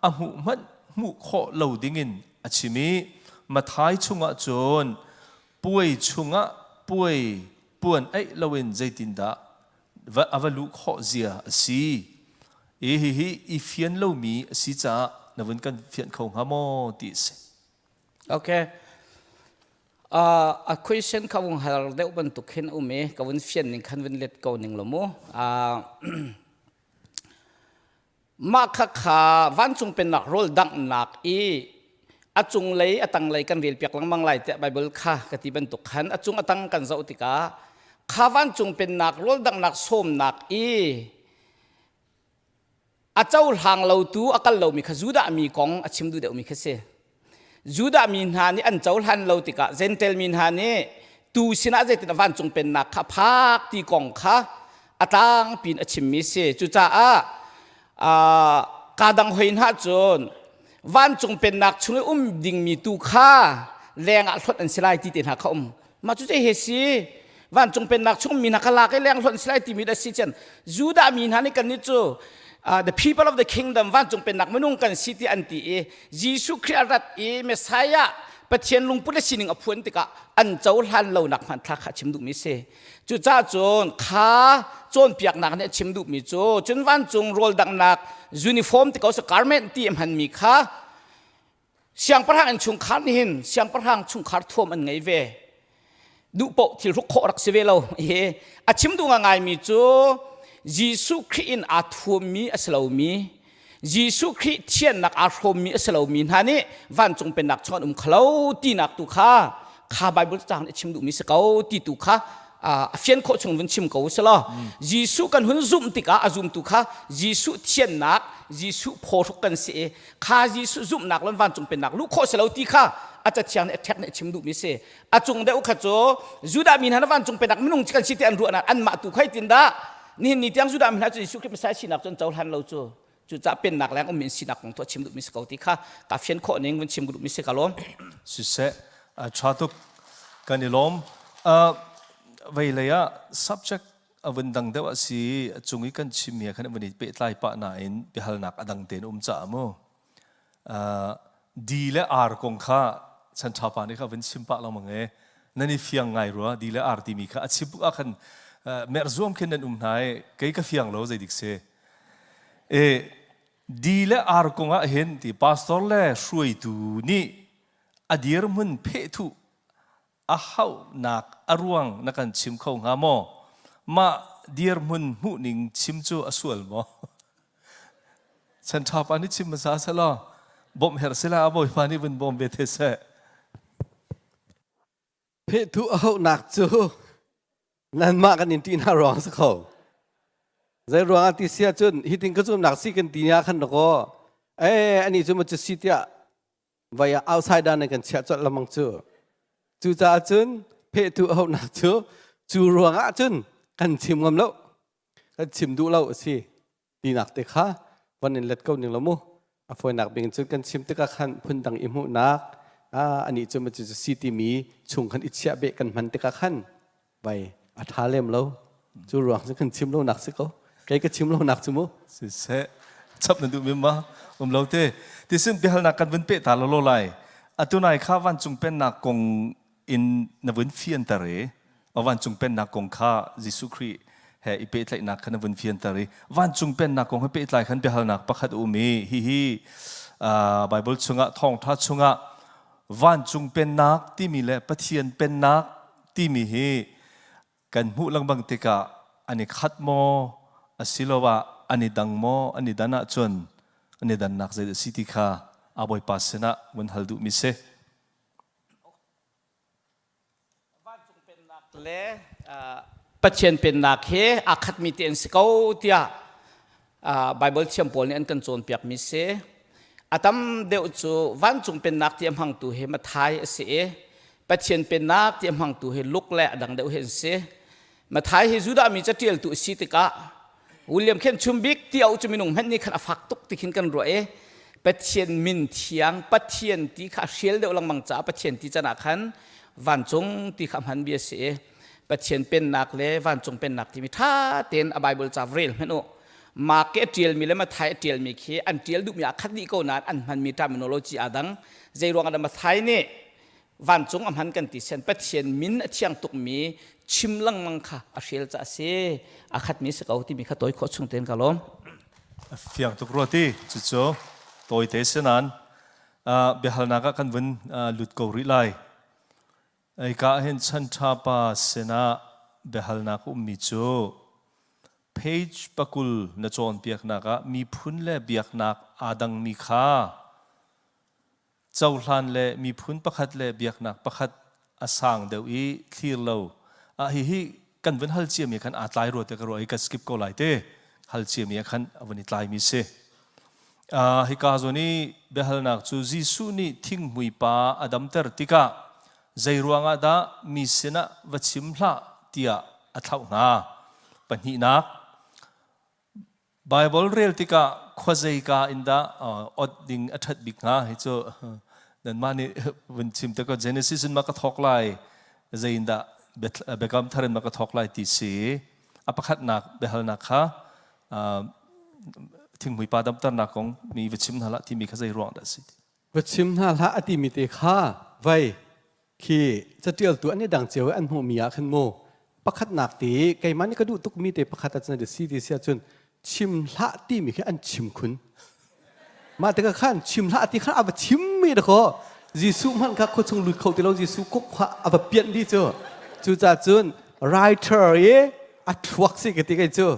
a hmuh hmanh hmuh khawh lo dingin a chim i Matthai chungah cun puai chungah puai puan aih loin zeitindah a va luh khawh zia a si. I hihi i fian lomi a si caah na vun kan fianh kho hnga maw ti a si. Okay. A question kha vung har deuh bantuk khin um i ka vun fian ning khan vun let ko ning lo mu. Mah kha kha vancung pennak rawl danghnak i a cunglei a tanglei kan rel piak lengmang lai tiah Bible kha ka ti bantuk khan a cung a tang kan zoh tikah kha vancung pennak rawl danghnak sawmnak i a cohlang lotu a kal lomi kha Judah mi kong a chim duh deuhmi kha si. Judah mi hna nih an cohlan lo tikah Jentail mi hna nih tu sinah zeitin vancung pennak kha phak ti kong kha a tlangpi in a chimmi si. Cucaah kaa dang hoi hna cun vancung pennak chung i um dingmi tu kha leng ah hlonh an si lai ti te hna kha um. Mah cu zei he si? Vancung pennak chung mi hna kha lak i leng hlonh si lai timi a si cun Judah mi hna nih kannih cu the people of the kingdom vancung pennak minung kan si ti an ti i Jesuh Khrih a rat i Messiah Pathian lungput le sining a phuan tikah an cohlan lonak hmanthlak kha a chim duhmi si. Cucaah cun kha cawnpiaknak nih a chim duhmi cu cun vancung rawl danghnak uniform ti ko sa garment ti a hmanmi kha Siangpahrang in chungkhar nih hin siangpahrang chungkhar thuam an ngei ve. Duh paoh thil hruk khawh rak si ve lo. Hi a chim duh ngaimi cu Jesuh Khrih in aa thuammi a si lomi, Jesuh Khrih thiannak aa hrawmmi a si lomi hna nih vancung pennak chung an um khalo tinak tu kha kha Bible caang nih a chim duhmi si ko ti tu kha a fian khawh chung vun chim ko selaw Jesuh kan hun zumh tikah a zumtu kha Jesuh thiannak Jesuh phawhruk kan si i kha Jesuh zumhnak le vancung pennak luh khawh si lo ti kha a cathiang nih a ṭhek nih a chim duhmi si a cung deuh kha cu Judah mi hna na vancung pennak minung kan si ti an ruahnak anmah tu khai tin dah nihin ni tiang Judah mi hna cu Jesuh Khrih Messiah sinak cu an cohlan lo cu cucaah pennak leng ummi sinak kong tu a chim duhmi si ko ti kha ka fian khawh ning vun chim duhmi si ka lawm siseh a tha tuk kan i lawm vei lei ah subject a vun dang deuh a si a cung i kan chimmi ah khan a vun i pehtlai pah nain biahalnak a dang tein um caah mu D le R kong kha chan ṭha pa nih kha vun chim pah lengmang e nan i fiang ngai rua D le R timi kha a chim ah khan merh zuam khin nan um hna i kei ka fiang lo zei dik si e D le R kong ah hin ti pastor le hruaitu nih a dirhmun phehthuh a hauhnak a ruang na kan chim kho hnga maw? Mah dirhmun hmuhning chim cu a sual maw? Chan ṭha pa nih chim hmasa selaw bawmh herh sila a bawipa nih vun bawm ve te seh. Phehthu a hauhnak cu nanmah kan in ṭih hna ruang si kho. Zei ruangah ti si ahcun hitin ka zumnak si kan ti nia khan dakaw eh ani cu ma cu si tiah vai ah outsider nan kan chiah colh lamang cu cucaah cun phehtu a honak cu cu ruangah cun kan chim ngam lo kan chim duh lo a si tinak te kha van in let ko ning lo mu a fawinak bing cun kan chim tikah khan phundang i hmuhnak anih cu ma cu si timi chung khan i chiah beh kan hman tikah khan vai a ṭha lem lo cu ruang cu kan chim lo nak si ko kei ka chim lo nak cu mu siseh chap na duh mi ma um lo te tisin biahalnak kan vun pe ta lo lo lai atu nai kha vancung pennak kong in na vun fianter i vancung pennak kong kha Jesuh Khrih he i pehtlaihnak kha na vun fianter i vancung pennak kong he pehtlai khan biahalnak pakhat um i hihi Bible chungah thawngṭha chungah vancung pennak timi le Pathian pennak timi hi kan hmuh lengmang tikah an i khat maw asiloah an i dang maw an i dan ahcun an i dannak zeidah si ti kha a Bawipa sinah vun hal duhmi si. Vancung pennak le Pathian pennak hi aa khatmi te an si ko tiah Bible thiam pawl nih an kan cawnpiakmi si. A tam deuh cu vancung pennak ti a hmangtu hi Matthai a si i Pathian pennak ti a hmangtu hi Luke le a dang deuh hi an si. Matthai hi Judah mi caṭialtu a si tikah William khen chumbik ti au cu minung hmanh nih khan a fak tuk ti khin kan ruah i Pathian min thiang Pathian ti kha a hrial deuh lengmang caah Pathian ti can ah khan vancung ti kha hman bia si i Pathian pennak le vancung pennak timi ṭha tein a Bible ca rel hmanh u. Mark a ṭialmi le Matthai a ṭialmi khi an ṭial duhmi aa khat dih ko nain an hmanmi terminology aa dang. Zei ruang ah Matthai nih vancung a hman kan ti sian Pathian min a thiang tukmi chim lengmang kha a hrial ca a si. A khatmi si ko timi kha tawi khawh chung tein ka lawm. Fiang tuk rua ti cucu tawite si nain biahalnak ah kan vun lut ko rih lai. Hika hin chanṭha pa sinah biahalnak ummi cu page pakul na cawnpiaknak ah miphun le biaknak aa dangmi kha cohlan le miphun pakhat le biaknak pakhat a sang deuh i thlir lo ah hihi kan vun hal ciami khan aa tlai rua te ka ruah i ka skip ko lai te hal ciami ah khan a vun i tlaimi si. Uh, hika zawn i biahalnak cu Jesuh nih thinghmui pa a damter tikah zei ruangah dah mi sinah va chim hlah tiah a thlauh hna. Pahnihnak, Baibal rel tikah khuazeika in dah ot ding a ṭhat bik hnga? Hi cu nanmah nih vun chim te ko Genesis in ma ka thawk lai, zei in dah Biakam Thar in ma ka thawk lai ti si. A pakhatnak biahalnak kha thinghmui pa damternak kong mi va chim hna hlah timi kha zei ruang dah a si? Va chim hna hlah a timi te kha vai khi catialtu an i dang cio i an hmuhmi ah khan mu pakhatnak te keimah nih ka duh tukmi te pakhat ah cun si ti si ahcun chim hlah timi khi an chim khun mah tikah khan chim hlah ti khan a va chimmi dakaw Jesuh hmanh kha khuachung lut kho ti lo Jesuh kuk kha a va pianh dih cu cucaah cun writer i a thluak si ka ti kei cu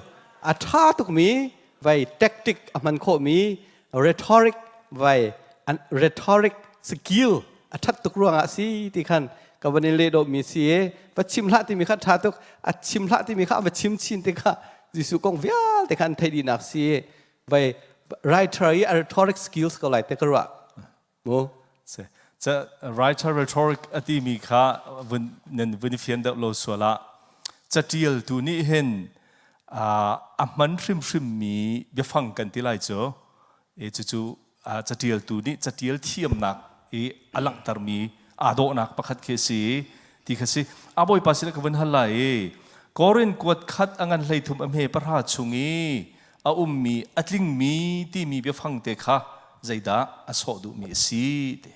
a ṭha tukmi vai tactic a hman khawhmi rhetoric vai an rhetoric skill a ṭhat tuk ruangah si ti khan ka van in leh dawhmi si i va chim hlah timi kha ṭha tuk a chim hlah timi kha a va chim chin ti kha Jesuh kong vialte kha an theih dihnak si i vai writer i a rhetoric skills ko lai te ka ruah mu Se ca writer rhetoric a timi kha vun nan vun i fian deuh lo sual ah catialtu nih hin a hman hrimhrim mi biafang kan ti lai cu e cucu catialtu nih catial thiamnak i a langhtermi aa dawhnak pakhat khi a si ti kha si a bawipa sin ka vun hal lai i Korin kuat khat a ngan 13 a hme pahra chung i a ummi a tlingmi timi biafang te kha zeidah a sawh duhmi a si ti.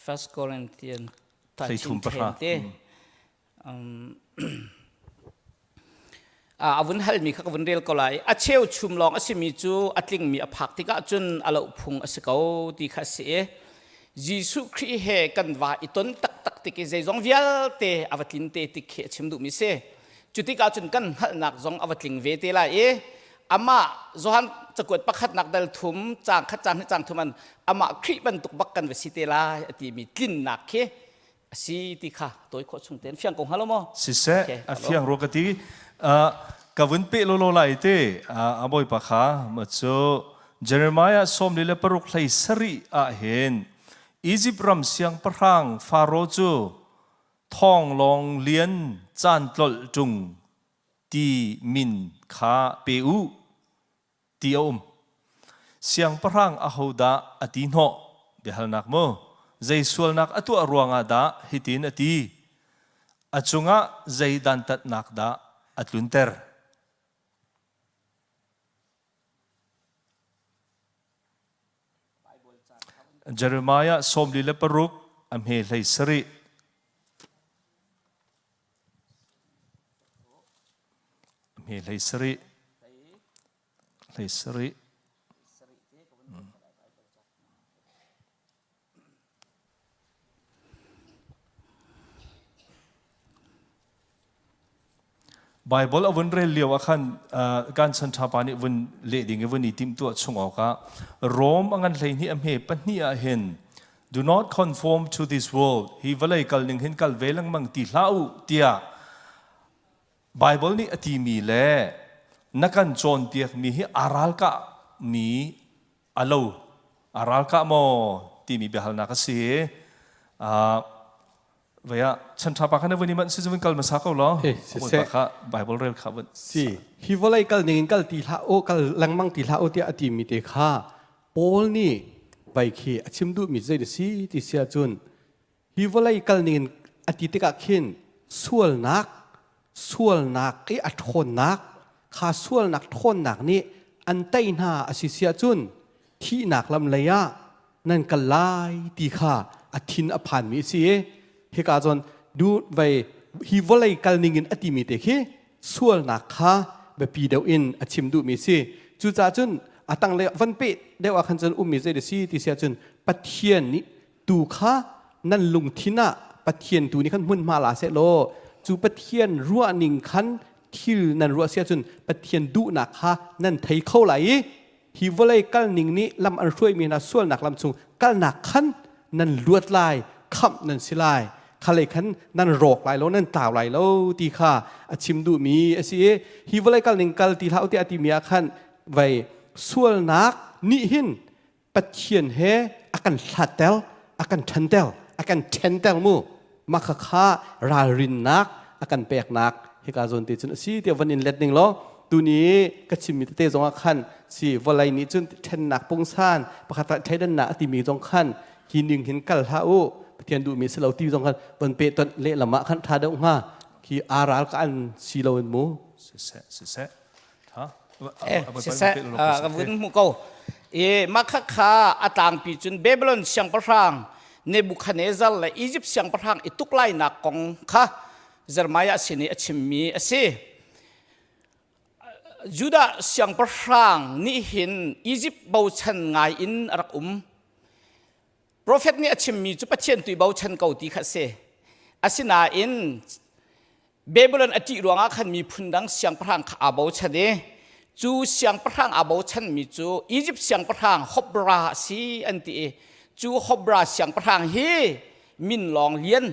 First Corinthians 13 pahra. te a vun halmi kha ka vun rel ko lai a cheu chum lawng a simi cu a tlingmi a phak tikah cun a loh phung a si ko ti kha a si i Jesuh Khrih he kan va i ton taktak tik i zeizong vialte a va tlin te tik khi a chim duhmi si. Cu tikah cun kan hngalhnak zong a va tling ve te lai i amah Johan cakuat pakhatnak dal thum caang khat caang hnih caang thum an amah Khrih bantuk bak kan va si te lai a timi tlinnak khi a si ti kha tawi khawh chung tein fiang ko hnga lo maw? Siseh, Okay, a fiang rua ka ti. Uh, ka vun pe lolo lai te uh, a bawipa kha ma cu Jeremiah 46 hlei sarih ah hin Egypt ram siangpahrang Faro cu thong lawng lian caan tlolh ṭung ti min kha pe u ti a um. Siangpahrang ahodah a ti hnawh? Biahalnak mu. Zei sualnak a tuah ruangah dah hitin a ti? A cungah zei dantatnak dah a tlunter? Jeremiah 46 a hme hlei sarih. A hme hlei sarih. Hlei sarih. Bible a vun rel lio ah khan kan chan ṭha pa nih vun leh ding i vun i timhtuah chung awkah Rom a ngan 12 a hme pahnih ah hin do not conform to this world hi vawlei kal ning hin kal ve lengmang ti hlah u tiah Baibal nih a timi le na kan cawnpiakmi hi aa ralkah mi a lo aa ralkah maw timi biahalnak a si. Uh, vei ah chanṭha pa kha na vun i manh si vun kal hmasa ko law. Eh, siseh. kha Bible rel kha vun. Si, hi vawlei kal ning in kal ti hlah u, kal lengmang ti hlah u tiah a timi te kha Paul nih vai khi a chim duhmi zei si ti si ahcun Hi vawlei kal ning in a ti tikah khin sualnak sualnak i a ṭhawnnak kha sualnak ṭhawnnak nih an tei hna a si si ahcun thihnak lam lei ah nan kal lai ti kha a thin a phanmi a si i hika cun du vei hi vawlei kal ning in a timi te khi sualnak kha biapi deuh in a chim duhmi a si. Cucaah cun a tanglei van peh deuh ah khan cun ummi zei a si ti si ahcun Pathian nih Tu kha nan lungthin ah Pathian tu nih khan hmunhma la seh law cu Pathian ruahning khan thil nan ruah si ahcun Pathian duhnak kha nan thei kho lai i hi vawlei kalning nih lam an hruaimi hna sualnak lam chung kalnak khan nan luat lai khamh nan si lai khalei khan nan rawk lai lo nan tlau lai lo ti kha a chim duhmi a si i hi vawlei kalning kal ti hlah u tiah a timi ah khan vei sualnak nih hin Pathian he a kan hlatter a kan ṭhanter a kan ṭhenter mu mah khakha ralrinnak a kan peknak hika zawn te cun a si tiah van in let ning law tuni ka chimmi tete zongah khan si vawlei nih cun ṭhennak pungsan pakhat ah thleidannak a timi zong khan hi ning hin kal hlah u Pathian duhmi si lo ti zong khan von pe ton lehlam ah khan ṭha deuh hnga khi aa ral ka an si lo in mu siseh siseh Eh, siseh, ka vun hmu ko. I mah khakha a tlangpi cun Babylon siangpahrang Nebuchadnezzar le Egypt siangpahrang i tuk lainak kong kha Jeremiah sin i a chimmi a si. Judah siangpahrang nih hin Egypt bochan ngai in a rak um. Profet nih a chimmi cu Pathian tu i bochan ko ti kha a si. Asinain Babylon a ṭih ruangah khan miphun dang siangpahrang kha aa bochan i cu siangpahrang aa bochanmi cu Izipt siangpahrang Hobra a si an ti i cu Hobra siangpahrang hi min lawng lian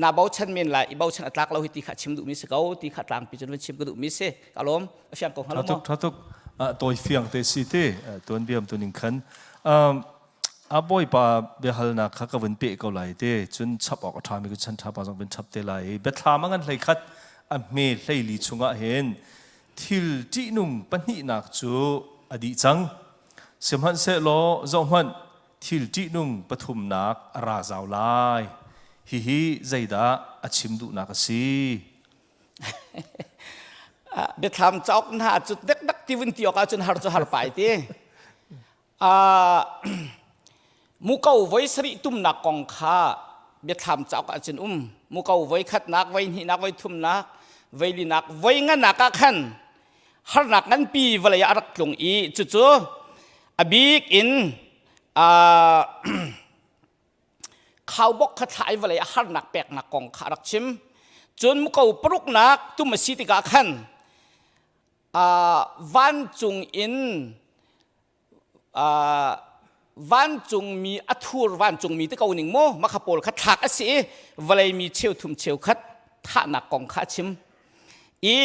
naa bochan men lai i bochan a tlak lo hi ti kha chim duhmi si ko ti kha tlangpi cun van chim ka duhmi si ka lawm a fiang ko hnga lo maw Thatuk thatuk tawi fiang te si te tuan biam tuning khan A bawipa biahalnak kha ka vun peh ko lai te cun chap awk a ṭhami cu chan ṭha pa zong vun chap te lai i biathlam a ngan hlei khat a hme hleili chungah hin thil ṭihnung pahnihnak cu a dih cang. Sihmanhsehlaw zohhmanh thil ṭihnung pathumnak a ra zau lai. Hihi zeidah a chim duhnak a si? Biathlam cauk hna cu dekdak ti vun ti awk ahcun har cu har pai ti. Muko voi sarih tumnak kong kha biathlam cauk ah cun um. Muko voi khatnak, voi hnihnak, voi thumnak, voi linak, voi nganak ah khan harnak nganpi vawlei ah a rak tlung i cucu a bik in khaubawk kha thla i vawlei a harnak peknak kong kha a rak chim. Cun muko paruknak tum a si tikah khan vancung in vancungmi a thur vancungmi te ko ning mu makha pawl kha thlak a si i vawlei mi cheuthum cheukhat thahnak kong kha a chim i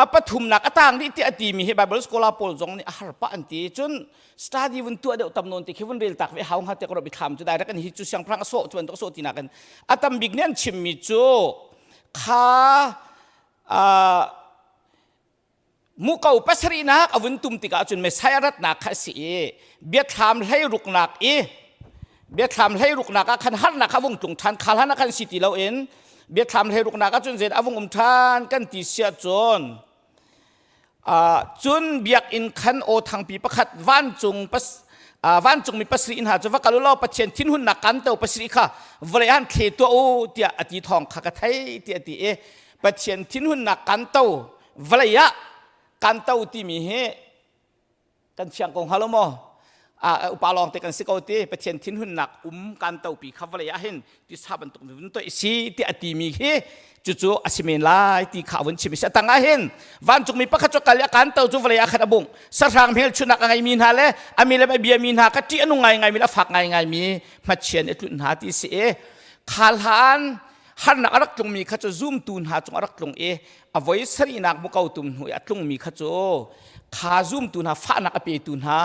a pathumnak a tang dih tiah a timi hi Bible scholar pawl zong nih a har pah an ti cun study vun tuah deuh tam nawn ti khi vun rel tak ve hau hnga te ko ro thlam cu direct an hi cu siangpahrang a sawh cu bantuk a sawh ti nakin a tam bik nih an chimmi cu kha Muko pasarihnak a vun tum tikah cun Messiah ratnak kha a si i biathlam hleiruknak i biathlam hleiruknak ah khan harnak kha a vung tlung ṭhan kha hlan ah khan si ti loin biathlam hleiruknak ah cun zein a vung um ṭhan kan ti siah cun cun biakinn khan aw thangpi pakhat vancung pas vancungmi pasarih hna cu va kal u law Pathian thinhunnak kan to pasarih kha vawlei ah han thle tuah u tiah a ti thawng kha ka thei tiah a ti i Pathian thinhunnak kan to vawlei ah kan to timi hi kan fiang ko hnga lo maw upa lawng te kan si ko ti Pathian thinhunnak um kan to pi kha vawlei ah hin tisa bantuk vun to si ti a timi hi cucu a si men lai ti kha vun chim si atang ah hin vancungmi pakhat cu kal i a kan to cu vawlei ah khan a bungh sahrang hmelchunhnak a ngeimi hna le a milem a biami hna kha ṭih a nung ngai ngaimi le a fak ngai ngaimi hmachian i tlunh hna ti si i kha hlan harnak a rak tlungmi kha cu zumtu hna cung a rak tlung i a voi sarihnak muko tum hnu i a tlungmi kha cu kha zumtu hna fahnak a petu hna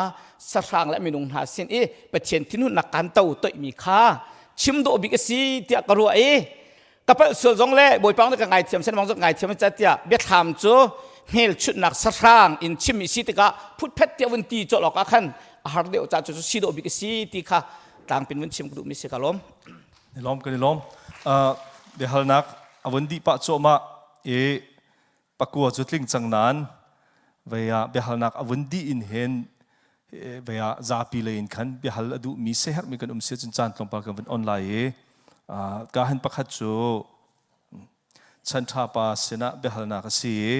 sahrang le minung hna sin i Pathian thinhunnak kan to toihmi kha chim dawh bik a si tiah ka ruah i ka palh sual zong le bawipa nih ka ngaithiam sen zong ngaithiam ca tiah biathlam cu hmelchunhnak sahrang in chimmi si tikah phutphet tiah vun ti cawlh awk ah khan a har deuh ca cu si dawh bik a si ti kha tlangpin vun chim ka duhmi si ka lawm I lawm kan i lawm. Biahalnak a vun dih pah cuahmah i pakua cu tling cang nain vei ah biahalnak a vun dih in hin vei ah zapi lei in khan biahal a duhmi seherhmi kan um si cun caan tlawmpal kan vun on lai i ka han pakhat cu chanṭha pa sinah biahalnak a si i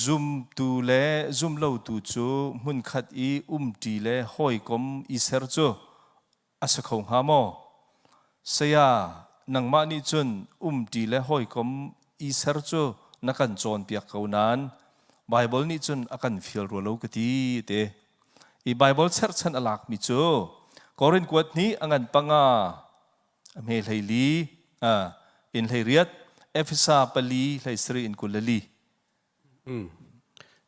zumtu le zumlotu cu hmunkhat i umṭi le hawikom i ser cu. A si kho hnga maw? Saya, nangmah nih cun umṭi le hawikom i ser cu na kan cawnpiak ko nain Baibal nih cun a kan fial rua lo ka ti te. I Baibal cherhchan a lakmi cu Korin kuat hnih a ngan panga a hme 14 in 18 Efesa pali 17 in 24.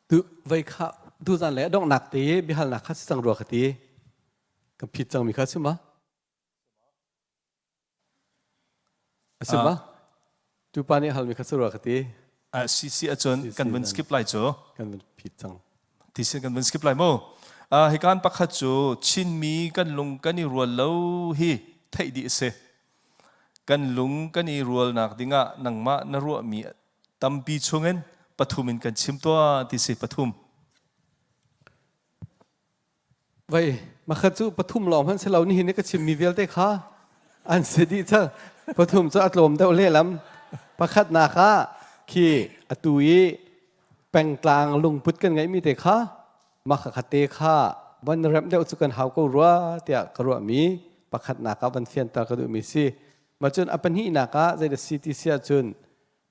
Tu vei kha tu zan le donghnak te biahalnak kha si cang rua ka ti. Kan phit cangmi kha si ma? A si ma? Tupa nih halmi kha si rua ka ti. Si si ahcun kan vun skip lai cu. Kan vun phit cang. Ti sin kan vun skip lai mu. Hikan pakhat cu Chinmi kan lung kan i rual lo hi theih dih a si. Kan lung kan i rualnak dingah nangmah na ruahmi tampi chungin pathum in kan chim tuah ti si pathum. Vei, makhat cu pathum lawng hmanh si lo nihin i ka chimmi vialte kha an si dih cang. Pathum cu a tlawm deuh lehlam. Pakhatnak ah khi atu i pengtlang lungput kan ngeihmi te kha makha te kha van remh deuh cu kan hau ko rua tiah ka ruahmi pakhatnak ah van fianter ka duhmi si. Mah cun a pahnihnak ah zeidah si ti si ahcun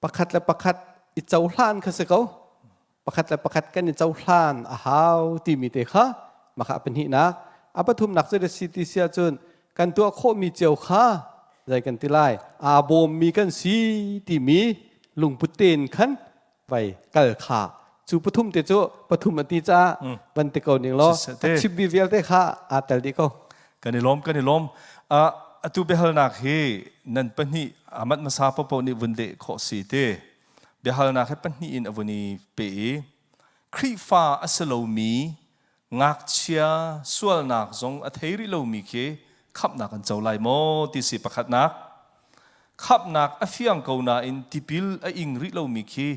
pakhat le pakhat i cohlan kha si ko pakhat le pakhat kan i cohlan a hau timi te kha maka a pahnihnak a pathumnak cu si ti si ahcun kan tuah khawhmi cio kha zei kan ti lai aa bawmmi kan si timi lungput tein khan vai kal kha cu pathum te cu pathum a ti caah van ti ko ning law chimmi vialte kha aa tel dih ko Kan i lawm, kan i lawm. Uh, atu biahalnak hi nan pahnih amat hmasa popo nih vun leh khawh si te. Biahalnak hi pahnih in a vun i pe i Khrihfa a si lomi ngakchia sualnak zong a thei rih lomi khi khamhnak an co lai maw ti si pakhatnak. Khamhnak a fiang ko nain tipil a ing rih lomi khi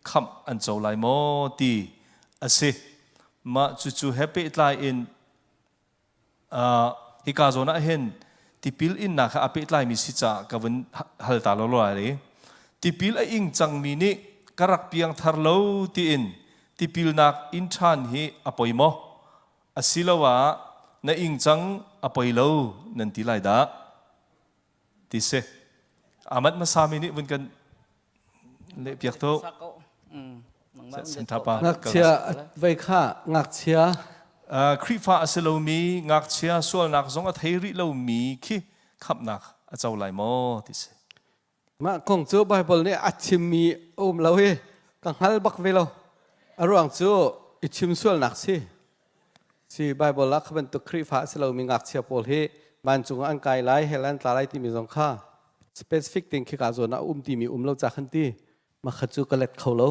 khamh an co lai maw ti a si. Mah cucu he pehtlai in hika zawn ah hin tipil innak he aa pehtlaimi si caah ka vun hal ta lo lai. Tipil a ing cangmi nih ka rak piang thar lo tiin tipilnak in ṭhan hi a poi maw? Asiloah na ing cang a poi lo nan ti lai dah? Ti si. Amat hmasami nih vun kan leh piak tu. Ngakchia vei kha ngakchia Khrihfa a si lomi ngakchia sualnak zong a thei rih lomi khi khamhnak a co lai maw ti si. Mah kong cu Bible nih a chimmi a um lo hi ka hngal bak ve lo. A ruang cu i chim sualnak si. Si Bible ah kha bantuk Khrihfa a si lomi ngakchia pawl hi vancung ah an kai lai, hell an tla lai timi zong kha specific ting khi ka zawn ah a um timi um lo ca khan ti. Mah kha cu ka let kho lo.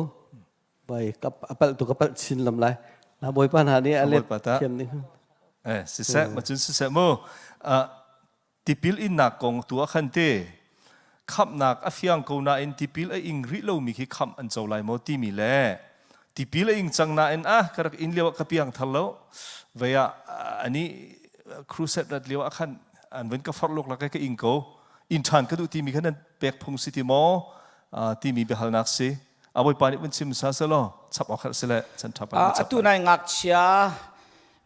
Bai ka a palh tu ka palh chin lam lai. Na Bawipa hna nih a let thiam ding. Eh siseh ma cun siseh mu. Tipil innak kong tu ah khan te khamhnak a fiang ko nain tipil a ing rih lomi khi khamh an co lai maw timi le tipil a ing cang nain ah ka rak in lio ah ka piang thar lo vei ah ani crusade rat lio ah khan an vun ka forh luk lak ka ing ko in ṭhan ka duh timi kha nan pek phung si ti maw timi biahalnak si a bawipa nih vun chim sa selaw chap awk herh sile chan ṭha pa atu nai ngakchia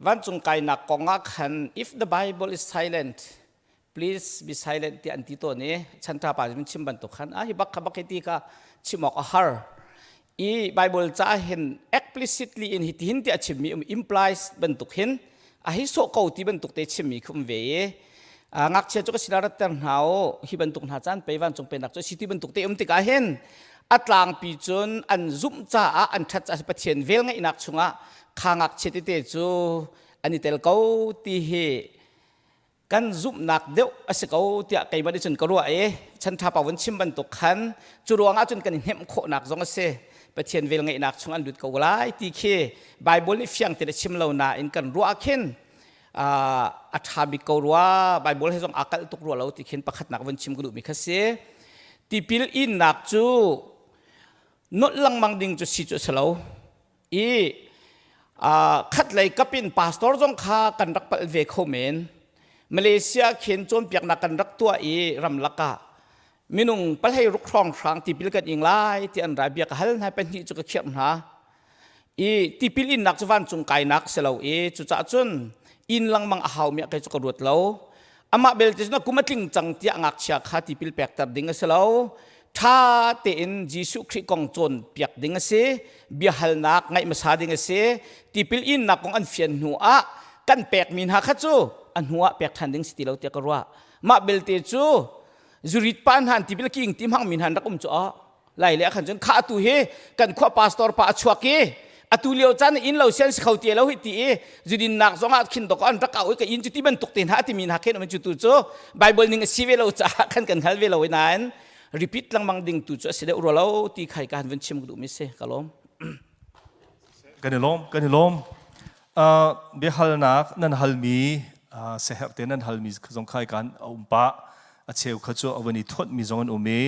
vancung kainak kong ah khan if the bible is silent please be silent ti an ti tawn i chan ṭha pa chim bantuk khan a hi bak kha bak hi ti ka chim awk a har i Bible ca hin explicitly in hitihin ti a chimmi um implies bantuk hin a hi sawh ko ti bantuk te chimmi khi um ve i ngakchia cu ka sinah ratter hna u hi bantuk hna caan pei vancung pennak cu si ti bantuk te um tikah hin a tlangpi cun an zumh caah an ṭhat caah Pathian vel ngeihnak chungah kha ngakchia tete cu an i tel ko ti hi Kan zumhnak deuh a si ko tiah keimah nih cun ka ruah i chan ṭha pa vun chim bantuk khan cu ruangah cun kan i hnemh khawhnak zong a si. Pathian velngeihnak chung an lut ko lai ti khi Bible nih fiang tein a chim lo nain kan ruah khin a ṭha bik ko rua Bible he zong aa kalh tuk rua lo ti khin pakhatnak vun chim ka duhmi kha si. Tipil innak cu nolh lengmang ding cu si cu a si lo. I khatlei kap in pastor zong kha kan rak palh ve kho men. Malaysia khin cawnpiaknak kan rak tuah i ramlak ah minung palhei ruk hrawnghrang tipil kan ing lai ti an rai bia ka hal hna pahnih cu ka khirh hna. I tipil innak cu vancung kainak si lo i cucaah cun inn lengmang a haumi ah kei cu ka ruat lo. Amah belte cu na kum a tling cang tiah ngakchia kha tipil pekter ding a si lo. Ṭha tein Jesuh Khrih kong cawnpiak ding a si. Biahalnak ngaih hmasa ding a si. Tipil innak kong an fian hnu ah kan pekmi hna kha cu a hnu ah pek ṭhan ding si ti lo tiah ka ruah. Mah belte cu zurit pa hna an tipil king ti hmangmi hna an rak um cu ah lai le khan cun kha atu hi kan khua pastor pa a chuak i atu lio caan inn lo sian si kho ti lo hi ti i zudin nak zong ah khin dok an rak au i ka inn cu ti bantuk te hna timi hna khen um cu tu cu bible ning a si ve lo caah khan kan hngal ve lo nain repeat lengmang ding tu cu a si deuh rua lo ti khai ka han vun chim duh mi si ka lawm Kan i lawm, kan i lawm. Uh, biahalnak nan halmi uh, seherh te nan halmi zong khai kan a um pah. A cheu kha cu a van i thuat mi zong an um i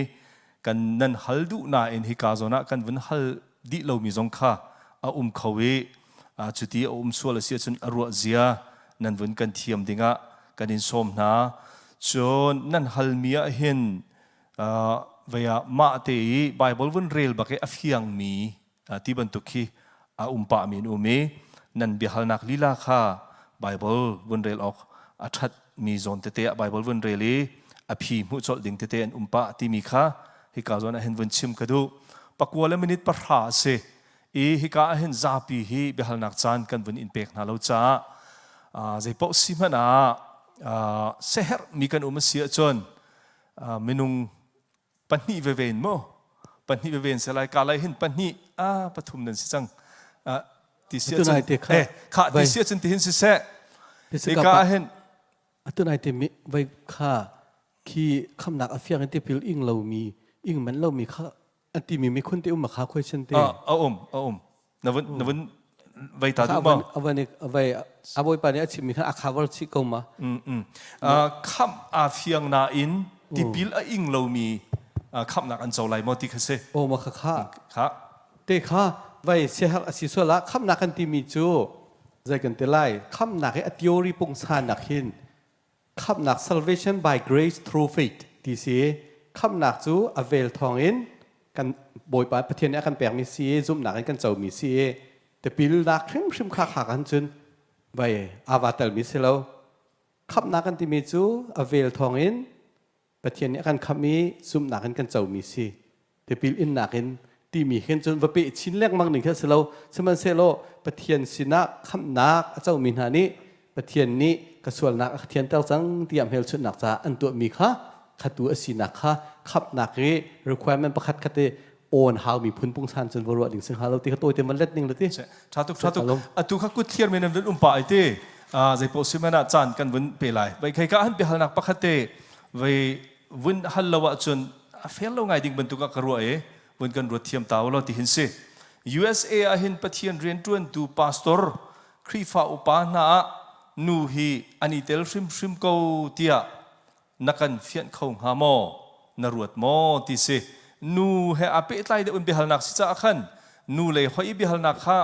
kan nan hal duh nain hika zawn ah kan vun hal dih lomi zong kha a um kho i cuti a um sual a si ahcun a ruah zia nan vun kan thiam dingah kan in sawm hna. Cun nan halmi ah hin vei ah mah te i Bible vun rel bak i a fiangmi ti bantuk khi a um pahmi an um i nan biahalnak lila kha Bible vun rel awk a ṭhat mi zawn tete ah Bible vun rel i a phi hmuh colh ding tete an um pah timi kha hika zawn ah hin vun chim ka duh. Pakua le minute pahra a si i hika ah hin zapi hi biahalnak caan kan vun in pek hna lo caah zeipaoh si hmanh ah seherh mi kan um a si ahcun minung pahnih veve in mu pahnih veve in selai ka lai hin pahnih a pathum nan si cang ti si ahcun eh kha ti si ahcun tihin siseh hika hin atu nai te mi vai kha khi khamnak a fiang in tipil ing lomi ing man lomi kha an timi mikhun te um kha question te a um a um na vun na vun vai ta duh ma avan avai abawipa nih a chimmi kha a cover chih ko ma khamh aa fiang nain tipil a ing lomi khamhnak an co lai maw ti kha si o ma kha kha kha te kha vai siaherh a si sual ah khamhnak kan timi cu zei kan ti lai khamhnak hi a theory pungsan nak hin Khamhnak salvation by grace through faith ti si. Khamhnak cu a vel thawngin kan Bawipa Pathian nih a kan pekmi si i zumhnak in kan comi si i tipilnak hrimhrim kha kha kan cun vai aa telmi si lo. Khamhnak kan timi cu a vel thawngin Pathian nih a kan khamh i zumhnak in kan comi si. Tipil innak in timi hin cun va peh chin lengmang ning khi a si lo. Sihmanhsehlaw Pathian sinah khamhnak a comi hna nih Pathian nih ka sualnak a ka thianter cang tiah hmelchunhnak caah an tuahmi kha khatu a sinak kha khamhnak i requirement pakhat khat i awn haumi phun pungsan cun va ruah ding si hnga lo ti kha tawite man let ning le ti. Tha tuk tha tuk atu kha kut thliar men an vun um pa ai ti zei paoh si man ah caan kan vun pe lai. Vai khei ka han biahalnak pakhat te vai vun hal lo ahcun a fair lo ngai ding bantuk ah ka ruah i vun kan ruat thiam ta lo ti hin si USA ah hin Pathian rianṭuantu pastor Khrihfa upa hna ah nu hi an i tel hrimhrim ko tiah na kan fianh kho hnga maw na ruat maw ti si nu he aa pehtlai deuh in biahalnak si caah khan nu lei hoi i biahalnak kha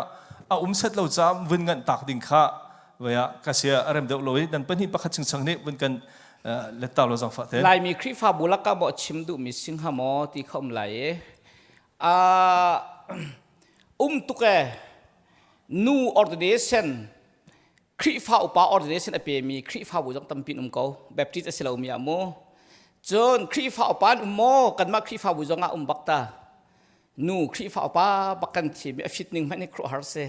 a um set lo caah vun nganh tak ding kha vei ah ka sia a rem deuh lo i nan pahnih pakhat chingchang nih vun kan let ta lo zangfah te Laimi Khrihfabu lakah maw chim duhmi singha maw ti kha um lai i um tuk e nu ordination Khrihfa upa ordination a pemi Khrihfabu zong tampi um ko Baptist a si lomi ah mu cun Khrihfa upa an um maw kanmah Khrihfabu zong ah um bak ta nu Khrihfa upa bak kan thimi a fit ning hmanh hi khuaruahhar si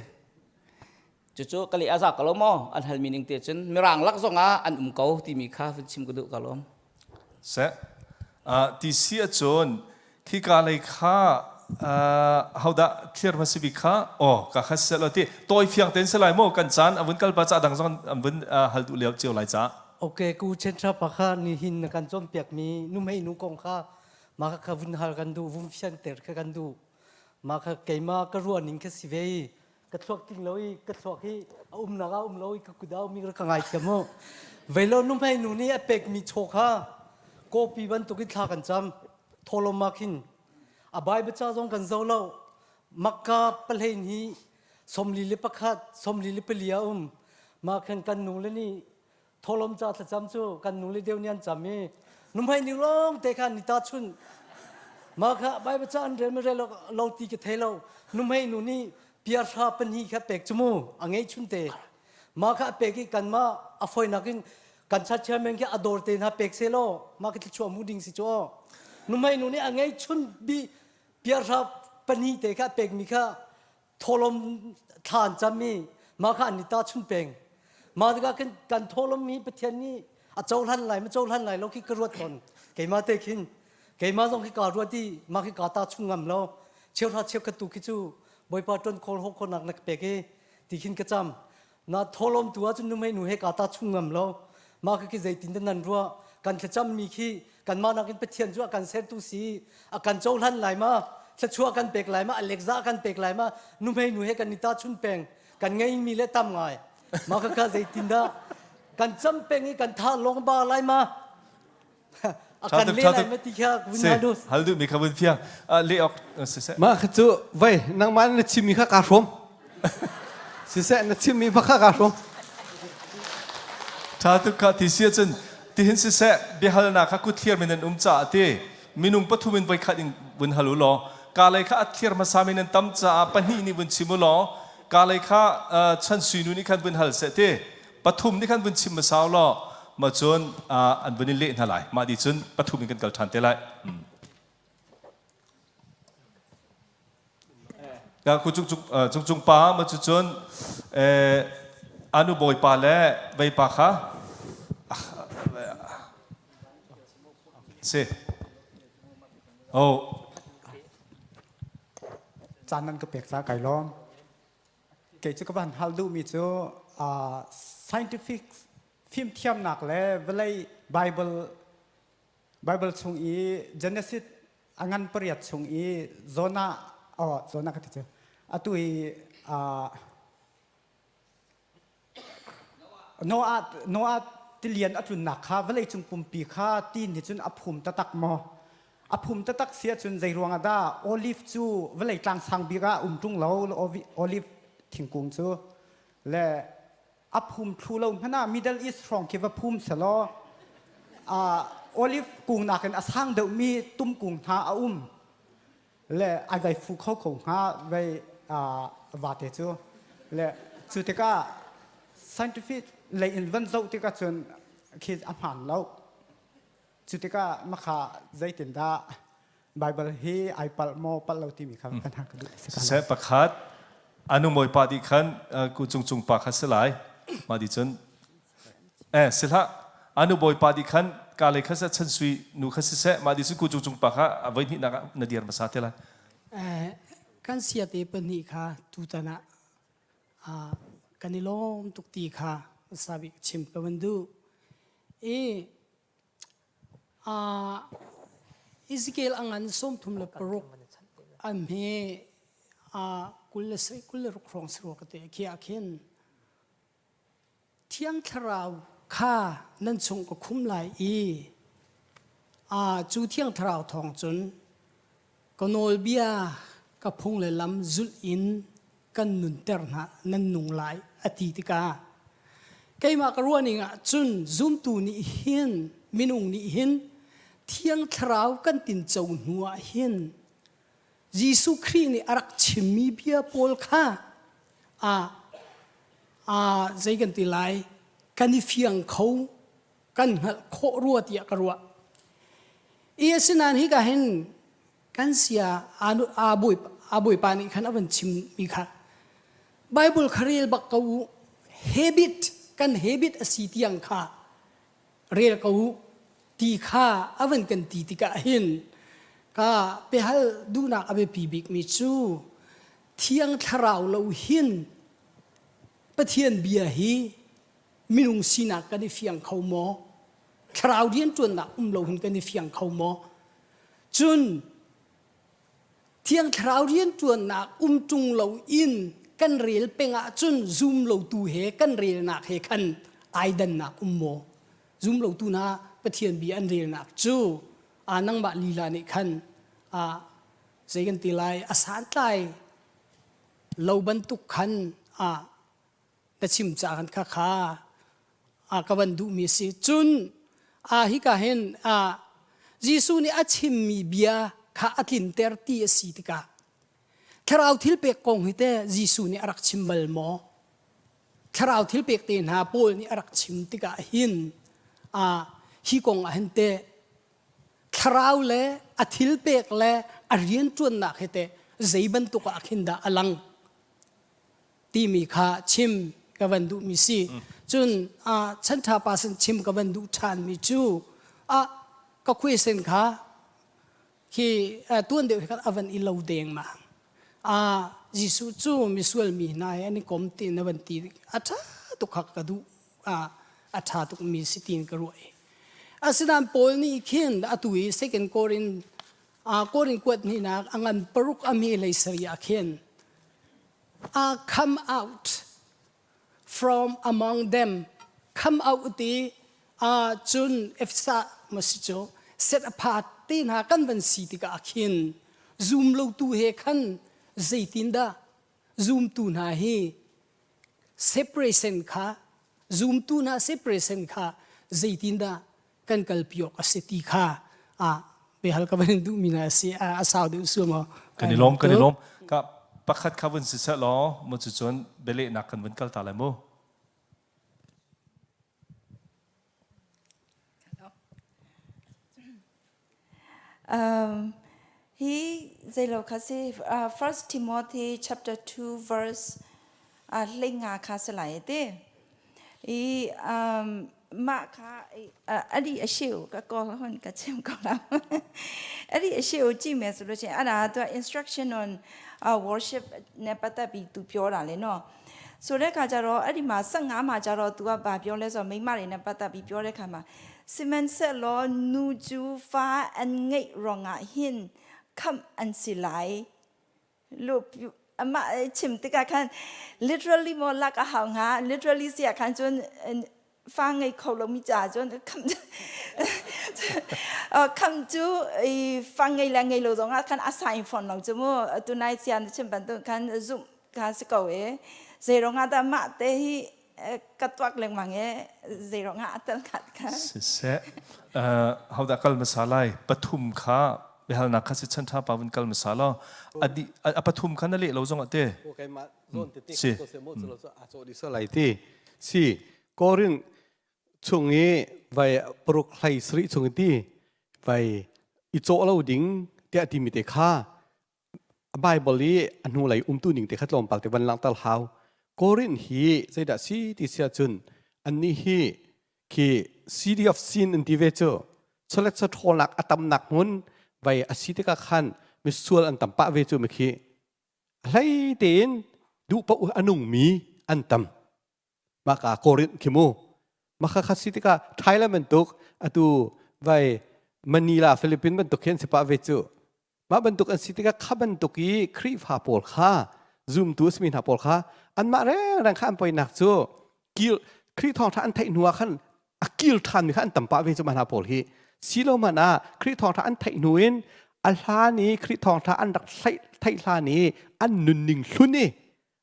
Cucu ka leh a za ko lo maw? An halmi ning te cun Mirang lak zongah an um ko timi kha vun chim ka duh ka lawm. Seh. Uh, ti si ahcun khika lei kha uh, hodah thlir hmasa bik kha oh ka kha seh lo ti tawi fiang ten se lai mo kan caan a vun kal pa ca dang zong an vun uh, hal duh lio cio lai ca Okay, ku chen pa kha ni hin na kan cawn piak mi nu mei nu kong kha ma kha kha vun hal kan du vun fian ter kha kan du ma kha keima ka ruah ning kha si ve ka thluak ting lo i ka thluak hi a umnak ah um lo i ka kut ah um i ka ngaithiam mu veilo nuhmei nu nih a pekmi chaw kha kawpi bantuk in thla kan cam tholom ah khin a bible ca zong kan zo lo makka pahlein hi 41 44 a um mah khan kan nu le nih Tholom ca thlacam cu kan nu le deu nih an cam i nuhmei ni lawng te khan ni ta chun mah kha Bible ca an rel rel lo ti ka thei lo nuhmei nu nih piarhra pahnih kha pek cu mu a ngei chun te mah kha a pek i kanmah a foinak in. Kan church chairman khi a dawr te hna pek se law mah khi thluachuah mu ding si cu aw. Nuhmei nu nih a ngei chun bi piarhra pahnih te kha a pekmi kha tholom thla an cam i mah kha an i tahchun peng. Mah tikah kan kan tholom hi Pathian nih a cohlan lai ma cohlan lai lo khi ka ruat tawn. Keimah te khin keimah zong khi kaa ruat i mah khi kaa tahchun ngam lo. Cheuhra cheukhat tu khi cu Bawipa ṭuan khawl hawk khawhnak na ka pek i ti khin ka cam. Na tholom tu ahcun nuhmei nu he kaa tahchun ngam lo. Mah khi zeitin dah nan ruah? Kan thlacammi khi kanmah nakin Pathian cu a kan sertu si a kan cohlan lai ma thluachuah kan pek lai ma a lekza kan pek lai ma nuhmei nu he kan i tahchun peng kan ngeimi le tam ngai mah kha zeitin dah kan cam peng i kan tha lawng ba lai ma a kan le lai ma ti kha vun hal dus hal duh mi kha vun fiang le ok siseh mah kha cu vai nangmah na chimmi kha kaa hrawm siseh na chimmi kha kaa hrawm Tha tuk kha ti si ahcun tihin siseh biahalnak kha kut thliar min an um caah ti minung pathum in voikhat in vun hal u law ka lei kha a thliar hmasa min an tam caah pahnih nih vun chim u law ka lei kha chan sui nu nih khan vun hal seh ti pathum nih khan vun chim hmasa u law ma cun an vun in leh hna lai mah di cun pathum in kan kal ṭhan te lai. Ka ku cung cung cung pa ma cu cun anu bawipa le veipa kha si oh caan nan ka pek ca kai lawm kei cu ka van hal duhmi cu scientific fimthiamnak le vawlei bible Bible chung i Genesis a ngan pariat chung i Jonah oh Jonah ka ti cu atu i Noah Noah tilian a tlunnak kha vawlei cung pumpi kha ti nih cun a phum taktak maw a phum taktak si ahcun zei ruang ah dah olive cu vawlei tlang sang bik ah um ṭung lo olive thingkung cu le a phum thlu lo hmanh ah Middle East hrawng khi va phum selaw uh, olive kung nakin a sang deuhmi tum kung hna a um le ai vai fu kho ko hnga vai uh, vate cu le cu tikah scientific lei in van zoh tikah cun khi a hmaan lo Cu tikah makha zeitindah Bible hi ai palh maw palh lo timi kha kan hal ka duh. Siseh pakhat anu mawi pa di khan ku cung cung pa kha si lai ma di cun eh si hlah anu bawipa di khan ka le kha chan sui nu kha siseh ma di cun ku cung cung pa kha a voi hnih nak na dir hmasa te lai kan siate pahnih kha tutan ah kan i lawm tuk ti kha sabik chim ka van duh i Ezekiel a ngan 36 a hme 27 26 hrawng si rua ka ti. Khi ah khin Thiang Thlarau kha nan chung ka khum lai i cu Thiang Thlarau thawng cun Ka nawlbia ka phung le lam zulh in kan nunter hna nan nung lai a ti tikah keimah ka ruahning ah cun zumtu nih hin minung nih hin Thiang Thlarau kan tinco hnu ah hin Jesuh Khrih nih a rak chimmi bia pawl kha a a zei kan ti lai kan i fiang kho kan hngalh khawh rua tiah ka ruah. I asinain hika hin kan sia aa bawipa nih khan a van chimmi kha Bible kha rel bak ko u habit kan habit a si tiang kha rel ko u ti kha a van kan ti tikah hin ka pehal duhnak a biapi bikmi cu thiang thlarau lo hin Pathian bia hi minung sinak kan i fiang kho maw? Thlarau rianṭuannak um lo hin kan i fiang kho maw? Cun Thiang Thlarau rianṭuannak um ṭung lo in kan rel peng ahcun zum lotu he kan relnak he khan ai dannak um maw? Zum lotu hna Pathian bia an relnak cu a nangmah lila nih khan a zei kan ti lai a santlai lo bantuk khan a na chim ca kan kha kha a ka van duhmi a si cun a hika hin a Jesuh nih a chimmi bia kha a tlinter ti a si tikah thlarau thil pek kong hi te Jesuh nih a rak chim bal maw thlarau thil pek te hna Paul nih a rak chim tikah hin. Hi kong ah hin teh thlarau le a thil pek le a rianṭuannak hi teh zei bantuk ah khin dah a lang timi kha chim ka van duhmi si. Cun chanṭha pa sin chim ka van duh ṭhanmi cu ka question kha khi tuan deuh hi khan a van i lo deng ma. Jesuh cu misual mi hna he an i kom tiin a van ti a ṭha tuk kha ka duh a ṭha tukmi si tiin ka ruah i. Asinain Paul nih khin atu i Second Korin Korin kuat hnihnak a ngan paruk a hme hlei sarih ah khin come out from among them come out ti cun Efesa maw si cu set apart te hna kan van si tikah khin zum lotu he khan zeitindah zumtu hna hi separation kha zumtu hna separation kha zeitindah kan kalpi awk a si ti kha biahal ka van duhmi na si a sau deuh su maw Kan i lawm kan i lawm ka pakhat kha vun si seh law mu cu cun bialehnak kan vun kal ta lai mu. Um, hi zeilo kha si uh, First Timothy chapter 2 verse uh, hlinga kha si lai te. I um, mah kha adi a shiu ka ko hon ka chim ko la. Adi a shiu ကြည့်မယ်ဆိုလို့ရှိရင်အဲ့ဒါသူ instruction on uh, worship နဲ့ပတ်သက်ပြီးသူပြောတာလေနော်ဆိုတဲ့ခါကျတော့အဲ့ဒီမှာ15မှာကျတော့ तू ကဗာပြောလဲဆိုတော့မိမတွေနဲ့ပတ်သက်ပြီးပြောတဲ့ခါမှာ Sihmanhsehlaw nu cu fa an ngeih ruangah hin khamh an si lai. Lu amah chim tikah khan literally maw lak a hau hnga literally si ah khan cun fa ngei kho lomi caah cun khamh khamh cu fa ngei le ngei lo zongah khan a sign fawn lo cu mu tunai sian chim bantuk khan zumh kha si ko e zei ruangah dah mah te hi ka tuak lengmang e zei ruangah a tel khat kha siseh hodah kal hmasa lai pathum kha biahalnak kha si chan tha pa vun kal hmasa law adi a pathum kha na leh lo zong ah te keimah zawn tete si ko se mo chu lo a chaw di sa lai ti si korin chung i vai paruk hlei sri chung i ti vai i chaw lo ding tiah ti mi te kha Bible i a hnulei umtu ning te kha tlawmpal te van langhter hau. Korin hi zeidah si ti si ahcun annih hi khi city of sin an ti ve cu chawlet chawhrawlnak a tamnak hmun vai a si tikah khan misual an tam pah ve cu mikhi hlei tein duh paoh a nungmi an tam maka Korinth khi mu maka kha si tikah Thailand bantuk atu vai Manila Philippines bantuk khi an si pah ve cu Mah bantuk an si tikah kha bantuk i Khrihfa pawl kha zumtu a simi hna pawl kha anmah rengreng kha an poinak cu kil Khrih thawngṭha an theih hnu ah khan a kil ṭhanmi kha an tam pah ve cu mah hna pawl hi silo hmanh ah Khrih thawngṭha an theih hnu in a hlan i Khrih thawngṭha an rak theih hlan i an nunning hlun i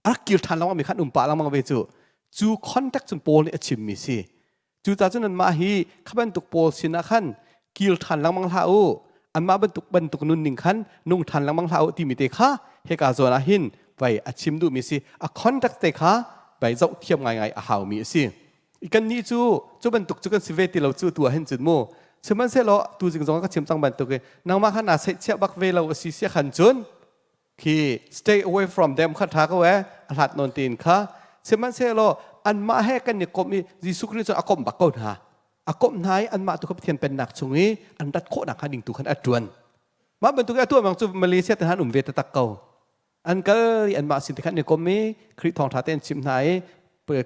a rak kir ṭhan lengmang mi kha an um pah lengmang ve cu cu contact cun Paul nih a chimmi si Cucaah cun anmah hi kha bantuk pawl sinah khan kir ṭhan lengmang hlah u. Anmah bantuk bantuk nunning khan nung ṭhan lengmang hlah u timi te kha hika zawn ah hin vai a chim duhmi si. A context te kha vai zoh thiam ngaingai a haumi a si. Kannih cu cu bantuk cu kan si ve ti lo cu tu ah hin cun mu. Sihmanhsehlaw tu zing zong ka chim cang bantuk i nangmah kha naa seihchiah bak ve lo a si sia khan cun khi stay away from them kha tha ko eh a hlat non tin kha sihmanhsehlaw anmah he kan i komh i Jesuh Khrih cu a komh bak ko hna a komh hna i anmah tu kha Pathian pennak chung i an rat khawhnak hnga ding tu khan a ṭuan mah bantuk i a tuah bang cu Malaysia te han um ve taktak ko an kal i anmah sin te khan an i kom i Khrih thawngṭha te an chimh hna i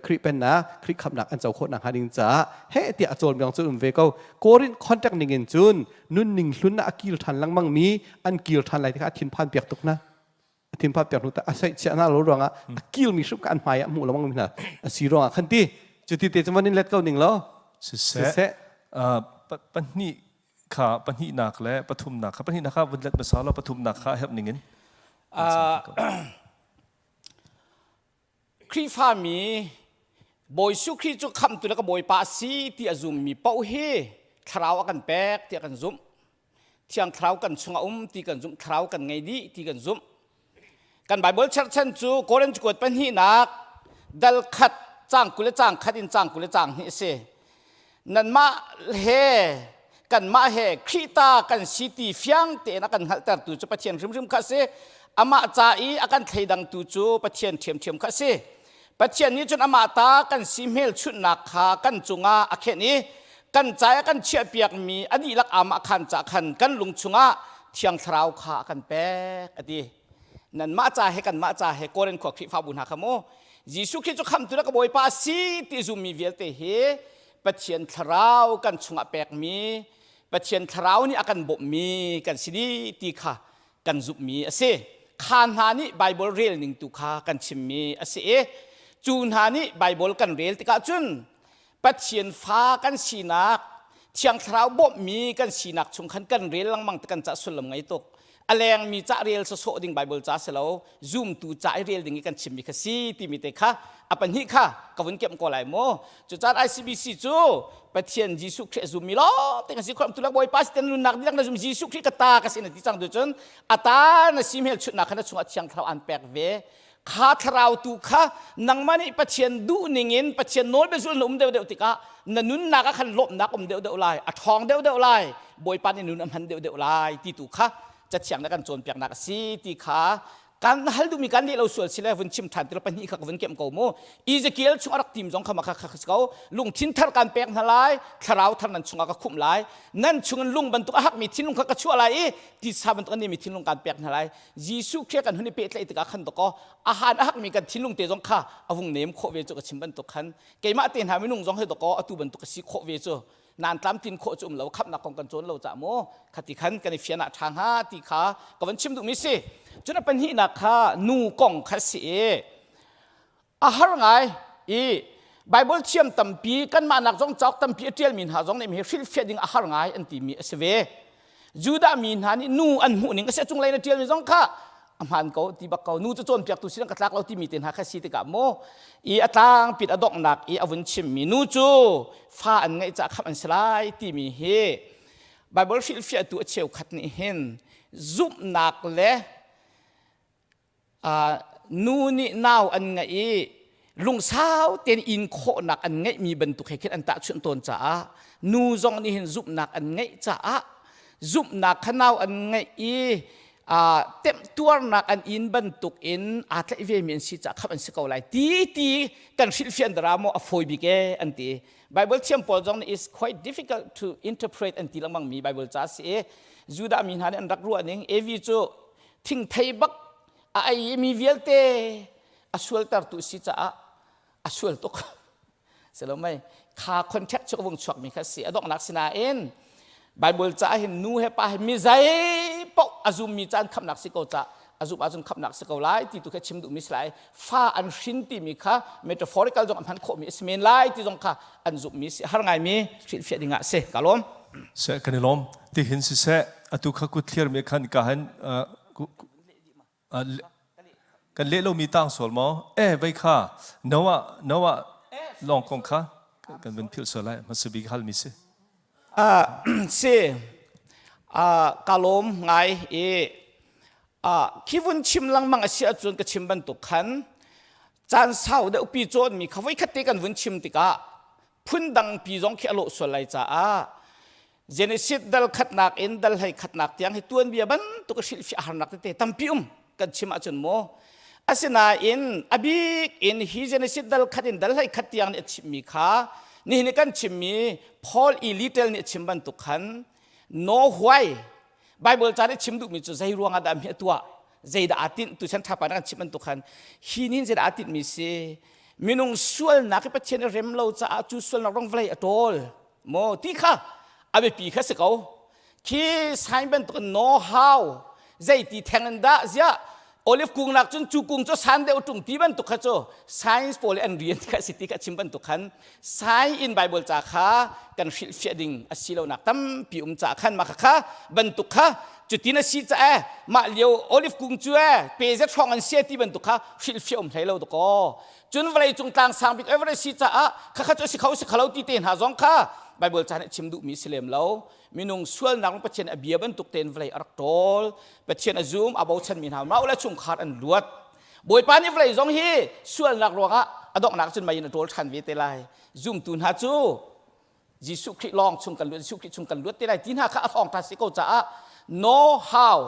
Khrih pennak Khrih khamhnak an co khawhnak hnga ding caah heh tiah a cawl miang cu um ve ko Korin contact ning in cun nunning hlun ah a kil ṭhan lengmang mi an kil ṭhan lai tikah a thinphan piak tuk hna a thinphan piak hnu a saih chiah hna lo ruangah a kil mi hrim kha an hmai ah hmuh lengmang mi hna a si ruangah khan ti cuti te cu van in let ko ning law siseh pahnih kha pahnihnak le pathumnak kha pahnihnak kha vun let hmasa law pathumnak kha herh ning in Khrihfami Bawi Jesuh Khrih cu khamhtu le ka Bawipa a si ti a zummi paoh hi thlarau a kan pek tiah kan zumh. Thiang Thlarau kan chungah um ti kan zumh. Thlarau kan ngei dih ti kan zumh. Kan Bible cherhchan cu Korinth cakuat pahnihnak dal khat cang 20 le cang khat in cang 20 le cang hnih a si. Nanmah he kanmah he Khrih ta kan si ti fiang tein a kan hngalhtertu cu Pathian hrimhrim kha a si. Amah ca i a kan thleidangtu cu Pathian ṭhiamṭhiam kha a si. Pathian nih cun amah ta kan si hmelchunhnak kha kan cungah a khenh i kan ca i a kan chiahpiakmi a dihlak aamah khan ca khan kan lung chungah Thiang Thlarau kha a kan pek a ti. Nanmah ca he kanmah ca he Korin khua Khrihfabu hna kha mu Jesuh Khrih cu khamtu le ka Bawipa a si ti zummi vialte hi Pathian Thlarau kan chungah pekmi Pathian Thlarau nih a kan bawmhmi kan si dih ti kha kan zumhmi a si. Kha hna nih Baibal rel ning tu kha kan chimmi a si i cu hna nih Baibal kan rel tikah cun Pathian fa kan sinak Thiang Thlarau bawmhmi kan sinak chung khan kan rel lengmang ti kan cah sullam ngei tuk. A lengmi ca rel sawsawh ding Bible ca si lo, zumtu ca i rel ding i kan chimmi kha si timi te kha a pahnih kha ka vun kemh ko lai mu. Cucaah ICBC cu Pathian Jesuh Khrih a zummi lawng te kan si khawh tu Bawipa si ten nunnak dihlak na zum Jesuh Khrih ka ta ka si na ti cang tu cun a ta na si hmelchunhnak kha na chungah Thiang Thlarau an pek ve kha thlarau tu kha nangmah nih Pathian duh ningin Pathian nawlbia zul na um deuhdeuh tikah na nunnak ah khan lawmhnak um deuhdeuh lai a ṭhawng deuhdeuh lai Bawipa nih nun a hman deuhdeuh lai ti tu kha cathiang na kan cawnpiaknak a si ti kha kan hal duhmi kan leh lo sual si le vun chim ṭhan ti lo pahnih kha ka vun kemh ko mu Ezekiel chung a rak tim zong kha ma kha kha ko lungthin thar kan pek hna lai thlarau thar nan chungah ka khumh lai nan chungin lung bantuk a hakmi thinlung kha ka chuah lai i titsa bantuk a nemi thinlung kan pek hna lai Jesuh Khrih kan hun i pehtlaih tikah khan dakaw a han a hakmi kan thinlung te zong kha a vung nem khawh ve cu ka chim bantuk khan keimah te hna minung zong he dakaw atu bantuk ka si khawh ve cu nan tlamtlin khawh cu um lo khamnak kong kan cawn lo ca mu khati khan kan i fian ah ṭha hnga ti kha ka van chim duhmi si cun a pahnihnak kha nu kong kha si i a har ngai i Bible thiam tampi kanmah nak zong cauk tampi a ṭialmi hna zong nih hi hrilhfiah ding a har ngai an timi a si ve. Judah mi hna nih nu an hmuh ning a si cunglei na ṭialmi zong kha a hmaan ko ti bak ko nu cu cawnpiaktu si ka tlak lo timi te hna kha si tikah mu i a tlangpit a donghnak i a vun chimmi nu cu fa an ngeih caah khamh an si lai timi hi Bible hrilhfiahtu a cheukhat nih hin zumhnak le nu nih nau an ngeih i lungsau tein in khawhnak an ngeihmi bantuk he khin an tahchunh tawn caah nu zong nih hin zumhnak an ngeih caah zumhnak kha nau an ngeih i temtuarnak an in bantuk in aa tlaih vemi an si caah khamh an si ko lai ti ti kan hrilhfian dara maw a fawi bik e an ti Bible thiam pawl zong nih is quite difficult to interpret an ti lengmang mi Bible ca si i Judah mi hna nih an rak ruah ning Evi cu thingthei bak a ei i mi vialte a sualtertu si caah a sual tuk silo mei kha contract cu vung chuak mi kha si a donghnak sinain Bible ca hin nu he pa he mi zei paoh a zum mi caan khamnak si ko ca a zum ahcun khamnak si ko lai ti tu kha chim duh mi si lai fa an hrin ti mi kha metaphorical zong an hman khawh mi a si men lai ti zong kha an zumh mi si har ngai mi hrilhfiah ding ah si ka lawm Se kan i lawm ti hin siseh atu kha kut thlir mi khan ka han kan leh lomi tang sual maw e vei kha Noah Noah lawng kong kha kan vun philh sual lai hmasa bik hal mi si si ka lawm ngai i khi vun chim lengmang a si ahcun ka chim bantuk khan caan sau deuh pi cawn mi kha voi khat te kan vun chim tikah phundang pi zong khi a lawh sual lai caah Genesis dal khatnak in dal hlei khatnak tiang hi tuanbia bantuk a hrilhfiah harnak tete tampi um kan chim ahcun maw asinain a bik in hi Genesis dal khat in dal hlei khat tiang nih a chimmi kha nihin i kan chimmi Paul E. Little nih a chim bantuk khan no huai Bible ca nih chim duhmi cu zei ruangah dah mi a tuah zeidah aa tinh tu chan thapa kan chim bantuk khan hi nin zeidah aa tinhmi si minung sualnak hi Pathian i rem lo caah cu sualnak rong vawlei a ṭawl maw ti kha a biapi kha si ko khi sign bantuk in no how zeiti theng in dah ziah olive kung nak cun cu kung cu san deuh ṭung ti bantuk kha cu science pawl an rian kha si ti kha chim bantuk khan science in bible ca kha kan hrilhfiah ding a si lonak tampi um ca khan mah kha bantuk kha cutin a si ca e mah lio olive kung cu e pe zet hrawng an sia ti bantuk kha hrilhfiah um hlei lo dakaw cun vawlei cung tlang sang bik Everest si caah kha kha cu si kho si khalo ti te hna zong kha Bible ca nih chim duhmi si lem lo minung sualnak Pathian a bia bantuk tein vawlei a rak ṭawl Pathian a zum a bochanmi hna mah le chungkhar an luat Bawipa nih vawlei zong hi sualnak ruangah a donghnak cun mei in a ṭawl ṭhan ve te lai zumtu hna cu. Jesuh Khrih lawng chung kan luat Jesuh Khrih chung kan luat te lai ti hna kha a thawngtha si ko caah know how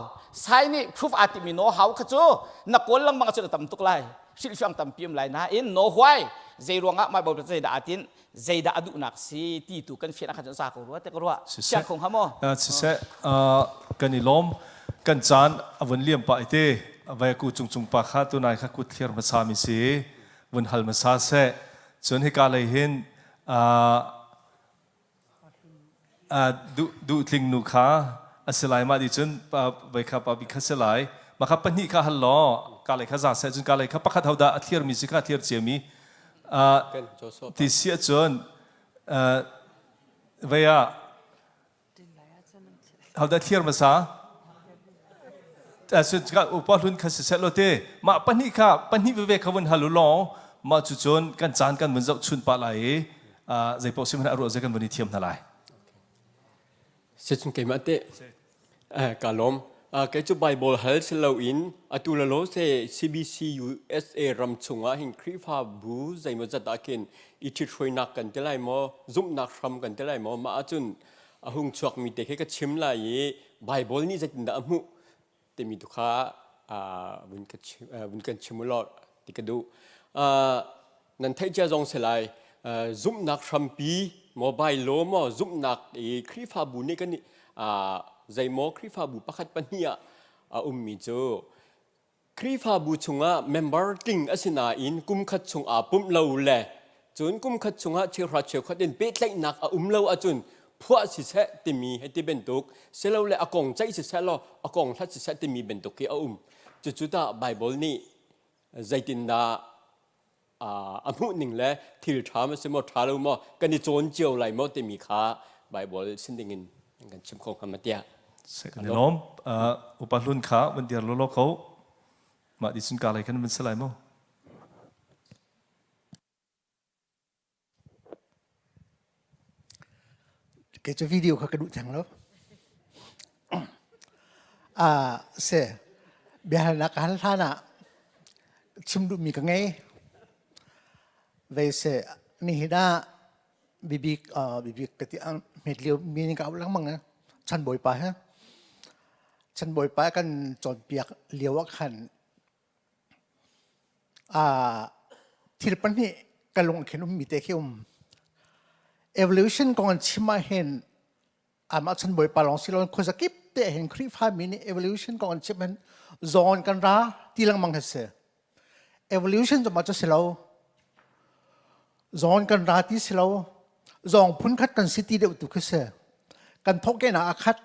sai nih proof aa timi know how kha cu na kawl lengmang ahcun a tam tuk lai hrilhfiang tampi um lai nain know why zei ruangah mah Baibal zeidah aa tinh zeidah a duhnak si ti tu kan fian ahkhan cun za ko rua te ka ruah siang khong ha maw siseh kan i lawm kan caan a vun liam pah ite vai ku cung cung pa kha tunai kha kut thlir hmasa mi si vun hal hmasa seh cun hika lei hin duh tling nu kha a si lai mah di cun vai kha pa bi kha si lai mah kha pahnih kha hal law ka lei kha za seh cun ka lei kha pakhat ho dah a thlir mi si kha thlir cia mi ti si ahcun vei ah Hodah thlir hmasa? Upa hlun kha siseh law te mah pahnih kha pahnih veve kha vun hal u law mah cu cun kan caan kan vun zoh chun pah lai i zei paoh si hmanh a ruah zei kan vun i thiam hna lai. Sicun keimah teh ka lawm. Kei cu Bible hal si loin atu le lo se CBC USA ram chungah hin Khrihfabu zeimawzat ah khin i ṭhithruainak kan ti lai maw, zumhnak hram kan ti lai maw, mah ahcun a hung chuakmi te khi ka chim lai i Bible nih zeitindah a hmuh timi tu kha vun ka chim, vun kan chim u law ti ka duh. Nan theih cia zong si lai zumhnak hrampi mobile law maw zumhnak i Khrihfabu nih kan zeimaw Khrihfabu pakhat pahnih ah a ummi cu Khrihfabu chungah member tling a si nain kumkhat chung aa pumh lo le cun kumkhat chungah cheuhra cheukhat in pehtlaihnak a um lo ahcun phuah siseh timi hei ti bantuk silole a kong ceih siseh law a kong hlat siseh timi bantuk khi a um. Cucu tah Bible nih zeitindah a hmuh ning le thil ṭha ma si maw ṭha lo maw kan i cawn cio lai maw timi kha Bible sin ding in kan chim kho hnga ma tiah. Kan i lawm. Upa hlun kha van dir lawlaw ko. Mah di cun ka lei khan van si lai maw? Kei cu video kha ka duh theng lo. Ah, se biahalnak ka hal hlan ah chim duhmi ka ngei. Vei se nihin ah bibik bibik ka ti hmet lio mi ning ka auh lengmang eh. Chan bawipa he. Chan bawipa kan cawnpiak lio ah khan Thil pahnih ka lung khin ummi te khi um. Evolution kong an chim ahhin amah chan Bawipa lawng si loin khuazakip te hin Khrihfa mi nih evolution kong an chim hin zawn kan ra ti lengmang hi si. Evolution cu mah cu si lo. Zawn kan ra ti si lo. Zawng phunkhat kan si ti deuh tu khi si. Kan thawhkehnak a khat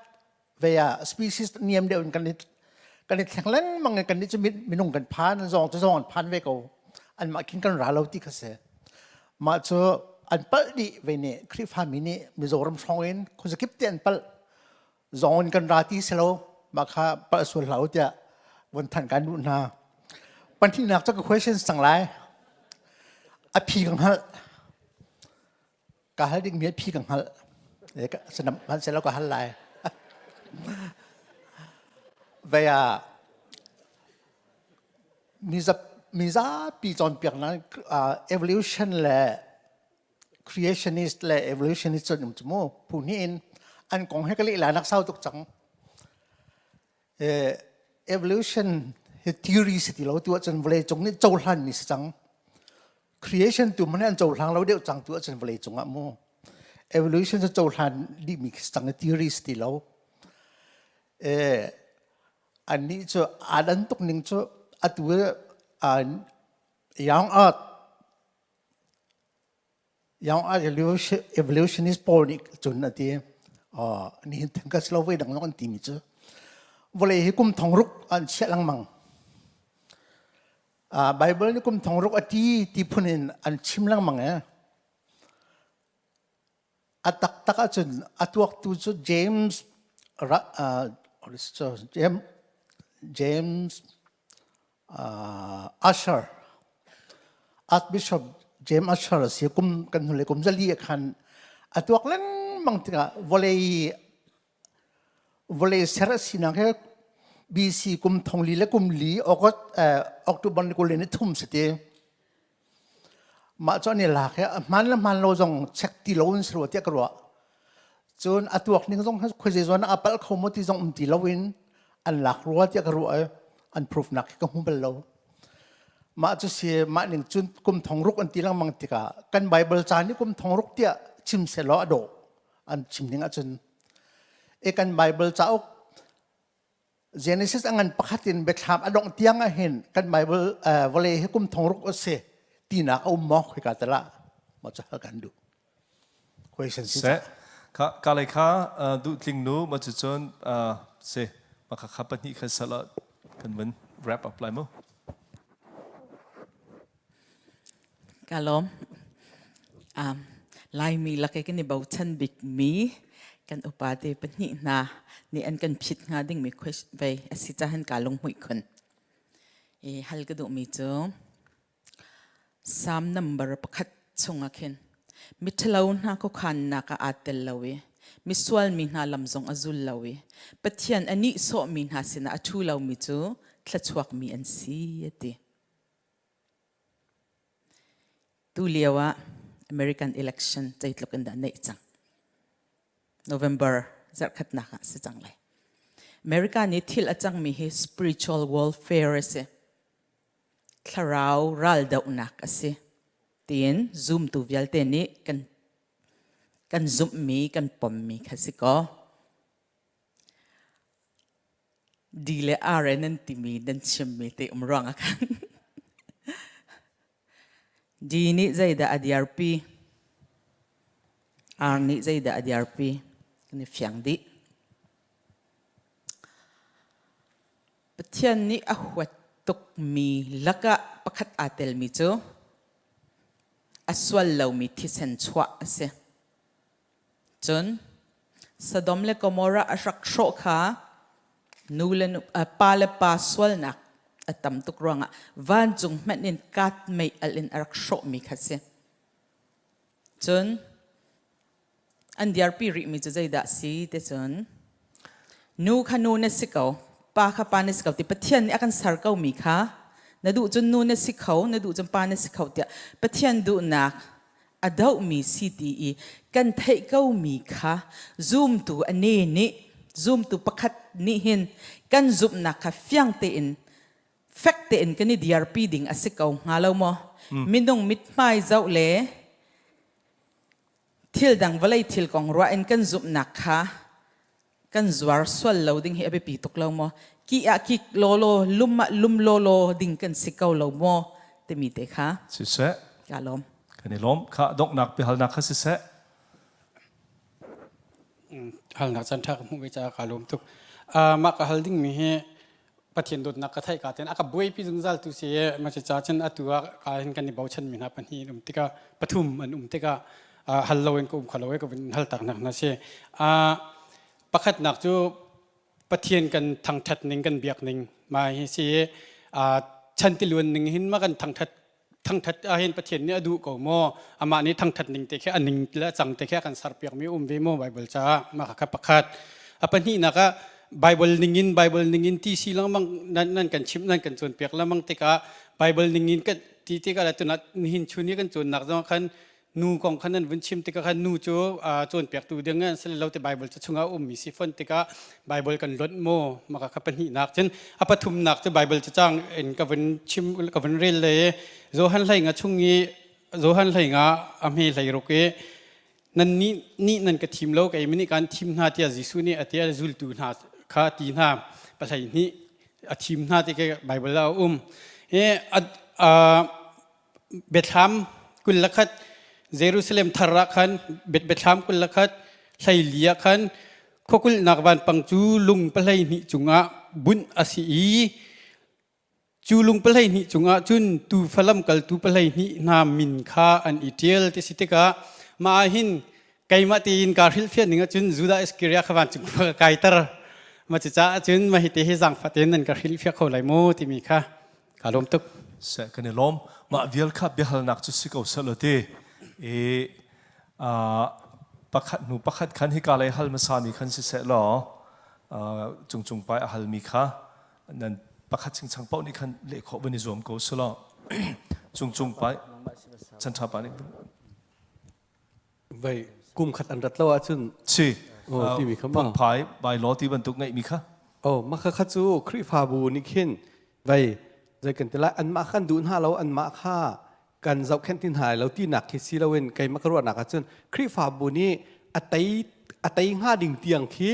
ve ah species niam deuh in kan i kan i thleng lengmang i kan nih cu minung kan phan zawng cu zawng an phan ve ko anmah khin kan ra lo ti kha si mah cu an palh dih ve nih Khrihfa mi nih Mizoram hrawng in khuazakip te an palh zawng in kan ra ti si lo mah kha palh sual hlah u tiah von than kan duh hna pahnihnak cu ka questions cang lai a phi ka hngalh Ka hal dingmi a phi ka hngalh. Sihmanhsehlaw ka hal lai. Vei ah mizapi cawnpiaknak evolution le creationist le evolutionist cun um cu mu phu hnih in an kong he ka leh lai nak sau tuk cang. Evolution hi theory si ti lo tu ahcun vawlei cung nih cohlanmi si cang. Creation tu hmanh an cohlang lo deuh cang tu ahcun vawlei cung ah mu. Evolution cu cohlan dihmi khi si cang theory si ti lo. Annih cu aa dan tuk ning cu atu young earth Young evolutionist pawl nih cun a ti. Nihin theng ka si lo voi dang zong an timi cu vawlei hi kum thong ruk an chiah lengmang. Bible nih kum thong ruk a ti ti phun in an chim lengmang e. A taktak ahcun a tuaktu cu James James James Usher Archbishop James Usher a si kum kan hnulei kum zali ah khan a tuak lengmang tikah vawlei vawlei ser a sinak he BC kum thong li le kum li August October ni 23 si ti. Mah cu an i lak i a hmaan le hmaan lo zong check ti lo in si rua tiah ka ruah. Cun a tuak ning zong khuazei zawn ah a palh kho maw ti zong um ti lo in an lak rua tiah ka ruah i an proof nak hi ka hmu bal lo. Mah cu si mah ning cun kum thong ruk an ti lengmang tikah kan Bible ca nih kum thong ruk tiah chim sehlaw a dawh an chim ning ahcun e kan Bible cauk Genesis a ngan pakhat in biathlam a dongh tiang ah hin kan Bible vawlei hi kum thong ruk a si tinak a um maw khoi tala ma cu hal kan duh question si se ka ka lei kha duh tling nu ma cu cun se ma kha kha pahnih kha sala kan vun wrap up lai mu Ka lawm. Um, Laimi lak i kan i bochan bikmi kan upate pahnih hna nih an kan phit hnga dingmi vei a si cahan kaa lunghmuih khun. I hal ka duhmi cu Psalm number pakhat chungah khin miṭhalo hna khuakhannak ah aa tel lo i misual mi hna lam zong a zul lo i Pathian a nihsawhmi hna sinah a ṭhu lomi cu thluachuakmi an si a ti. Tu lio ah American election zeitluk in dah neih cang. November zarhkhatnak ah si cang lai. America nih thil a cangmi hi spiritual warfare a si. Thlarau raldohnak a si. Tiin zumtu vialte nih kan kan zumhmi, kan pommi kha si kaw. D le R nan timi nan chimmi te um ruang ah khan D nih zeidah a diarpi R nih zeidah a diarpi kan i fiang dih Pathian nih a huat tukmi lakah pakhat aa telmi cu a sual lomi thisen chuah a si. Cun Sodom le Gomorrah a rak hrawh kha nu le nu, pa le pa sualnak a tam tuk ruangah vancung hmanh in kat mei alh in a rak hrawhmi kha si. Cun an diarpi rihmi cu zeidah si ti cun nu kha nu na si ko, pa kha pa na si ko ti Pathian nih a kan ser komi kha na duh cun nu na si kho, na duh cun pa na si kho tiah Pathian duhnak a dohmi si ti i kan theih komi kha zumtu a ne nih zumtu pakhat nih hin kan zumhnak kha fiang tein fek tein kan i diarpi ding a si ko hnga lo maw minung mithmai zoh le thil dang vawlei thil kong ruah in kan zumhnak kha kan zuar sual lo ding hi a biapi tuk lo maw ki ah kik lawlaw lum ah lum lawlaw ding kan si ko lo maw timi te kha siseh ka lawm kan i lawm kha donghnak biahalnak kha siseh halnak caan ṭha ka hmuh ve caah ka lawm tuk mah ka hal dingmi hi Pathian dawtnak ka theih ka ten a ka buaipi zungzal tu si ma ci ca cun atu ah ka hin kan i bochan mi hna pahnih an um tikah pathum an um tikah hal lo in ka um kho lo i ka vun hal tak nak hna si pakhatnak cu Pathian kan thangthat ning kan biak ning ma hi si chan tiluan ning hin ma kan thangthat thangthat ahhin Pathian nih a duh ko maw amah nih thangthat ning te khi a ning le a cang te khi a kan serpiak mi um ve maw Bible caah mah kha pakhat a pahnihnak ah Bible ningin Bible ningin ti si lengmang nan nan kan chimh nan kan cawnpiak lengmang tikah Bible ningin kan ti tikah le tunah nihin chun i kan cawnnak zong khan nu kong khan nan vun chim tikah khan nu cu cawnpiaktu ding an si lo ti Bible cu chungah ummi si fon tikah Bible kan lonh maw maka kha pahnihnak cun a pathumnak cu Bible cu cang in ka vun chim ka vun rel le Johan hlei nga chung i Johan hlei nga a hme hlei ruk i nan nih nih nan ka thim lo kei nih kan thim hna tiah Jesuh nih a ti a zultu hna kha ti hna pahlei nih a thim hna ti ke Bible ah a um i Biathlam 21 Jerusalem thar ah khan Biathlam 21 hleili ah khan khuakulhnak vanpang cu lung pahlei hnih cungah bunh a si i cu lung pahlei hnih cungah cun tuufa lamkaltu pahlei hnih hna min kha an i ṭial ti si tikah mah ah hin keimah tein kaa hrilhfiah ning ahcun Judah Iskariot kha vancung khua ka kaiter ma cucaah cun mah hi te hi zaangfah tein nan ka hrilhfiah kho lai maw timi kha Kaa lawm tuk. Seh kan i lawm. Mah vial kha biahalnak cu si ko seh ti. I pakhat hnu pakhat khan hika lei hal hmasa mi khan siseh law cungcung pai a halmi kha nan pakhat chingchang paoh nih khan leh khawh van i zuam ko seh law cungcung pai. Chan tha pa nih Vai kum khat an rat lo ahcun si oh timi kha ma phungphai bylaw ti bantuk ngeihmi kha oh mah kha cu Khrihfabu nih khin vai zei kan ti lai anmah kan duh hna lo anmah kha kan zohkhenh ti hna lo tinak khi si loin keimah ka ruahnak ahcun Khrihfabu nih a tei a tei hnga ding tiang khi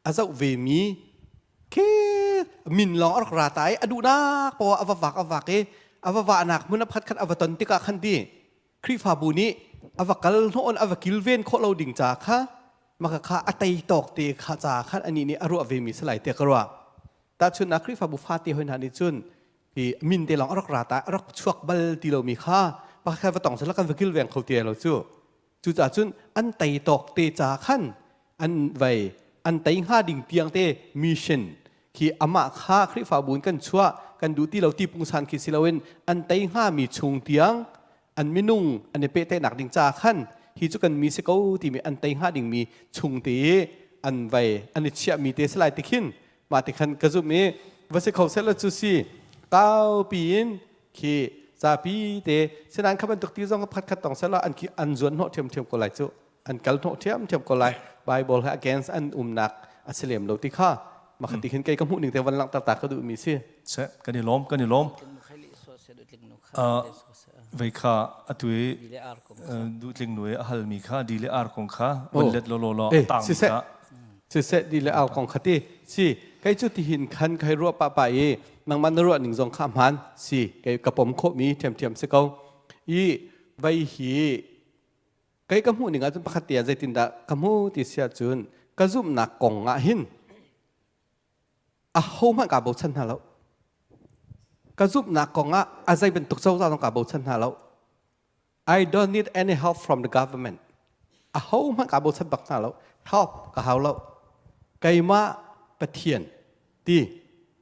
a zoh ve mi khi min lawng a rak ra ta i a duhnak poah a va vak a vak i a va vahnak hmun a phat khan a va ton tikah khan ti Khrihfabu nih a va kal hnawh a va kilven khawh lo ding ca kha maka kha a tei tawk te kha ca khan anih nih a ruah ve mi salai te ka ruah tahchun ah Khrihfabu fate hoi hna nih cun hi min te lawng a rak ra ta a rak chuak bal ti lomi kha pakhat va tong sala kan va kilveng kho ti lo cu cucaah cun an tei tawk te ca khan an vai an tei hnga ding tiang te mission khi amah kha Khrihfabu in kan chuah kan duh ti lo ti pungsan khi si loin an tei hnga mi chung tiang an minung an i pehtlaihnak ding ca khan hi cu kan mi si ko timi an tei hnga ding mi chung te i an vai an i chiah mi te salai ti khin mah ti khan ka zum i va si kho seh la cu si kau piin khi zapi te sinan kha bantuk ti zong khat khat tong sela an khi an zuan hnawh ṭhiamṭhiam ko lai cu an kal hnawh ṭhiamṭhiam ko lai Bible he against an umnak a si lem lo ti kha mah ti khin kei ka hmuh ning te van langhter ta ka duh mi si se kan i lawm kan i lawm vei kha atu i duhtling nu i a halmi kha di le ar kong kha van let lo lo lo tang siseh siseh di le ar kong kha ti si kei cu tihin khan kai ruah pa pa i nangmah na ruah ning zong kha hmaan si kei ka pom khawh mi ṭhiamṭhiam si ko i vei hi kei ka hmuh ning ahcun pakhat te ah zeitindah ka hmu ti si ahcun ka zumhnak kong ah hin ahohmanh kaa bochan hna lo ka zumhnak kong ah a zei bantuk cozah zong kaa bochan hna lo I don't need any help from the government ahohmanh kaa bochan bak hna lo help ka hau lo keimah Pathian ti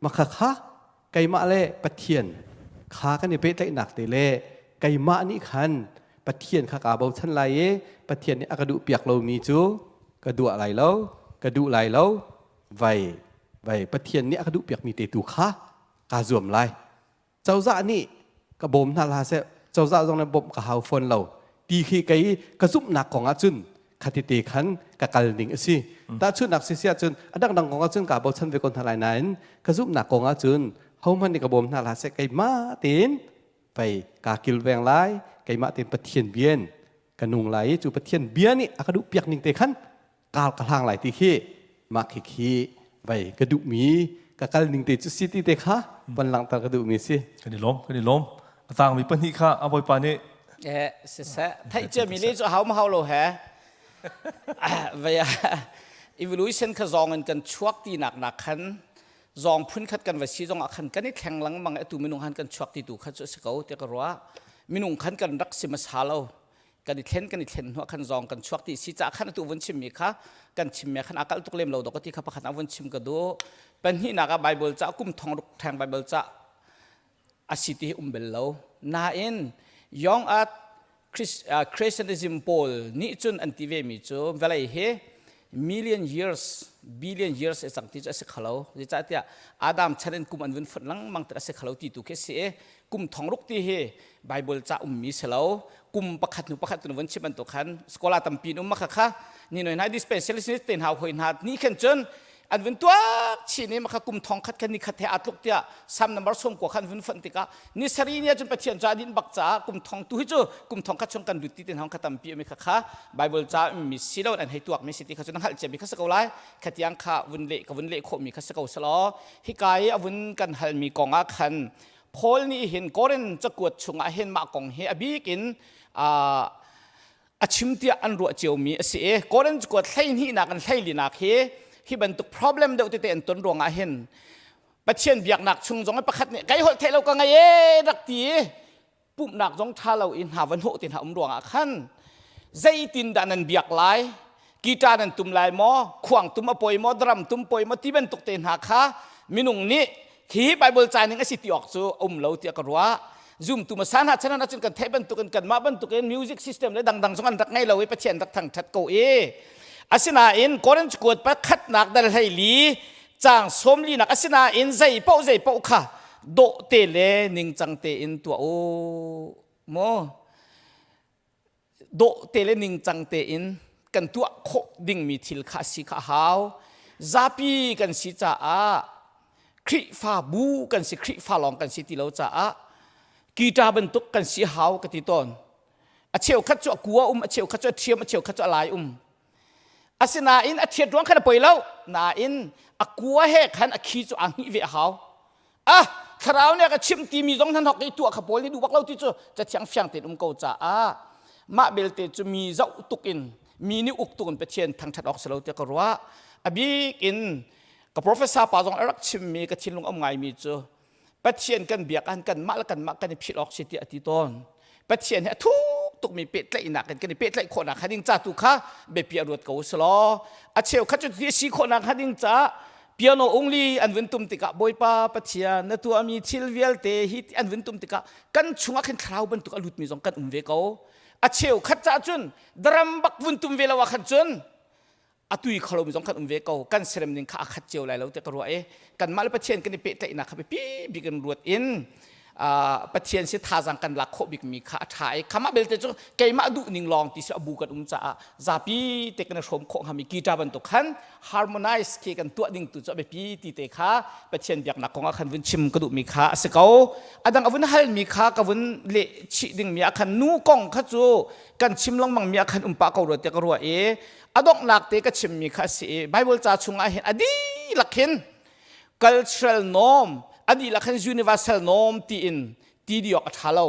makha kha keimah le Pathian kha kan i pehtlaihnak te le keimah nih khan Pathian kha kaa bochan lai i Pathian nih a ka duh piak lomi cu ka duah lai lo ka duh lai lo vai vai Pathian nih a ka duh piakmi te tu kha kaa zuam lai cozah nih ka bawm hna hlah seh cozah zong nih bawmh ka hau fawn lo ti khi kei ka zumhnak kong ah cun khatite khan ka kal ning a si tahchunhnak si si ahcun a dangdang kong ah cun kaa bochan ve ko hna lai nain ka zumhnak kong ah cun hohmanh nih ka bawm hna hlah seh keimah tein pei kaa kilveng lai keimah tein Pathian bian ka nung lai i cu Pathian bia nih a ka duh piak ning te khan kal ka hlang lai ti khi mah khi khi vai ka duhmi ka kal ning te cu si ti te kha van langhter ka duhmi si kan i lawm kan i lawm a tangmi pahnih kha a bawipa nih eh siseh theih cia mi le cu hau ma hau lo he vai evolution kha zong in kan chuak ti nak nak khan zong phun khat kan va si zong ah khan kan i thleng lengmang atu minung han kan chuak ti tu kha cu si ko ti ka ruah minung khan kan rak si hmasa lo kan i thlen kan i thlen hnuah khan zong kan chuak ti si ca khan atu vun chimmi kha kan chimmi khan a kal tuk lem lo dok ti kha pakhat ah vun chim ka duh pahnihnak ah Bible ca kum thong ruk theng Bible ca a si ti hi um bel lo nain Young Earth Christianism pawl nih cun an ti ve mi cu vawlei hi million years billion years e cang ti cu a si khalo zeicahtiah Adam chan in kum an vun fonh lengmang tik a si khalo ti tu khi si i kum thong ruk ti hi Bible ca ummi si lo kum pakhat hnu pakhat tun vun chim bantuk khan scholar tampi um makha kha ni noi hna dispensationalist te hna hoi hna ni khan cun an vun tuak chin i makha kum thong khat khan ni khat he aa tluk tiah sam number som ko khan vun fonh tikah ni sari ni cun pathian ca din bak ca kum thong tu hi cu kum thong khat chung kan lut ti ten hong kha tampi mi kha kha bible ca mi si lo an hei tuak mi si ti kha cun hngalh cia mi kha si ko lai khatiang kha vun le ka vun le khawh mi kha si ko selaw hika i a vun kan hal mi kong ah khan Paul nih hin Korin cakuat chungah hin mah kong hi a bik in a chim tiah an ruah ciomi a si i Korin cakuat hleihnihnak in hleilinak hi hi bantuk problem deuh tete an ton ruangah hin Pathian biaknak chung zong pakhat nih kai holh theih lo ka ngei e rak ti i pumhnak zong ṭha lo i hna va hnawh ti hna um ruangah khan zeitin dah nan biak lai guitar nan tum lai maw khuang tum a poi maw drum tum poi maw ti bantuk te hna kha minung nih hi Bible ca ning a si ti awk cu um lo tiah ka ruah zumtu hmasa hna chan ah cun kan theih bantukin kanmah bantukin music system le dangdang zong an rak ngei lo i Pathian rak thangṭhat ko i asinain Korinth kuat pakhatnak dal hlei li caang sawmlinak asinain zei paoh zei paoh kha dawh te le ningcang tein tuah u. Maw dawh te le ningcang tein kan tuah khawh dingmi thil kha a si kha a hau. Zapi kan si caah Khrihfabu kan si Khrihfa lawng kan si ti lo caah guitar bantuk kan si hau ka ti tawn. A cheukhat cu a kua um, a cheukhat cu a ṭhiam, a cheukhat cu a lai um. Asinain a ṭhiat ruang khan a poi lo. Nain a kua he khan a khi cu aa hngih ve a hau. Ah, thlarau nih a ka chimh timi zong hnan hok i tuah kha pawl nih duh bak lo ti cu cathiang fiang tein um ko caah mah belte cu mi zoh tuk in mi nih uk tuk in Pathian thangṭhat awk si lo tiah ka ruah. A bik in ka professor pa zong a rak chimmi ka thinlung um ngaimi cu Pathian kan biak ah kanmah le kanmah kan i philh awk si tiah a ti tawn. Pathian he a thuk tukmi pehtlaihnak in kan i pehtlaih khawhnak hnga ding ca tu kha biapi a ruat ko selaw a cheukhat cu ti si khawhnak hnga ding caah piano ungli an vun tum tikah Bawipa Pathian na tuahmi thil vialte hi an vun tum tikah kan chungah khin thlarau bantuk a lutmi zong kan um ve ko. A cheukhat caah cun daram bak vun tum ve lo ah khan cun a tui kho lomi zong kan um ve ko kan serem ning kha a khat cio lai lo tiah ka ruah i kanmah le Pathian kan i pehtlaihnak kha biapi bik in ruat in Pathian si thazaang kan lak khawh bikmi kha a ṭha i khamah belte cu keimah duh ning lawng ti si a bu kan um caah zapi te kan i hrawm khawh hngami guitar bantuk khan harmonize khi kan tuah ding tu cu a biapi ti te kha Pathian biaknak kong ah khan vun chim ka duhmi kha a si ko a dang a vun halmi kha ka vun leh chih dingmi ah khan nu kong kha cu kan chim lengmang mi ah khan um pah ko rua tiah ka ruah i a donghnak te ka chimmi kha a si i Bible ca chungah hin a dihlak hin cultural norm a dihlak hin universal norm tiin ti di awk a ṭha lo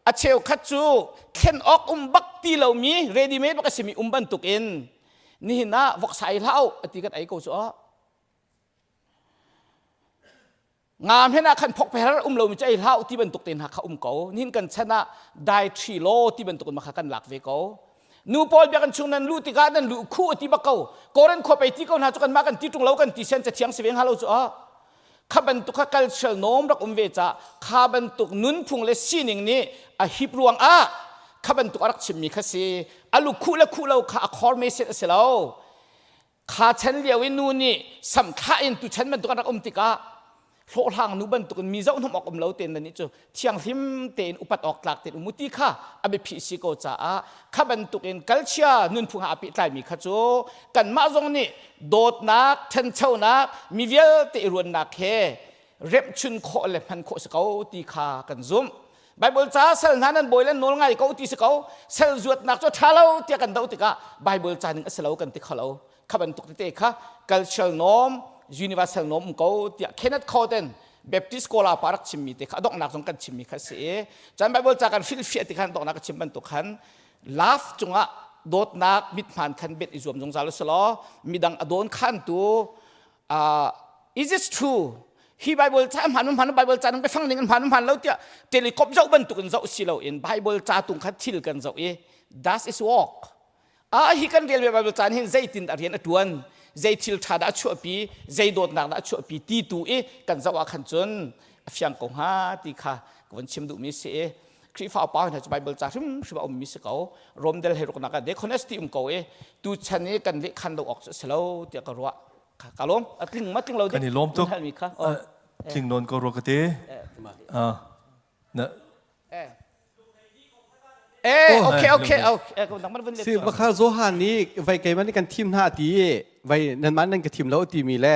a cheukhat cu thlen awk um bak ti lomi ready made bak a simi um bantukin nihin ah voksa ei hlah u a ti kan ei ko cu Nga hmen ah khan phokpher um lomi cu ei hlah ti bantuk te hna kha um ko. Nihin kan chan ah dietary law ti bantuk in kha kan lak ve ko. Nu pawl biakinn chung nan luh tikah nan luh khu ti bak ko. Koren khua pei ti ko hna cu kanmah kan ti ṭung lo kan ti sian cathiang si ve hnga lo cu ah. Kha bantuk kha cultural norm rak um ve ca kha bantuk nunphung le sining nih a hip ruang ah kha bantuk a rak chimmi kha si. A lu khuh le khuh lo kha a khor message a si lo. Kha chan lio i nu nih samthlah in tuchan bantuk an rak um tikah hlawhhlang nu bantukin mi zohhnawm awk um lo tein nan nih cu thianghlim tein upat awk tlak tein um u ti kha a biaphi si ko caah kha bantukin kalchia nunphung ah a pehtlaimi kha cu kanmah zong nih dawtnak ṭhanchonak mi vialte i ruannak he remhchun khawh le hman khawh si ko ti kha kan zumh Bible ca sal hna nan bawi le nawl ngai ko ti si ko sal zuatnak cu ṭha lo tiah kan doh tikah Bible ca ning a si lo kan ti kho lo kha bantuk tete kha cultural norm universal norm um ko tiah Kenneth Copeland Baptist Scholar pa rak chimmi te kha a donghnak zong kan chimmi kha si i cun Bible ca kan hrilhfiah ti khan donghnak ka chim bantuk khan love cungah dawtnak mithman khan bet i zuam zungzal u law midang a dawn khantu uh, is this true hi bible ca hman hman bible ca nang biafang ning hman hman lo tiah telecom zoh bantuk in zoh si lo in bible ca tung kha thil kan zoh i das is walk a hi kan rel bible caan hin zeitin dah rian a tuan zei thil tha dah a chuahpi zei dawtnak dah a chuahpi ti tu i kan zoh ah khan cun a fiang ko hnga ti kha ka von chim duhmi si i Khrihfa upa hna cu Bible ca hrimhrim a ummi si ko Rom del hei ruknak ah deaconess ti um ko i tu chan i kan leh khan lo awk cu a si lo tiah ka ruah ka lawm a tling ma tling lo kan i lawm tuk kha tling nawn ko rua ka te na Eh, okay, okay, okay. Si bakha Johan nih vai keimah nih kan thim hna ti vai nanmah nan ka thim lo ti mi le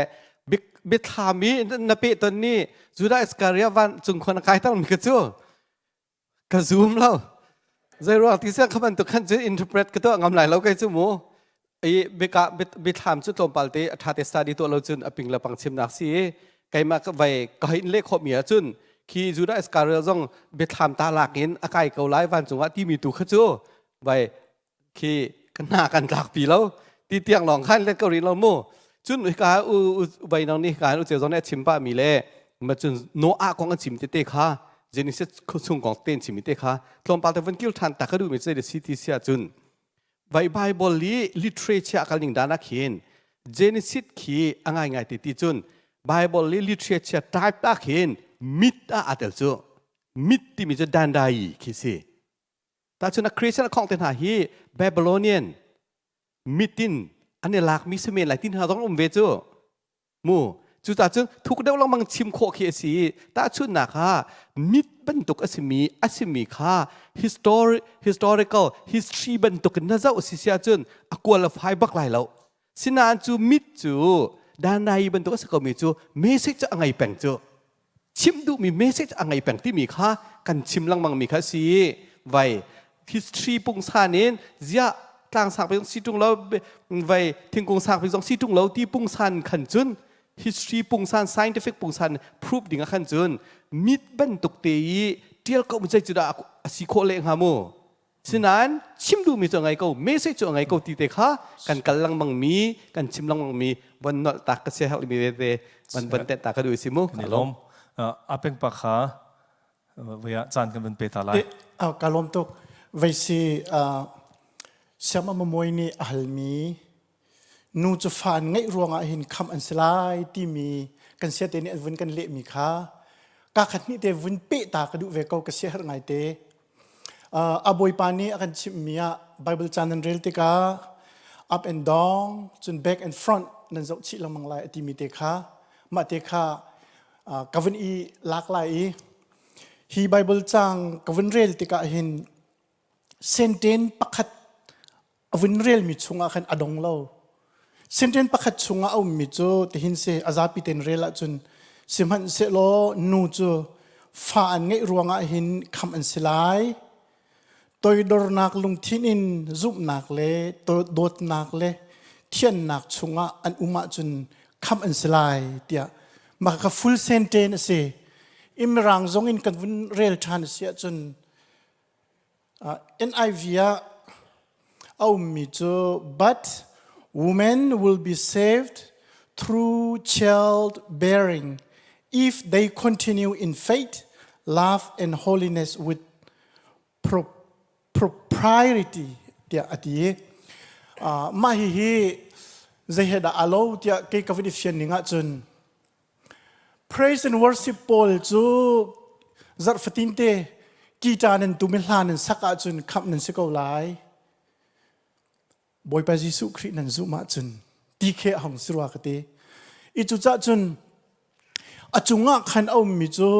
biathlam i na pe ton ni Judah Iscariot van cung khon kai tar mi ka cu Ka zum lo. Zeiruang ti siang kha bantuk khan cu interpret ka tuah ngam lai lo kai cu mu. I bika biathlam cu tlawmpal te a ṭha te study tuah lo cun a ping le pang chimnak si i keimah ka vai ka hein leh khawh mi ahcun khi Judah Iscariot zong biathlam ta lak in a kai ko lai vancung ah timi tu kha cu vai khi ka hna kan tlak pi lo ti tiang lawng khan let ko rih lo mu cun hika u vai nang nih hika u ceu zong nih a chim pah mi le ma cun Noah kong an chim tete kha Genesis chung kong te an chim mi te kha tlawmpal te von kil than ta ka duh mi cu si ti sia cun vai Bible i literature kal ning dan ah khin Genesis khi a ngai ngai te ti cun Bible i literature type ah khin mit ah aa tel cu mit timi cu dandai khi si Tahchun a Christian a khong te hna hi Babylonian mitin an i lakmi si men lai tin hna zong um ve cu. Mu. Cucaah cun thuk deuh lengmang chim khawh khi a si. Tahchunhnak ah mit bantuk a simi a simi kha history historical history bantuk in na zoh si si ahcun a qualify bak lai lo. Sinain cu mit cu danai bantuk a si komi cu message cu a ngei peng cu. Chim duhmi message a ngei peng timi kha kan chim lengmang mi kha si. Vai history pungsan in ziah tlang sang zong si tung lo vai thingkung sang zong si tung lo ti pungsan khan cun history pungsan scientific pungsan proof ding ah khan cun mit bantuk te i tial ko mu cei cu dah a si khawh leh hnga mu Sinain chim duhmi cu a ngei ko, message cu a ngei ko ti te kha kan kal lengmang mi, kan chim lengmang mi von nolh tak ka sia herh mi vete van von tenh ta ka duh si mu. Kan i lawm. A peng pa kha voi ah caan kan van pe ta lai. Ka lawm tuk. Vei si siam a mawi nih a halmi nu cu fa an ngeih ruangah hin khamh an si lai timi kan siate nih an vun kan lehmi kha ka khat hnih te vun peh ta ka duh ve ko ka sia herh ngai te. A bawipa nih a kan chimhmi ah Bible caan nan rel tikah up and down cun back and front nan zoh chih lengmang lai a timi te kha mah te kha ka vun i lak lai i hi Bible caang ka vun rel tikah hin senten pakhat a vun relmi chungah khan a dong lo. Senten pakhat chungah a ummi cu tihin si a zapi tein rel ahcun sihmanhsehlaw nu cu fa an ngeih ruangah hin khamh an si lai. Toidornak lungthin in zumhnak le dawtnak le thiannak chungah an um ahcun khamh an si lai tiah mah kha full sentence a si. Mirang zong in kan vun rel ṭhan a si ahcun NIV ah a ummi cu but women will be saved through childbearing if they continue in faith, love and holiness with pro propriety tiah a ti. Uh, mah hihi zei he dah a lo tiah kei ka vun i fian ning ahcun Praise and worship pawl cu zarh fatin te guitar nan tum i hla nan sak ahcun khamh nan si ko lai. Bawipa Jesuh Khrih nan zumh ahcun ti khi a hong si rua ka ti. I cucah cun a cungah khan a ummi cu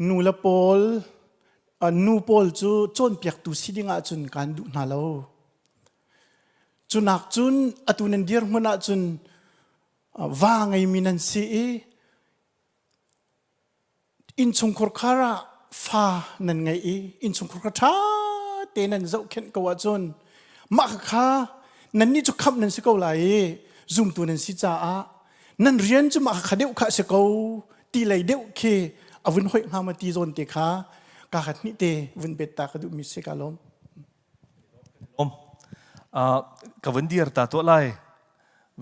nu le pawl nu pawl cu cawnpiaktu si ding ahcun kan duh hna lo. Cunak cun atu nan dirhmun ahcun va ngeimi nan si i innchungkhur khar ah fa nan ngei i innchungkhur kha ṭha te nan zohkhenh ko ahcun mah kha nannih cu khamh nan si ko lai i zumtu nan si caah nan rian cu mah kha deuh kha a si ko ti lei deuh khi a vun hoih hnga ma ti zawn te kha ka khat hnih te vun bet ta ka duhmi si ka lawm. Om. Ka vun dir ta tuah lai.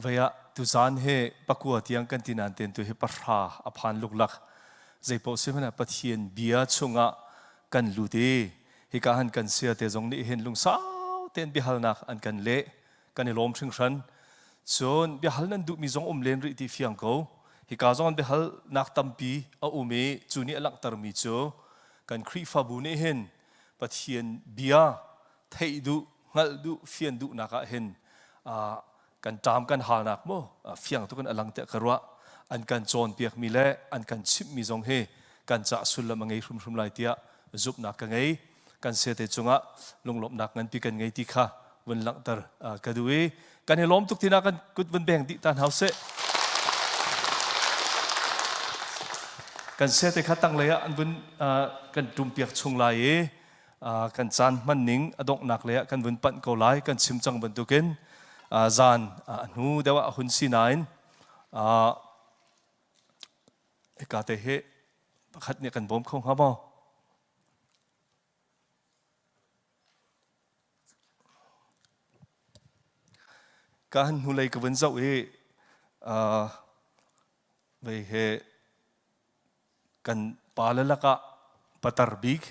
Vei ah tuzaan he pakua tiang kan ti nain ten tu hi pahra a phan luklak. Zeipaoh si hmanh ah Pathian bia chungah kan lut i hika han kan sia te zong nih hin lungsau tein biahalnak an kan leh. Kan i lawm hringhran. Cun biahal nan duhmi zong um len rih ti fiang ko. Hika zong an biahalnak tampi a um i cu nih a langhtermi cu kan Khrihfabu nih hin Pathian bia theih duh, hngalh duh, fian duhnak ah hin kan ṭam kan halnak mu fiang tuk in a lang tiah ka ruah. An kan cawnpiakmi le an kan chimhmi zong hi kan cah sullam a ngei hrimhrim lai tiah zumhnak ka ngei. Kan sete cungah lunglawmhnak nganpi kan ngei ti kha vun langhter ka duh i kan i lawm tuk tina kan kut vun beng dih ta hna seh. Kan sete kha tanglei ah an vun kan ṭumpiak chung lai i kan caan hman ning a donghnak lei ah kan vun panh ko lai kan chim cang bantukin zan a hnu deuh ah a hun si nain hika te hi pakhat nih kan bawm kho hnga maw? Ka han hnulei ka vun zoh i vei he kan pale lakah patar bik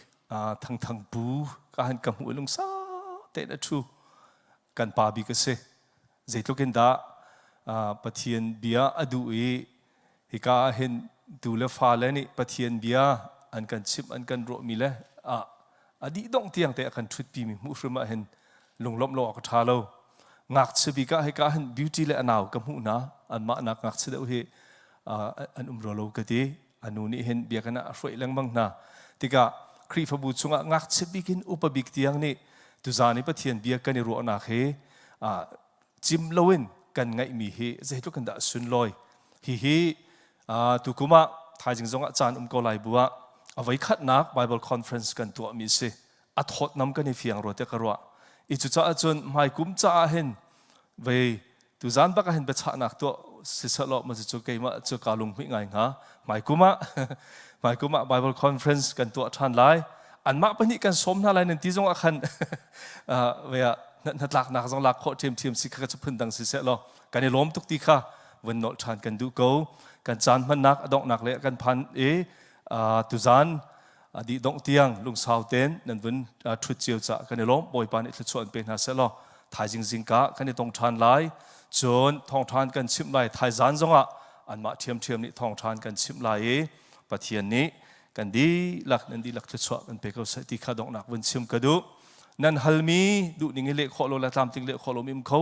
Thangthang Pu ka han ka hmuh lungsau tein a ṭhu kan pa bik a si. Zeitluk in dah Pathian bia a duh i hika ah hin tu le fale nih Pathian bia an kan chimh an kan ruahmi le a dih dongh tiang te a kan ṭhutpimi hmuh hrim ah hin lunglawmh lo awk a ṭha lo. Ngakchia bik ah hika ah hin beauty le a nau ka hmuh hna anmah nak ngakchia deuh hi. an um rua lo ka ti. A nu nih hin biakinn ah a hruai lengmang hna. Tikah Khrihfabu chungah ngakchia bik in upa bik tiang nih tuzaan i Pathian bia kan i ruahnak hi cim loin kan ngaihmi hi zeitluk in dah sunlawi. Hihi tukum ah thaizing zongah caan um ko lai bu ah a voikhatnak Bible conference kan tuahmi a si. A thawtnam kan i fiang rua tiah ka ruah. I cucaah cun hmaikum caah hin vei tuzaan bak ah hin biachahnak tuah siselaw ma cu keimah cu kaa lunghmuih ngai hnga. Hmaikum ah hmaikum ah Bible conference kan tuah ṭhan lai. Anmah pahnih kan sawm hna lai nan ti zong ah khan vei ah hnatlaknak zong lak khawh ṭhiamṭhiam si kha cu phundang siseh law kan i lawm tuk ti kha vun nolh ṭhan kan duh ko. Kan caan hmannak a donghnak le kan phan i tuzaan dih dongh tiang lungsau tein nan vun ṭhut cio caah kan i lawm. Bawipa nih thluachuah an pe hna seh law thaizing zingka kan i tong ṭhan lai. Cun thawngṭhan kan chimh lai. Thaizaan zongah anmah ṭhiamṭhiam nih thawngṭhan kan chimh lai i Pathian nih kan dihlak nan dihlak thluachuah kan pe ko seh ti kha donghnak vun chim ka duh. Nan halmi duhning i leh khawh lo le tlamtling leh khawh lomi um kho.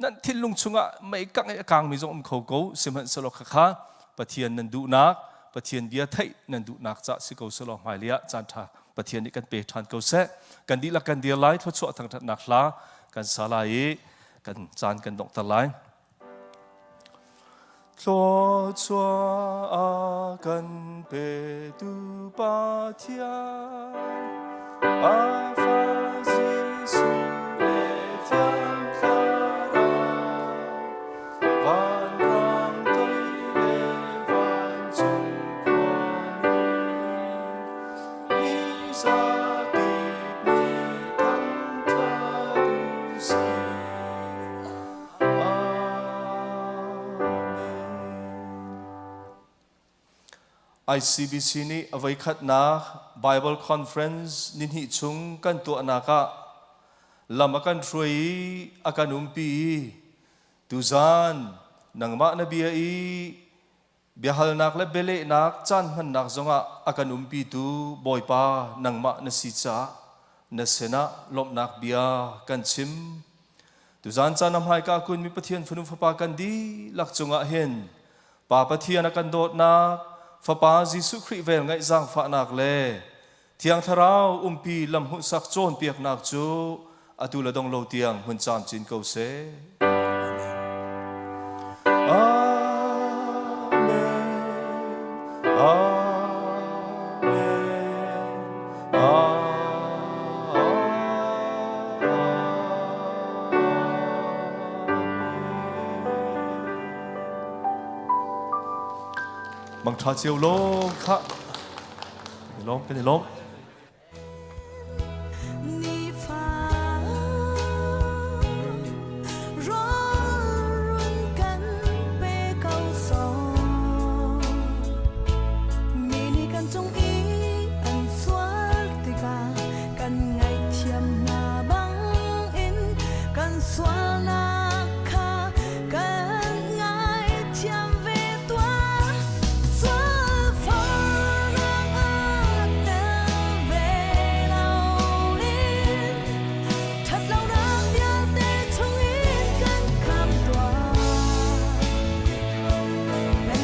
Nan thinlung chungah mei kangh i a kangmi zong um kho ko. Sihmanhsehlaw khakha Pathian nan duhnak, Pathian bia theih nan duhnak cah si ko selaw hmailei ah caan ṭha Pathian nih kan pe ṭhan ko seh. Kan dihlak kan dir lai, thluachuah thangṭhatnak hla kan sa lai i kan caan kan donghter lai. Thluachuah a kan petu Pathian, a fa Jesuh le Thiang Thlarau, vanrang toi le vancung khuanu, ni zakip nih thangṭhat u sih. ICBC nih a voikhatnak Bible Conference nihnih chung kan tuahnak ah lam a kan hruai i a kan umpi i tuzaan nangmah na bia i Biahalnak le bialehnak caan hmannak zongah a kan umpitu Bawipa nangmah na si caah na sinah lawmhnak bia kan chim. Tuzaan caan a hmaika kunmi Pathian fanu fapa kan dihlak cungah hin Pa Pathian a kan dawtnak, Fapa Jesuh Khrih vel ngaih zaangfahnak le Thiang Thlarau umpi lamhmuhsak cawnpiaknak cu atu le dong lo tiang hmun camcin ko seh. Amen. Amen. Amen. Mangṭha cio law khah. Kan i lawm, kan i lawm.